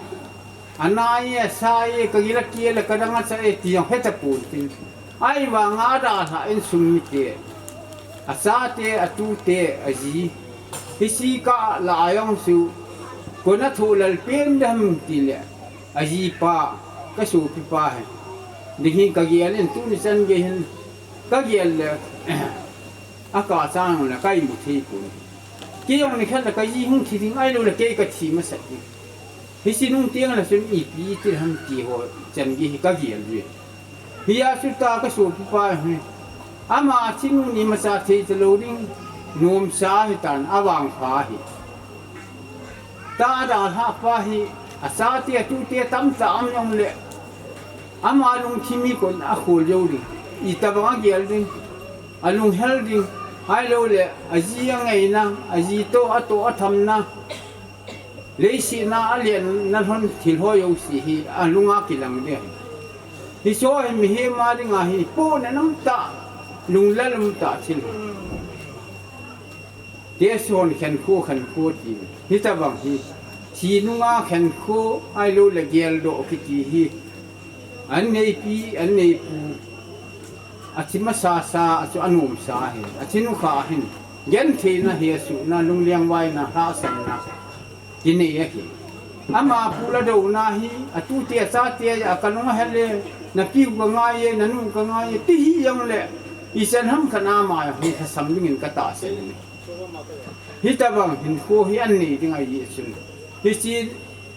Ana e, asa e, kagil akel e, kadang acha e, ti jong hetapon tin. Ahivanga adalhah insung mite, achate, atute, aji, hiche kalah a jong chu, kona thohlal pen dem tile, ajipa, kasopipa hi, ding hi kagel in, tuni chan gei hin, kagel le, akah chan le, kaimu thei pon. Kei jong nikhat le kaji hung thi ding ahiloule kei kathi masat ding. Hiche nung teng le chun ipi iti ham ti ho chan gei hi kagel uve. Hijeh chun tua kasopipa hi, ama thi nung imacha thei talou ding, nomsa ahitan, avangpha ahi. Tua adalhah pa hi, achate atute tamtah um jongle, ama lungthim hi koin akhol jou ding. Itobang agel ding, alunghel ding, ahiloule, aji angaina, aji toh, atoh athamna, leiset a alen nalhon thil ho jouse hi, alunga kilang ding ahi. Hiche hi mihem a dinga hi, pohnat umtah, lunglel umtah thil. Teso hon khenkho, khenkho ti. Hitobang hi, thi nunga khenkho, ahiloule geldoh kiti hi, anneipi, anneipu, athi masasa a chu anomsa ahi. Athi nukha hin, gentheina, hesohna, lunglengvaina, lhahsamna kinei ahi. Ama pu ladouna hi, atute achate a kalung ahel e, napiu kangai e, nanu kangai e, ti hih jongle, ichan ham khat a ama hi lhasam dingin katahsan e. Hitobang hinkho hi annei ding ahijeh chun, hiche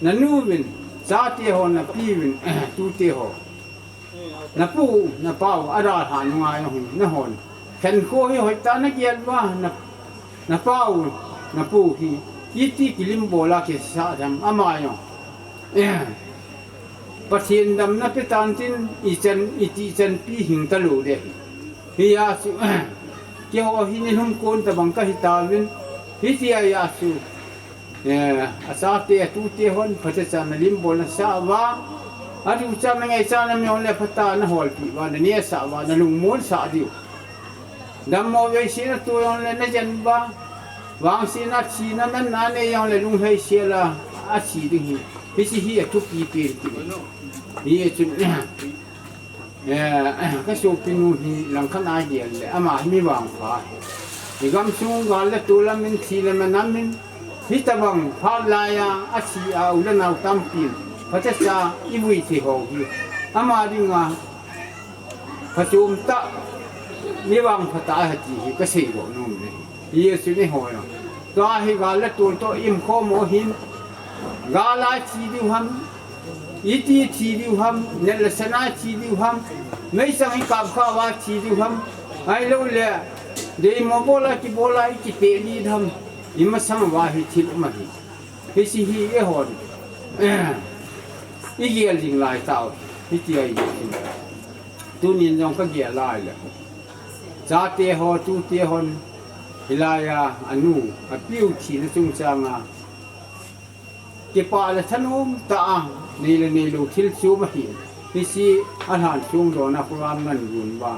nanuvin, chate ho, napiuvin, tute ho, napu, napau, adalhah nunga jong hi, nahon khenkho hi hoitah nagel uva, na, napau, napu hi iti kilimbol a kisah dem, ama jong Pathen damna petan tin, ichan, itih chanpi hing talou ding ahi. Hijeh chun, keiho hi nilhum kon tobang kahitauvin, hitia jeh chun, achate atute hon phatechan nalimbolna sah uva, Aducha na ngaichat na mion le phatah na holpi uva, na nehsah uva, na lungmonsah diu. Dammo veisena tu jongle na jen uva, vangsetna thina na nei jongle lunglhaisel a athi ding hi. Hiche hi athupi pen ti. Hichun, eh, ka sopinu hi langkhat a gel le, ama hi mi vangpha ahi. I gamsung gal le tol amin, thi le man amin, hitobang phat laiya athi a u le nao tampin phatecha ivui thei ho hi ama dinga phachom tah, mi vangpha tah ahi ti hi kasei doh nom e. Hichun eiho jong, tua hi gal le tol toh iumkhom u hin, gal a thi diu ham, iti thi diu ham, neh le sen a thi diu ham, meichang ikap khah uva thi diu ham, ahiloule deimo bol a kibol a ikipeh lih ham, imasang uva hi thil um ahi. Hiche hi eihon igel jing lai tauve. Hitia ihi. Tunin jong kagel lai le, chate ho, tute hon, hilaiya anu, apiu thina chungchanga kipah le thanom tah a, nei le neilou thil chom ahi. Hiche alhan songdohna program nangon uva,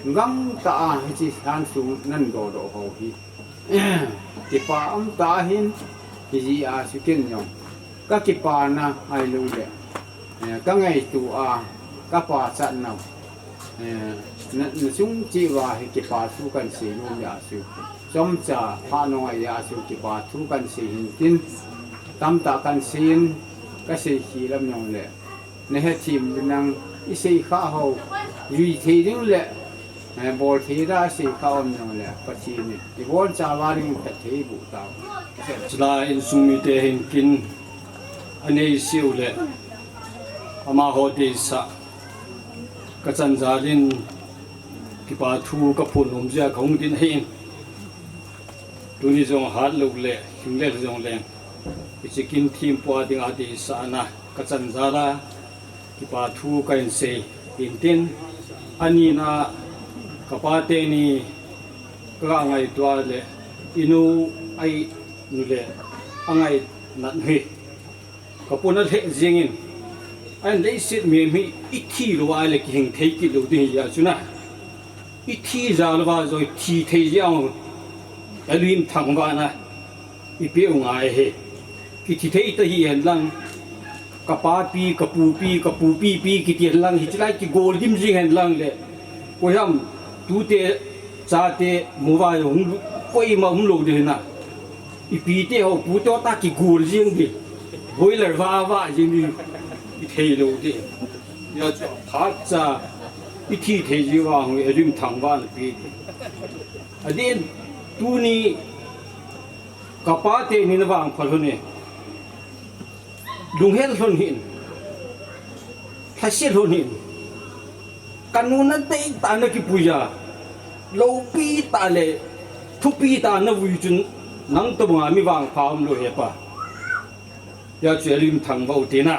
gangtah a hiche lhansong nandohdoh ho hi kipah umtah ahin, hijeh a chu ken jong kakipana ahiloule, eh, kangaito a, kapachatnau, eh, na, nachung cheh uva hi kipa thu kahinsei nom jeh a chu, chomcha phat nung ahi a chu kipa thu kahinsei hintin, tamtah kahinsei in, kaseikhel lam jongle, nahethem uvin lang, iseikhah ho, jui thei ding le, eh, bol thei da seikhah um jongle, Pathen in ibonchauva ding phatthei eiboh tau. Chulai insung mite hin kin aneiseu le, amaho deisah kachan jal in, kipa thu kaphon nom jeh a kahung ding ahin. Tuni jong hatlou le, lhinglel jongleng, hiche kin thempu a dinga deisahna kachan jal a, kipa thu kahinsei hintin, anina, kapa teni kaga ngaito a le, inu, a-inu le angainat hi kapona lheh jengin, ahin leiset mihem hi ithi lou a le kihing thei kit lou ding ahi a chuna. Ithi jal uva jong ithi thei jeh a, Elohim thangvahna ipeh u ngai ahi. Kithi thei ta hihen lang, kapapi, kapupi, kapupipi kiti hen lang, hiche lai kigol dim jing hen lang le, koiham, tute, chate, mu uva jong hung, koima umlou ding hina. Ipite ho, pute ho tah kigol jeng ding, boiler vah vah jeng ding, ithei lou ding. Hijeh chun phatcha ithi thei jeh uva hung Elohim thangvahna pe ding. Adeh in, tuni kapa teni navangphat lhon e, lunghel lhon hih in, lhase lhon hih in, kanu nadeitah a nakipuija, loupi tah le thupi tah a navui chun, nang tobanga mi vangpha umlou hepa. Hijeh chun Elohim thangvah u tina.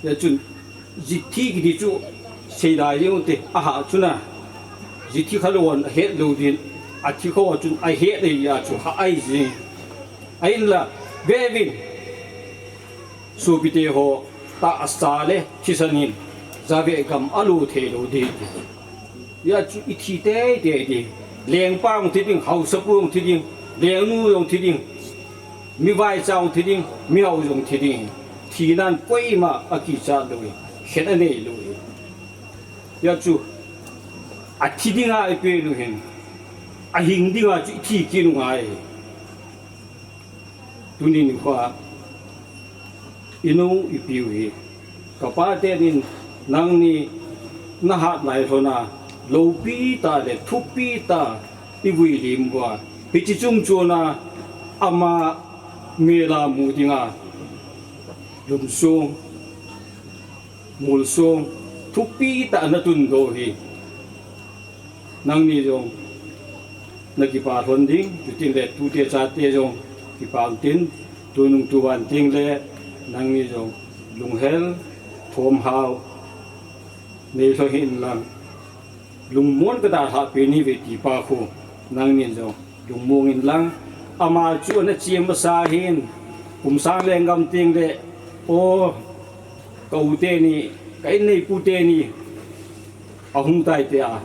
Hijeh chun, jitthi kiti chu seidai jeng ute, ahah chuna. Jitthi khalou hon ahet lou din, athi kho chun ahet ahi a chu hah ahi jeng. Ahinla, veuvin, sopite ho, tahsa le thisan in, jave gam alo theilou ding. Hijeh chun ithi teitei ding. Lengpa jong thi ding, haosapu jong thi ding, lengnu jong thi ding, mivaicha jong thi ding, mihao jong thi ding. Thinan koima akichat lou e, khen anei lou e. Hijeh chun athi dinga ipen u hin, ahing dinga chu ithi kit u ngai. Tuni nikho a, inu ipiu hi, kapa tenin nangni nahat lai lhon a, loupi tah le thupi tah ivui lim uva, hiche chungchon a ama mel a mu dinga lungsong, molsong thupi tah natundoh hi, nangni jong nakipa lhon ding, chutin le tute chate jong kipa um tin, tunung tuvan teng le nangni jong lunghel, thomhao nei lhon hih in lang, lungmon kadalhah pen hive ti pa khu, nangnin jong lungmong in lang, ama chu ana chem masa hin, kum sang lenggam teng le, o, Ka u teni, ka inneipu teni ahung tai tia,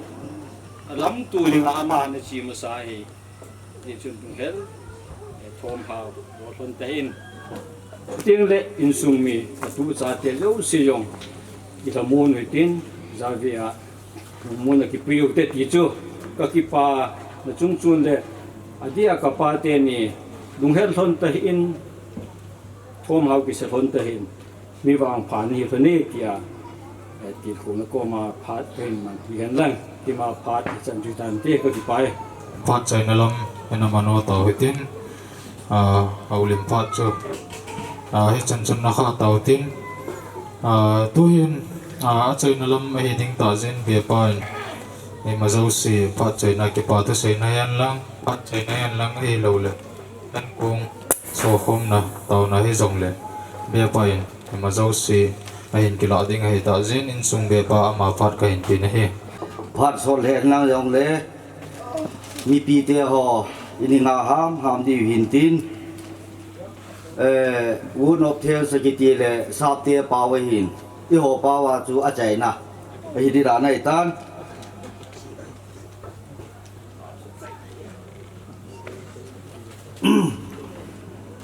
alamtu dinga ama ana che masa hi, hichun lunghel, eh, Thomhao, lolhon tahih in. Tin le insung mi, atu chate jouse jong, ilhamon u hitin, jaovin, mun a kipuiu te ti chu, ka kipana chungchon le, adeh a kapa teni, lunghel lhon tahih in, Thomhao kisa lhon tahih in, mi vangpha nahi lhon e tia, eh, tilkhouna koma phat kahin manpeh hen lang, tima phat hichan chu tante, ka kipah e. Phat chaina lam, ina mano tao hitin, ah, houlim phat chu, ah, hichan chun nakha tao tin, ah, tuhin, ah, achaina lam ahi ding tah jeh in Bepa in, ima jouse, phat chaina kipa thu seina hen lang, phat chaina hen lang ahilou le, nan kong sokhomna, taona hijongle, Bepa in, ima jouse, ahin kilah ding ahi tah jeh in, insung Bepa ama phat kahin pe nahi. Phat sol hen lang jongle, mipi te ho, ini nga ham, ham diu hintin, eh, wound of thanks kiti le, sapte pao ahin, eiho pao a chu achaina, ahi ding dan ahitan.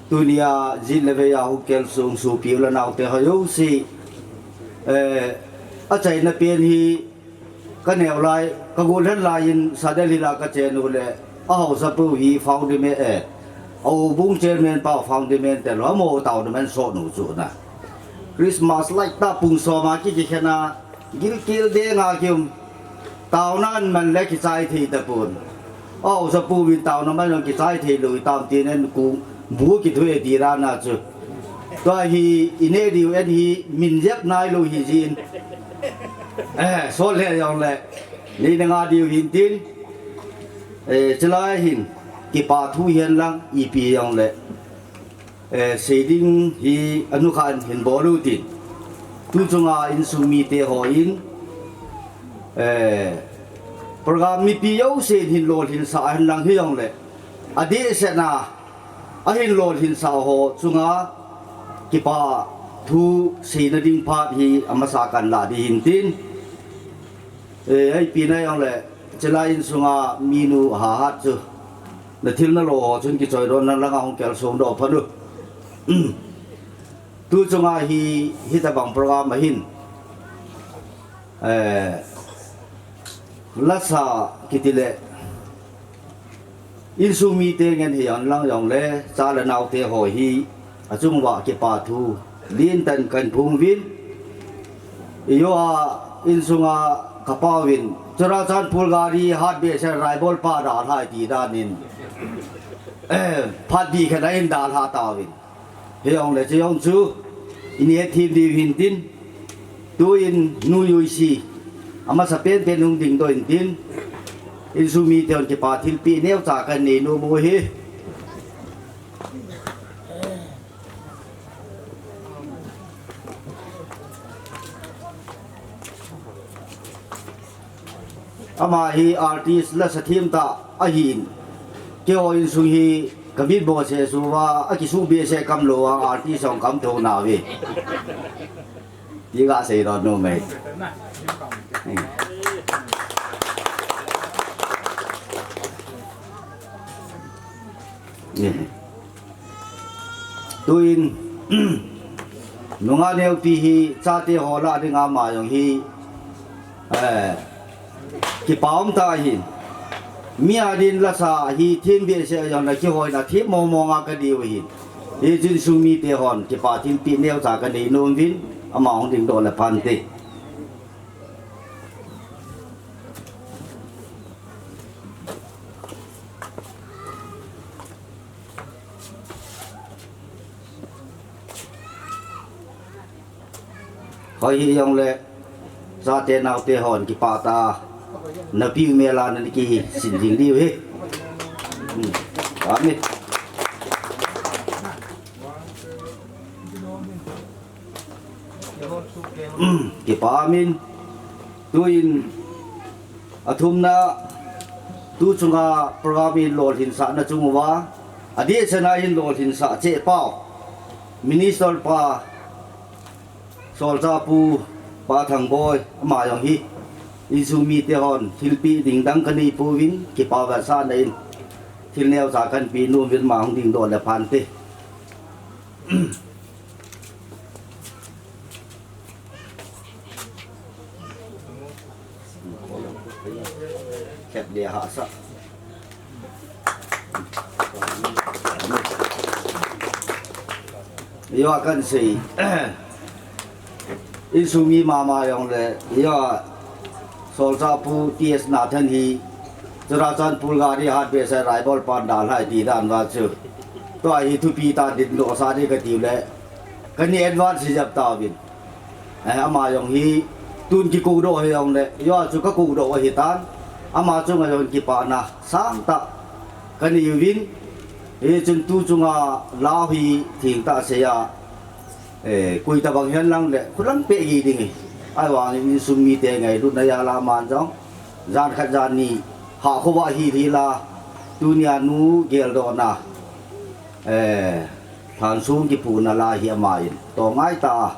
Tunia, jit le vei a hung kal sung sopi u le naote ho jouse, eh, achaina pen hi ka neo lai, ka gollhen lai in Sadelhi la ka chen u le, ahaosapu hi founding me-, eh, a houbung chairman pa founding man te lo, amo taona man sot nu chu na. Christmas light ta pung som a ki, kikhen a, gilkel ding a kium. Taona aman le kichai thei tapon. Ahaosapu vin taona man jong kichai thei lou tam tin en ku bu kithu e ti rana chu. Tua hi i neh diu en hi min jep nailou hi jin. Eh, sol le jongle. Nei na nga diu hintin. Eh, chulai hin kipa thu hen lang ipi jongle. Eh, seiding hi anukhan hin bol u tin. Tu chunga insung mite hon, eh, program mipi jousen hin lolhinsah hen lang hijongle, adeh sehna ahin lolhinsah ho chunga kipa thu seina ding phat hi amasa kan la ding hintin. Eh, ahipi na jongle, chulai insunga minu hahat chu. Na thil na lo ho chun kichoi don na langa hung kal sung doh phat u. Tu chunga hi, hitabang program ahin. Eh, lasa kiti le. Insung mite ngen hi hen lang jongle, cha le naote ho hi, achung uva kipa thu, lien tah in kan phong uvin, ijou a insunga ka pa uvin, Churachandpur gari hat behseh a raibol pa dalha ti dan in, eh, phat dih khat a in dalha tauvin. Hijongle chujong chu, i neh thim diu hintin, tuin nu Joyce, amasa penpen hung dingdoh intin, insung mite hon kipa thilpeh neocha kan nei nom u hi. Ama hi artist lasa thim tah ahin. Keiho insung hi ka mit bohse suh uva, akisuh behseh kamlou a artist hung kamtho nauve. Ti ga sei don nom e. Tuin, nungah neopi hi, chate ho lah dinga ama jong hi, eh, kipa um tah ahin. Mi a din lasa hi thim behseh a jong le kihoina thim mong mong a ka diu ahin. Hichun insung mite hon, kipa thilpeh neocha ka nei nom uvin, ama hung dingdoh le phante. Hoi hijongle, chate naote hon kipah tah a, na piu mel a na kisin jing diu hi. Hmm. Amen. Kipah amin. Tuin athumna, tu chunga program in lolhinsahna chung uva, adeh sehna in lolhinsah cheh pau Minister pa Solchah Pu Pa Thangboi, ama jong hi insung mite hon thilpeh ding dang kanei pouvin, kipa vetsahna in thil neocha kahin pe nom uvin, ama hung dingdoh le phante. Kep le hahsa. Ijeh a kahin sei. Insung mi mama jong le, ijeh a Solchah Pu T S Nathan hi, Churachandpur gari hat behseh Raibol pan dalhai ti dan uva chu. Tua hi thupi tah dingdoh sa ding kati u le, kanei advance hi jep tauvin. Eh, ama jong hi tun kikoudoh hi jong le, ijeh a chu kakoudoh ahi tan. Ama chunga jong kipana sangtah kanei uvin. Hichun tu chunga lau hi thengtah seiya, eh, koi tabang hen lang le, khulang peh hi ding ahi. Ahivangin insung mite ngailutna jal a aman jong, jan khat jan ni, hahkhovah hil hil a, tunia nu geldohna, eh, lhansong kiphutna la hi ama in tong ngai tah a,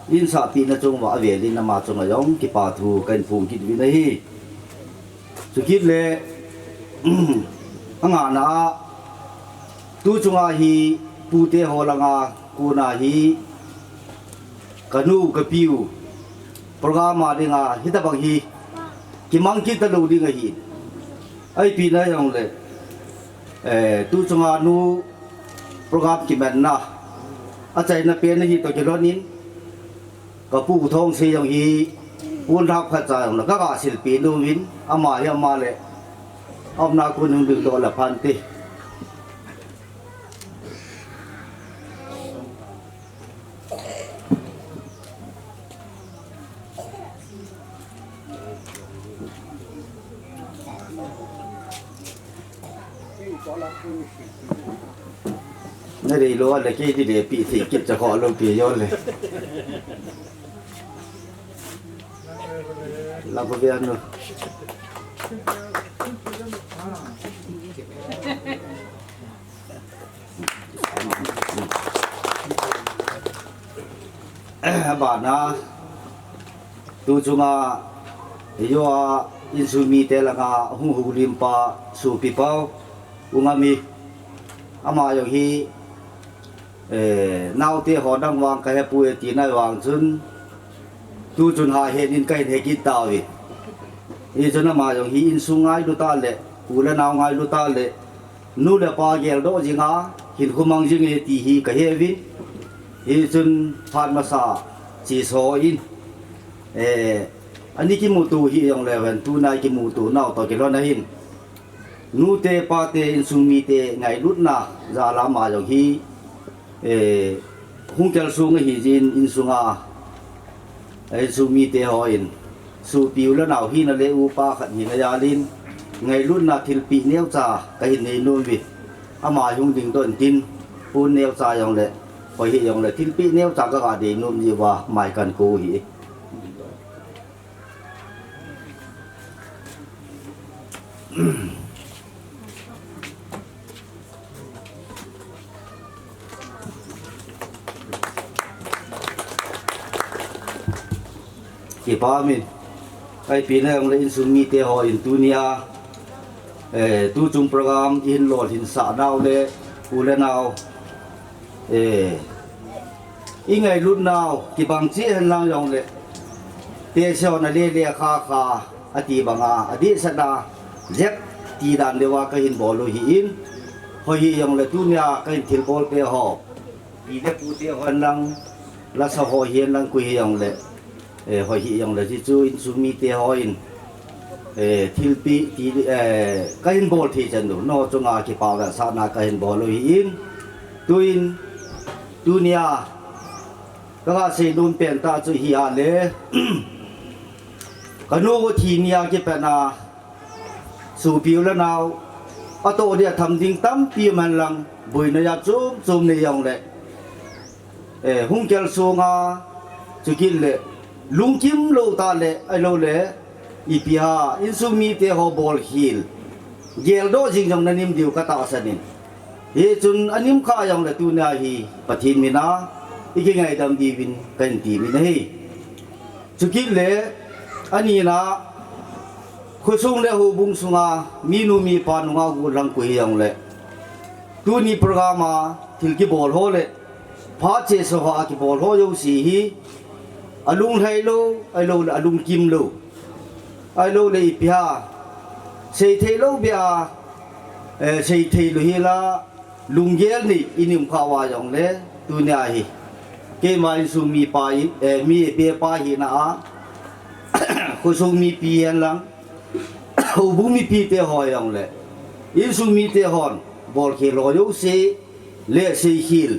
insahpehna chung uva avel in ama chunga jong kipa thu kahin phong kit uvin ahi. Chukit le, angana a, tu chunga hi pute ho langa kona hi, kanu kapiu program a dinga hitabang hi kimang kit talou ding ahi. Ahipeh na jong le, eh, tu chunga nu program kimanna achaina pen ahi toh kilhon in, kapu Thongsei jong hi pon lhap khat cha jong le kaga silpeh nom uvin, ama hi ama le aumna kon hung dingdoh le phante. Nadei lou le, kei ti le pi ti kit cha kho lou pi jo le. La ko bia no. Abana, tu chunga, ijeh a insung mite langa hung houlim pa, sopi pau, U Ngami, ama jong hi, eh, naote ho dang vang kahepoi tina vang chun, tu chun hahen in kahin he kit tauve. Hichun ama jong hi insung ngailut a le, u le nao ngailut a le, nu le pa geldoh jing a, hinkho mang jing e ti hi kahe uvin. Hichun phat masa chesa in, eh, ani kimuto hi jong le ven, tuna kimuto nau toh kilhon ahin. Nute pate insung mite ngailutna jal a ama jong hi, eh, hung kal sung ahi jin insunga, eh, insung mite hon, sopi u le nao hina le upa khat hina jal in, ngailutna thilpeh neocha kahin nei nom uve. Ama hung dingdoh intin, pon neocha jong le, hoi hi jong le, thilpeh neocha kaga dei nom ji uva, mai kahin kou u hi. Kipa min. Ahipeh na jong le insung mite hon tunia, eh, tu chung program ihin lolhin sah nau le, u le nao, eh, ingailut nau, kibang cheh hen lang jong le, te se hon a le le kha kha, ati banga, adehset a, jep ti dan deuva kahin bol u hi in, hoi hi jong le tunia kahin thilbol pe ho, pi le pute hon lang, lasa ho hi lang koi hi jong le, eh, hoi hi jong le, ti chu insung mite hon, eh, thilpeh ti, eh, kahin bol thei chan u, nao chunga kipa vetsahna kahin bol u hi in, tuin, tunia, kaga sei nom pen tah chu hi a le, kanu thi nia kipat a, sopi u le nao, atoh dia tham ding tampi man lang, boina ja chom chom nei jong le, eh, hung kal sunga, chukit le, lungkim lou tah le, ahilou le, ipi ham, insung mite ho bol hil, geldoh jing jong na nim diu ka tahsan in. Hichun anim kha jong le tunia hi Pathen mina, ikingaidam diuvin kahin ti min ahi. Chukit le, anina, khosung le houbung sunga minu mipa nungah gollhang koi hijongle, tuni program a thil kibol ho le phat chesa ho a kibol ho jouse hi alunglhai lou, ahilou le alungkim lou, ahilou le ipi ham, seithei lou beh a, eh, seithei lou hi la, lunggel nei in um kha uva jongle, tunia hi keima insung mipa, eh, mi bepa hina a, khosung mipi hen lang, houbung mipite ho hijongle, insung mite hon bolkhel ho jouse le seikhel,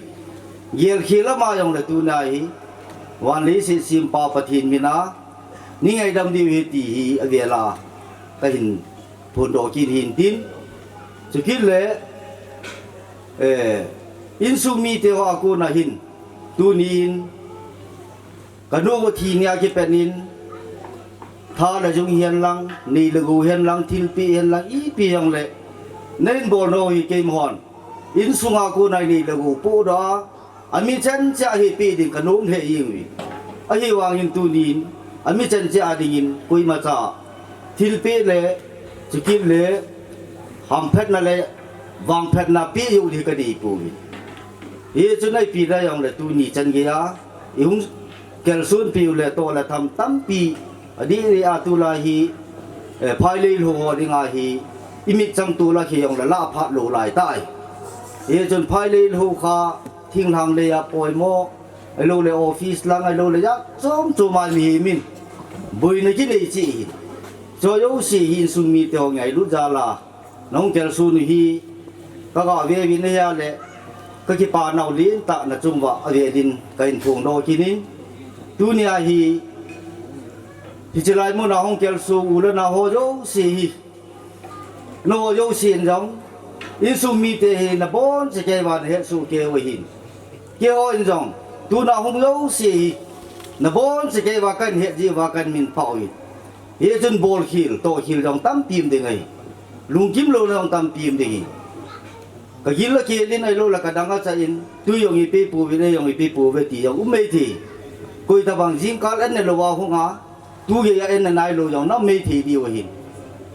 gelkhel ama jongle, tunia hi van leiset sempa Pathen mina neingaidam diu ahi ti hi avela kahin phondoh kit in tin. Chukit le, eh, insung mite ho a kona hin, tunin kanu thi nia kipatnin, tha le jung hen lang, nei le gou hen lang, thilpeh hen lang, ipi hijongle, nahin bol nau hi keima hon insunga kona nei le gou pohdoh a, ami chan cheh a hi peh ding kanom lheh jeng uve. Ahivangin tunin, ami chan cheh a dingin koimacha thilpeh le, chukit le, hamphatna le vangphatna peh jou ding kanei pouve. Hichun ipi hijongle tuni chan geiya ihung kalsonpiu le toh le tham tampi, adeh deh a tulai hi, eh, phailei lhou ho dinga hi imitchang tol'a kijongle lah phat lou lai tai. Hichun phailei lhou kha, thinglhang leiya poimo, ahilou le office lang, ahilou le jat chom chom a mihem in boina kinei cheh ahin, chu jouse hi insung mite ho ngailut jal'a nahung kalson u hi kaga ve uvin ahile, kakipa nau lentah nachung uva avel in kahin phongdoh kit in. Tunia hi, hiche lai muna hung kalson u le nao ho jouse hi, nangho jousen jong insung mite hi nabonchauva keiva nahetsoh keiyu ahin, keihon jong tuna hung jouse hi nabonchauva keiva kahin het jeh uva kahin minphah uvin. Hichun bolkhel tohkhel jong tampi um ding ahi, lungkim louna jong tampi um ding ahi. Kagil akel in ahilou le kadang acha in, tui jong ipi pouve, ei jong ipi pouve ti jong um maithei. Koi tobang jingkah an ne louva hunga, tu geiya an ne nailou jong um maithei diu ahin.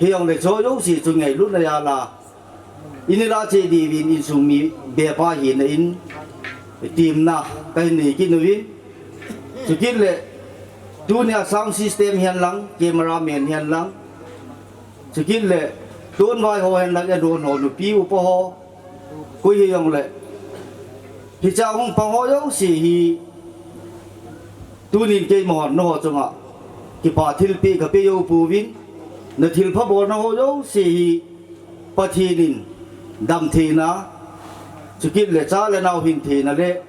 Hijongle chu jouse chu ngailutna jal'a inei lah cheh diuvin insung mi bepa hina in temna kahin nei kit uvin. Chukit le, tunia sound system hen lang, camera man hen lang, chukit le, tonvai ho hen lang, adon ho, nupi upa ho, koi hijongle, hichea hung pang ho jouse hi, tunin keimahon nangho chunga kipa thilpeh kapeh jou pouvin, nathilpha bolna ho jouse hi Pathen in damtheina, chukit le cha le nao hintheina le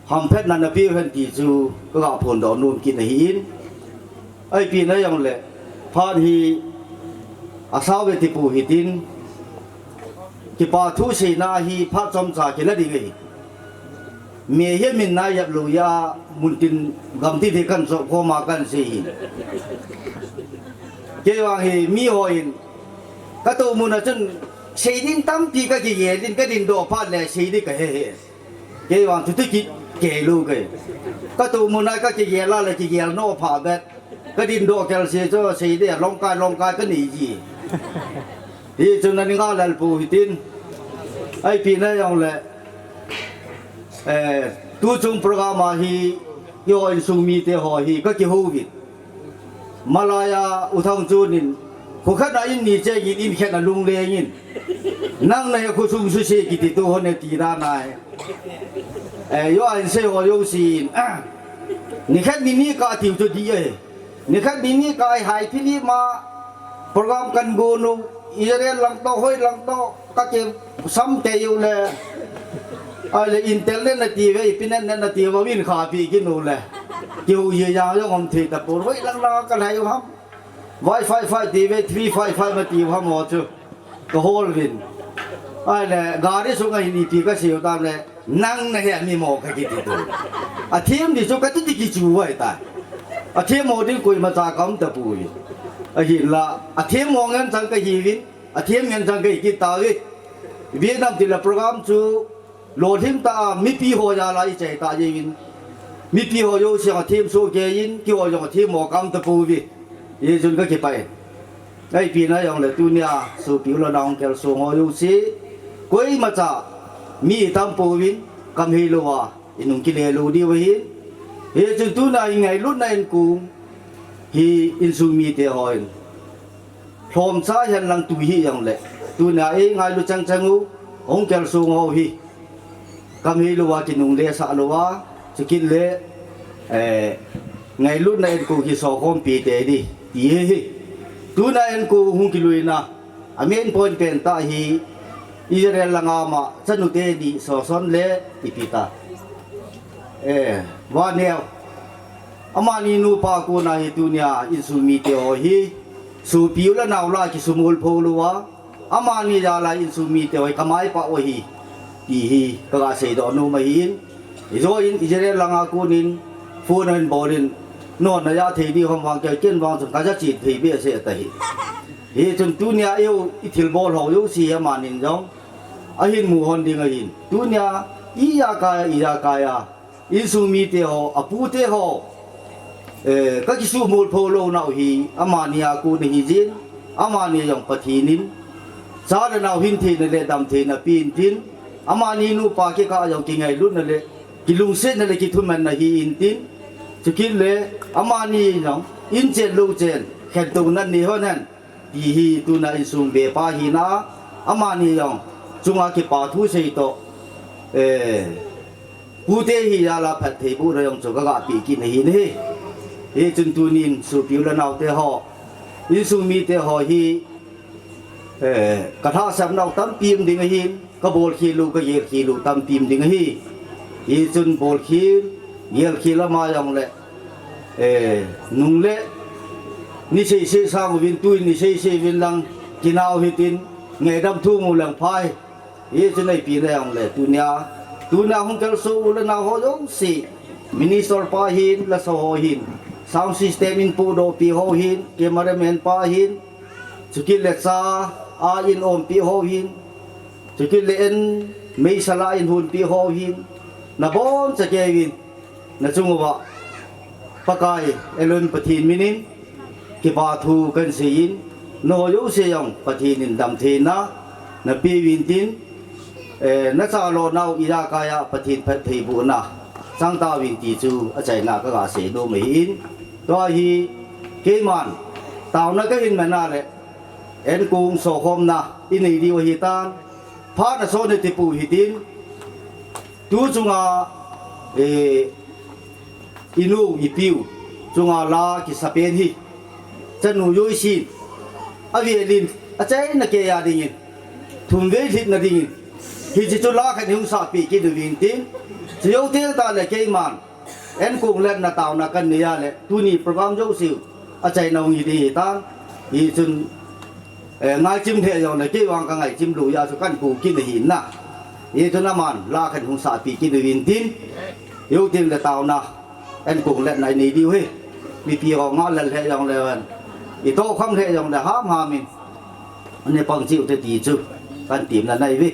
hamphatna napeh u hen ti chu kaga phondoh nom kit ahin. Ipi hijongle, phat hi asao ve ti pou hitin, kipa thu seina hi phat chomcha kila ding ahi. Mihem in na jep lou jeh a, muntin gamtin hi kahin jop khom a kahin sei ahi. Keivang hi mihon katoh muna chun sei ding tampi kakigel in, kadindoh phat le sei ding kahe he. Keivang chuti kikei lou kei. Katoh muna kakigel a le kigel noh phabep, kadindoh kelse chu sei ding a longkai longkai kanei ji. Hichun ani ngalel pou hitin. Ipi hijongle, eh, tuchung program a hi, eiho insung mite ho hi kakihouvin. Malaiya U Thangchun in, khokhat a in ni chengin, in khat a lunglengin, nang nahi khosung suse kiti tu hon e ti dan ahi. Eh, eiho a insei ho jousen, nikhat nini kah tiu chu dih ahi. Nikhat nini kah hi hai phili ma program kahin gon u, Israel lang toh, hoi lang toh, kakisam kei u le, ahile internet nati uve, ipi net net nati uve, vin khapi kit u le, kihou jeh jong um thei tapon, hoi lang lang kalhai u ham, Wi-Fi five ti uve, three five five nati u ham ho chu kahol uvin. Ahile gari sunga hin ipi kasei u tam le, nang nahi ami mo kakiti tu. Athem ding chu kati ti kichu uva ahitai. Athem mo ding koimacha kaum tapoi. Ahinla, athem mo ngen chang kahiuvin, athem ngen chang kahi kit tauve. Vietnam tila program chu Lolhing tah a mipi ho jal a i chai ta jeng in, mipi ho jouse jong a themsoh kei in, keiho jong a themmo kam tapouve. Hijeh chun ka kipah e. Ahipi na jongle tunia sopi u le nao hung kalsong ho jouse, koimacha mi i tam pouvin, kam heilou a i nung kile lou diu ahin. Hijeh chun tunia i ngailutna in kong hi insung mite hon lhomcha hen lang tui hih jongle, tunia i ngailut chang chang u, hung kalsong ho hi kam heilou a kinungle sah lou a, chukit le, eh, ngailutna in kong hi sokhompi tei ding, ti ahi. Tunia in kong hung kiluina a main point pen tah hi Israel langa ma chanu teni Soson le ipi ta, eh, Vaneo. Amani nupa kona hi tunia insung mite ho hi, sopi u le nao lah a kisumol pho lou a, amani jal a insung mite ho hi ka maipah u ahi, ti hi ka ga seidoh nom ahin. Ijou in Israel langa konin phone ahin bol in, nona ja thei ding ham vang kei ken vang chun ka ja chen thei behseh ta hi. Hichun tunia eiho i thilbol ho jouse amanin jong ahin mu hon ding ahin. Tunia ijakai a, ijakai a insung mite ho, apute ho, eh, ka kisumol pho lou nau hi amani a kon ahi jin, amani jong Pathen in cha le nao hintheina le damtheina pe intin, amani nupa kikah a jong kingailutna le kilungsetna le kithumanna hi intin, chukit le amani jong in chen lou chen khentouna nei hon hen, ti hi tuna insung bepa hina, amani jong chunga kipa thu sei toh, eh, pute hi jal a phattheibohna jong chu ka ga pe kit ahi ne. Hichun tunin sopi u le naote ho, insung mite ho hi, eh, ka lhahsam nau tampi um ding ahin, ka bolkhel u, ka gelkhel u tampi um ding ahi. Hichun bolkhel, gelkhel ama jongle, eh, nung le ni seisei sang uvin, tui ni seisei uvin lang, kinah u hitin, ngaidam thum u lang pha hi. Hichun ahipi na jongle, tunia, tunia hung kalsong u le nao ho jouse, minister pa hin, lasa ho hin, sound system in pohdohpi ho hin, cameraman pa hin, chukit le cha a in ompi ho hin, chukit le en meisala in hunpi ho hin, nabonchauvin, nachung uva Pakai Elohim Pathen minin kipa thu kahin seiyin, nangho jouse jong Pathen in damtheina napeh uvin tin, eh, nacha lou nau ijakai a Pathen phattheibohna chang tauvin ti chu achaina ka ga sei nom ahin. Tua hi keiman taona kahin man a le, enkong sokhomna inei diu ahitan, phat naso natipu hitin, tu chunga, eh, inu ipiu chunga la kisa pen hi, chanu joisin, avelin, achaina keiya dingin, thumvei lhitna dingin, hiche chu la khat hung sahpeh kit uvin tin, chujou tel tah le keiman enkong letna taona kahin nei a le, tuni program jouse achaina hung hi ding ahitan, hichun, eh, ngaichim lheh jongle, kei vang ka ngaichim lou jeh a chu kahin kou kit ahi na. Hichun aman la khat hung sahpeh kit uvin tin, jou teng le taona, enkong letna inei diu ahi. Mipi ho ngah lel lheh jongle, itoh kham lheh jongle, hamham in ana pang cheh ute ti chu kahin temna ahi ve.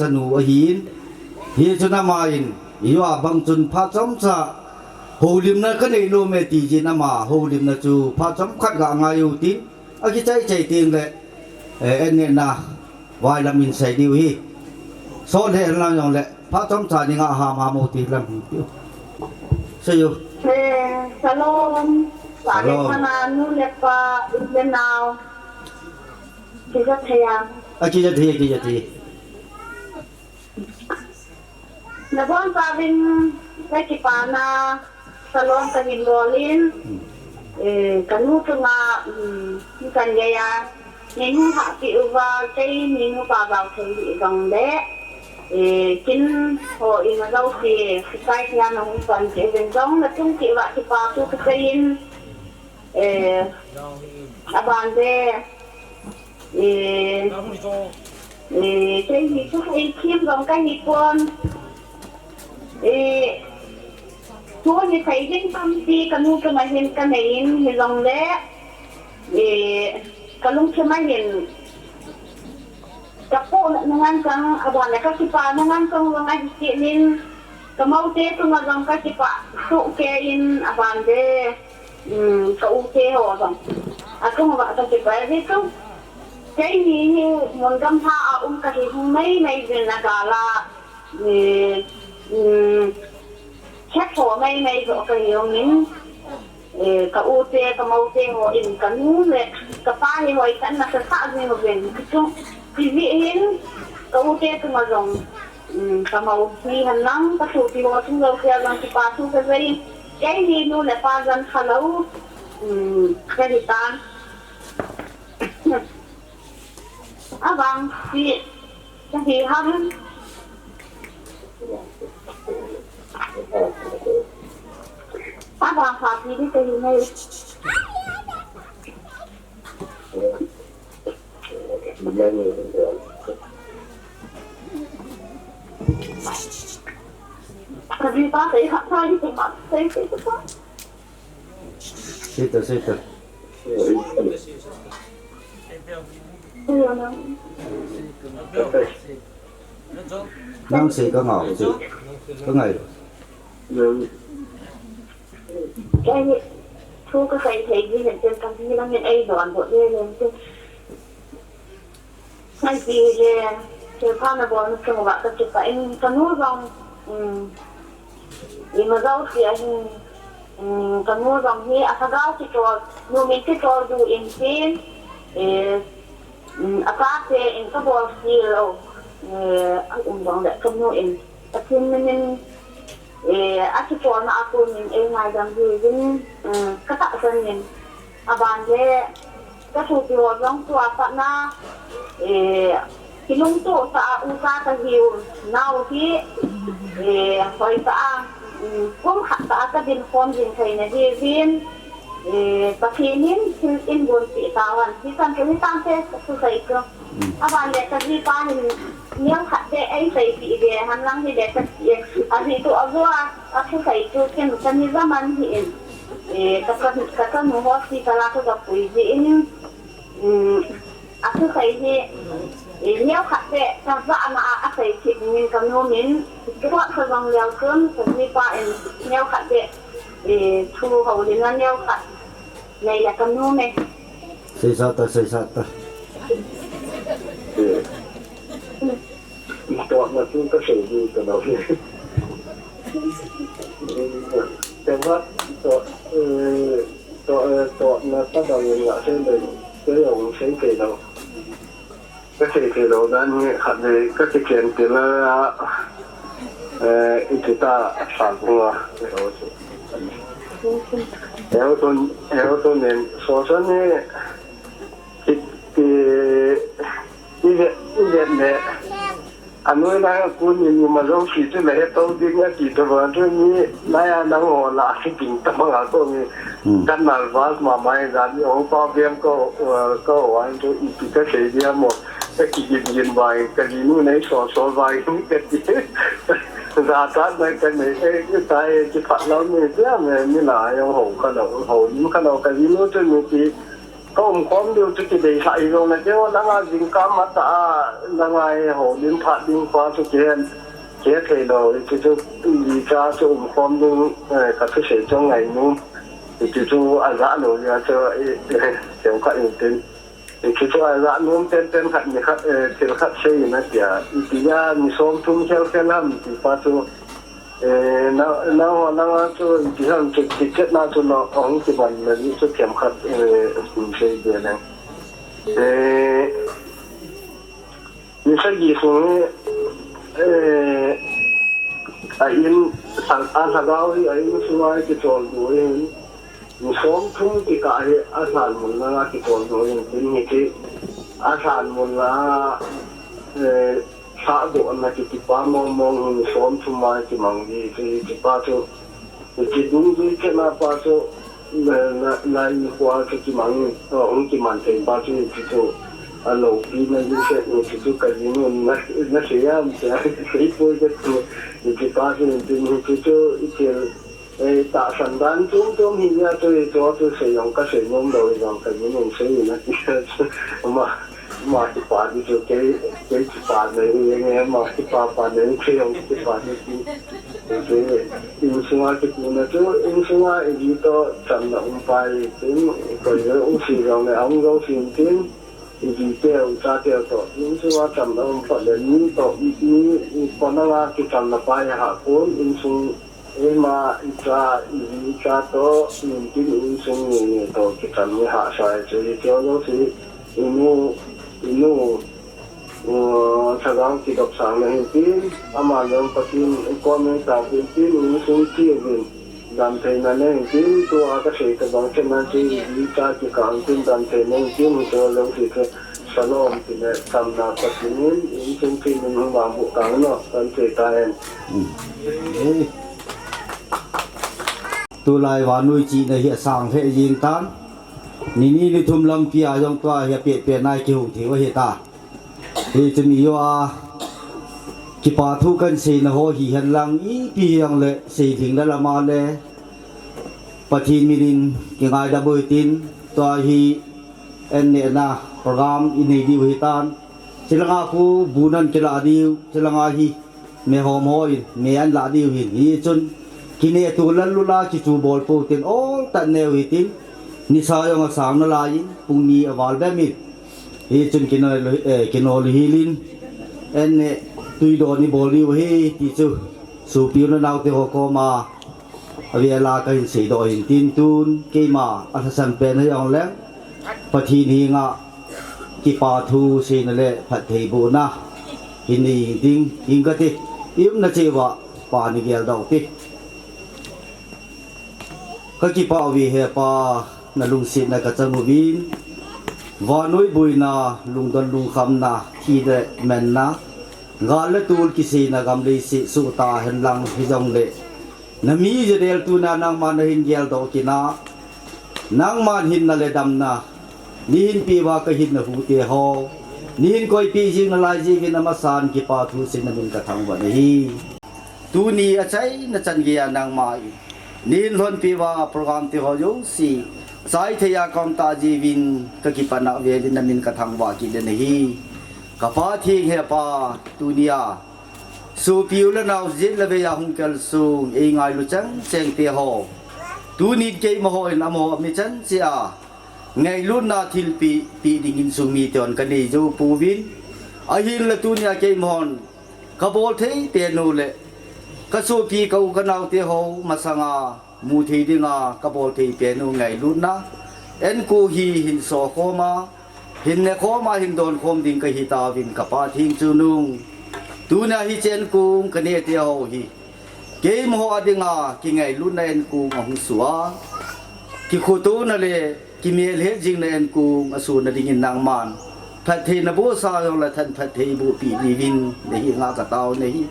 nu ahin, hichun ama in, ijeh a bang chun phat chomcha houlimna kanei lou me ti jin ama houlimna chu phat chomkhat ga ngai u tin, akichai chai teng le, eh, en ne na, vailam in sei diu hi. Sot le en lang jong le, phat chomcha ni nga ham ham u ti lam hi tiu. Sei u. Eh, shalom. Shalom. Sana nu le pa, u le nao. Kija thei a. A kija thei, kija thei. Nabonchauvin kakipana, shalom kahin bol in, eh, kanu chunga, um, kan geiya, neinu hahpeh uva, kei neinu pa jao thei hih jongle, eh, kin ho ima jouse, society a nahung pan cheh uvin jong, nachung cheh uva kipa thu kasei in, eh, aban le, Eh, eh, kei hi thu sei them jong kahi pon. Eh, thu hi sei ding tampi kanu chunga hin kanei in hijongle, eh, kalungthim a hin kapohnat na ngan chang, aban le kakipana ngan chang jong ahi kit in, kamoute chunga jong kakipah soh kei in, aban le, um, ka u te ho jong. Achung uva kakipah e, hichu. Keini hi mun gamlha a um kahi hung mai mai jin agal a, um, um, hetho mai mai joh kahi hung in, eh, ka u te, ka mou te ho in kanu le kapa hi hoitah in ana sah jing uvin. Hichu, hijeh hin, ka u te chunga jong, um, ka mou hi hen lang, ka sopi ho chung jouse a jong kipa thu kasei in, Keini nu le pa jan khalou, um, kahi tan. Avangse, kahi ham. Avangse, pi di kahi mai. Kaji pa, kahi ham, kahi ham, kahi ham. Sita, sita. Nang sei ka ngau, sei. Ka ngai. Kei thu kasei thei ji hin chen ka ji lang hin ei don bo le le chen. Ngai ti le, thilpha nabol na chung uva kakipah in, kanu jong, um, ima jouse a hin, um, kanu jong hi alhagao kichol, nu min kichol du in tin, eh, um, achate in kabol khel lou, eh, a um jong le kanu in, Pathen min in, eh, akicholna a kon in ei ngaidam ji uvin, um, katahsan in, aban le, Ka sopi ho jong tua pat na, eh, kilungto tah a u cha kahiu nau hi, eh, hoitah a, um, kum khat tah a kadin khom jing thei nahi uvin, eh, Pathen in thil eigonpeh tahen. Hichan chu hitan te ka thusei chu. Aban le kajipa hin neokhat beh eiseipeh be hen lang hile kati e. Ajeh chu ajou a, athusei chu ken kani jaman hi in. Eh, ka, ka, ka, kanu hospital a ka, kapui jin, um, athusei hi, eh, neokhat beh, kajahna a, asei kit min kanu min, kituah ka jong leu chun, kajipa in neokhat beh, eh, thu houlimna neokhat nei le kanu me. Seisah ta, seisah ta. Totna chu kasei ding kalou. Totna, tot, eh, tot, eh, totna tabang in ngah sei le, kei jong sei kei lou. Kasei kei lou dan hi khat le kakichen til a, eh, ipi ta sang bunga. Eutun, eutun in, sosan ni, Ki, ki, i vet, i vet le. Anoi na kun ni, ni ma jong si chu le he to ding a ki to ba chu ni na ya nang ho la si ding ta ma ga ko ni. Hmm. Kan nal vas ma mai ga ni o pa biang ko, eh, ko wan chu i ti ka sei dia mo. Ka ki gin gin vai, ka ji nu nei so so vai ka ti. Za ta na ka nei e, ka ta e, ki phat lau ni dia me ni la yo ho ka lo, ho ni ka lo ka ji nu chu ni ti. Ka umkhom diu chu kideisah hijongle, keiho langa jingkah matah a, langa hi houlim phat ding pa chu kihen, kihe thei lou, hichu, hichu, icha chu umkhom ding, eh, ka thusei chu ngainom. Hichu chu ajah lou jeh a chu, eh, eh, keu khat in tin. Hichu chu ajah nom tenten khat ni khat, eh, thil khat sei in atia. Itia ni som thum khel khel ham ti pa chu, eh, na, nangho langa chu, ipi ham chu, ticket na chu na, ahung kiman na ni chu themkhat, eh, sei be leng. Eh, ni sagi sung hi, eh, a in, a, a lhagao hi, a in sunga kicholdo in, ni som thum kikah hi, a lhanmon langa kicholdo in, tin hiche, a lhanmon langa, eh, Sahdohna kiti pa mong mong hi ni som thum a kimang ji, chu hiche pa chu, hiche dungjui chetna pa chu, na, na, na in kho a chu kimang, uh, hung kiman thei pa chu hiche chu, aloupina ji se, hiche chu ka jinu na, na sei am tia, sei poi ka chu, hiche pa chu, hiche, hiche chu, hiche, Eh, tahsan dan chom chom hi nia chu, hichu chu sei jong ka sei nom lou, hijong ka jin in sei in ati chu. Ama, ama kipa di chu kei, kei kipa nei hi nge, ama kipa pa nei, kei jong kipa di ti. Kei insunga kipuna chu, insunga iji toh chamna um pai tin, koi jong um si jongle, aum jong si tin, iji teu, cha teu toh, insunga chamna um phat le, mi toh, mi, mi, kona nga kichamna pai ha kon, insung Eima icha, iji icha toh, nitin insung nge nge toh kicham ni hahsa e chu, hiche jouse, inu, inu, uh, lhagao kidopsang na hin tin, ama jong Pathen koma taopeh in tin, insung kiuvin, damtheina nei hin tin, tua kasei tobang chetna chu, iji icha kikah in tin, damtheina nei hin tin, hiche jouse chu, Shalom, ti le chamna Pathen in, insung thim in hung vangboh tang no, kan sei ta hen. Hmm. Eh. Tulai vannoi chihna hi asang lheh jeng tan. Ni ni ni thum lampi a jong tua hi apeh peh nai kihung thei u ahi ta. Hichun ijou a kipa thu kan seina ho hihen lang ipi hijongle seilhing le lama le Pathen min in kingaidam u hitin tua hi An nehna program inei diu hitan. Chilanga khu bu nan kilah diu, chilanga hi me hom ho in me an lah diu hin. Hichun kineh tu lal lula kichu bol pou tin ol tah neu hitin. Nisa jong asang nalai in, pung ni aval bep in. Hichun kinol, eh, kinol hel in. An neh tui don ibol diu hi ti chu. Sopi u le nao te ho koma. Avel a kahin seidoh hin tin tun, keima alhasam pen hijongleng, Pathen henga kipa thu seina le phattheibohna hin nei ding, hin kati, i umna cheh uva, Pa nei geldoh ute. Kakipah uve he Pa, nalungsetna kachang uvin, vannoi boina, lungdon lungkhamna, thi le manna, gal le tol kiseina gam leiset suhta henlang hijongle, Nami Israel tuna nangman nahin geldoh kit a, nangman hinna le damna, neihin peh uva kahinna hute ho, neihin koipeh jing nalai jeh uvin amasan kipa thu seinan namin kathangvah nahi. Tuni achaina chan geiya nangman neihin lhonpeh uva program te ho jouse, chai theiya kaum tah jeh uvin kakipah nau velin namin kathangvah kit nahi. Kapa theng he Pa, tunia, Sopi u le nao jet le veiya hung kalsong, eingailu chengcheng te ho. Tunin keima hon amaho mi chan cheh a ngailutna thilpeh, peh ding insung mite hon kanei jou pouvin. Ahinla tunia keima hon kabol thei pen u le kasopi ka u ka nao te ho masanga Mu thei dinga kabol thei pen u ngailutna. Enkong hi hin sokhom a, hin nekhom a, hin donkhom ding kahi tauvin kapa theng chu nung. Tunia hiche enkong kaneh te ho hi. Keima ho a dinga kingailutna enkong ahung sua. Kikhotona le kimelhet jingna enkong asuna dingin nangman. Phatthei nabohsa jongle than phatthei bohpeh diuvin nahi nga katao nahi.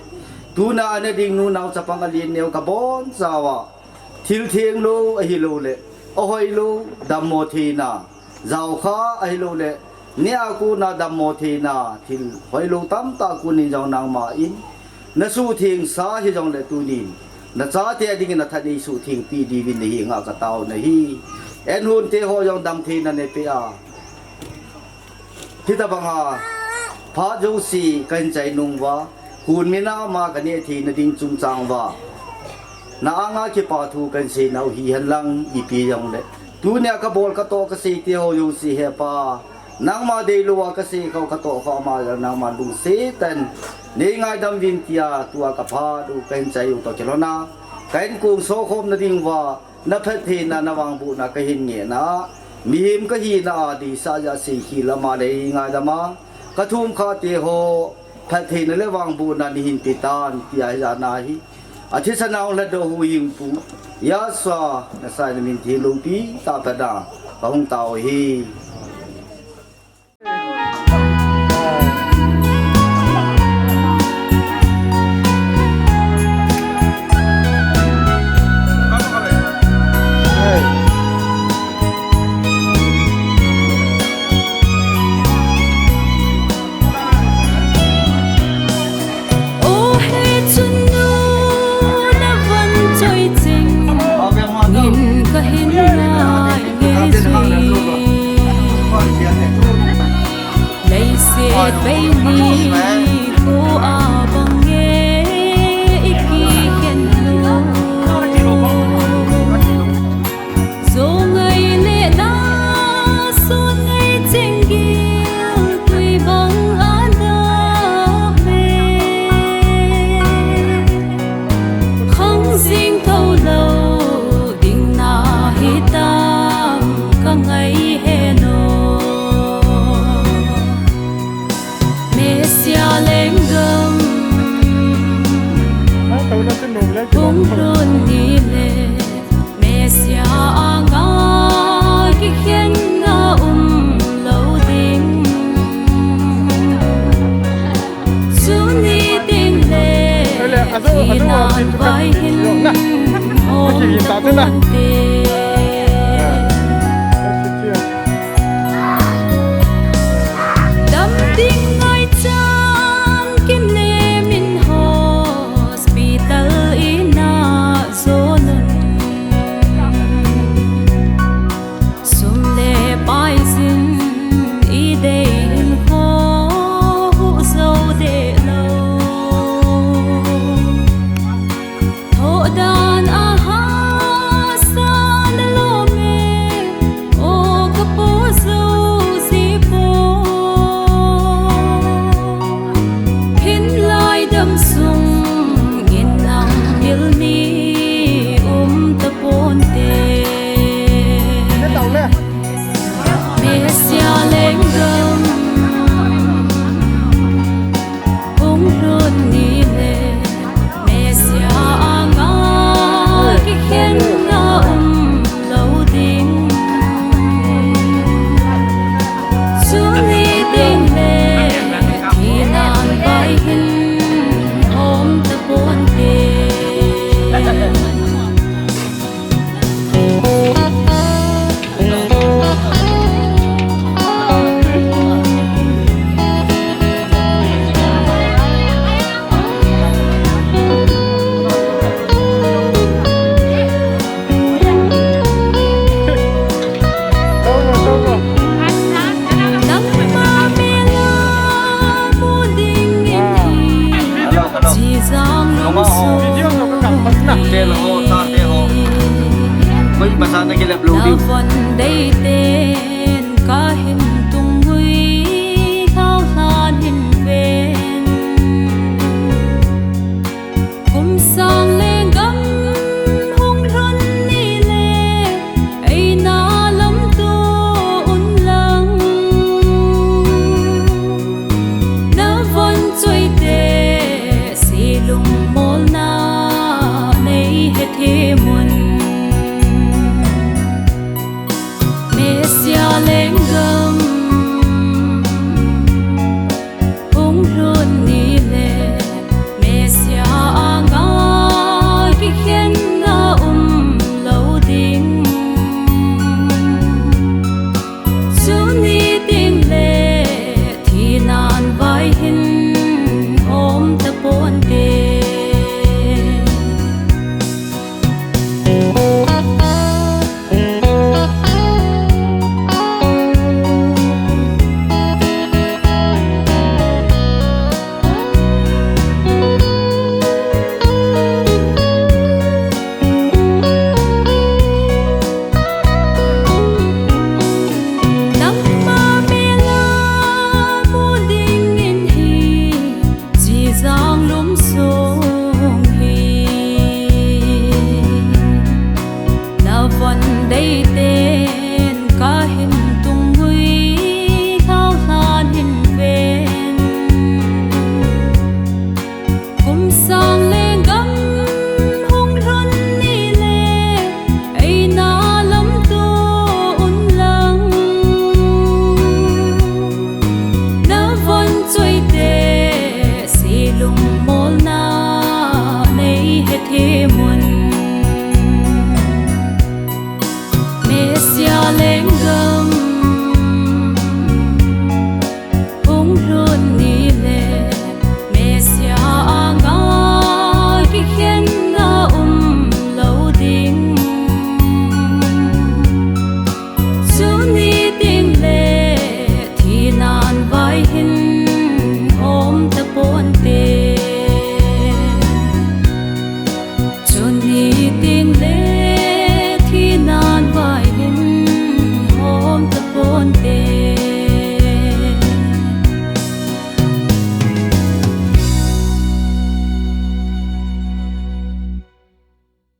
Tunia ana ding nu nao chapang alen neo kabonchauva. Thil thenglou ahilouleh, ahoilou, dammo theina, jaokha ahilouleh, neh a kona dammo theina, thil hoilou tamtah konin jong nangman, nasuhthengsa hijongle tunin, nachate dingin atha neisuhthengpeh diuvin nahi nga katao nahi. Enhun te ho jong damtheina neipeh a, hitabanga phat jouse kahin chai nung uva, hun mina ama kaneh theina ding chungchang uva, na anga kipathu kahin seinau hihen lang ipi jongle, tunia kabol katoh kasei te ho jouse he Pa, nangma deilou a kasei kho katoh kho ama jong nangma lungset tah in neingaidam uvin tia tua kaphat u kahin chai u toh kilhona, ka inkong sokhomna ding uva, na phattheina, na vangbohna kahin ngehna a, mihem kahina a deisah jeh a seikhel ama le eingaidam a, kathum kha te ho phattheina le vangbohna neihin pe tan tia hijat na hi, athisan a hung lhatdoh huhhingpu Yahshua Messiah na min theng loupi tah a pat a kahung tao ahi. O he chun nu na von choi ching, nin kahin ngai ngei jui. Leiset bei nikho a bang nge i kikhen u. Jou ngai le na sun ngai cheng giltui bang a dap e. Khang jing thou lou ding na hitam ka ngai hen o. Messiah lenggam hung lhun ni le, Messiah anga kikhenna um lou ding. Tuni teng le thina vai hin hom tapon te.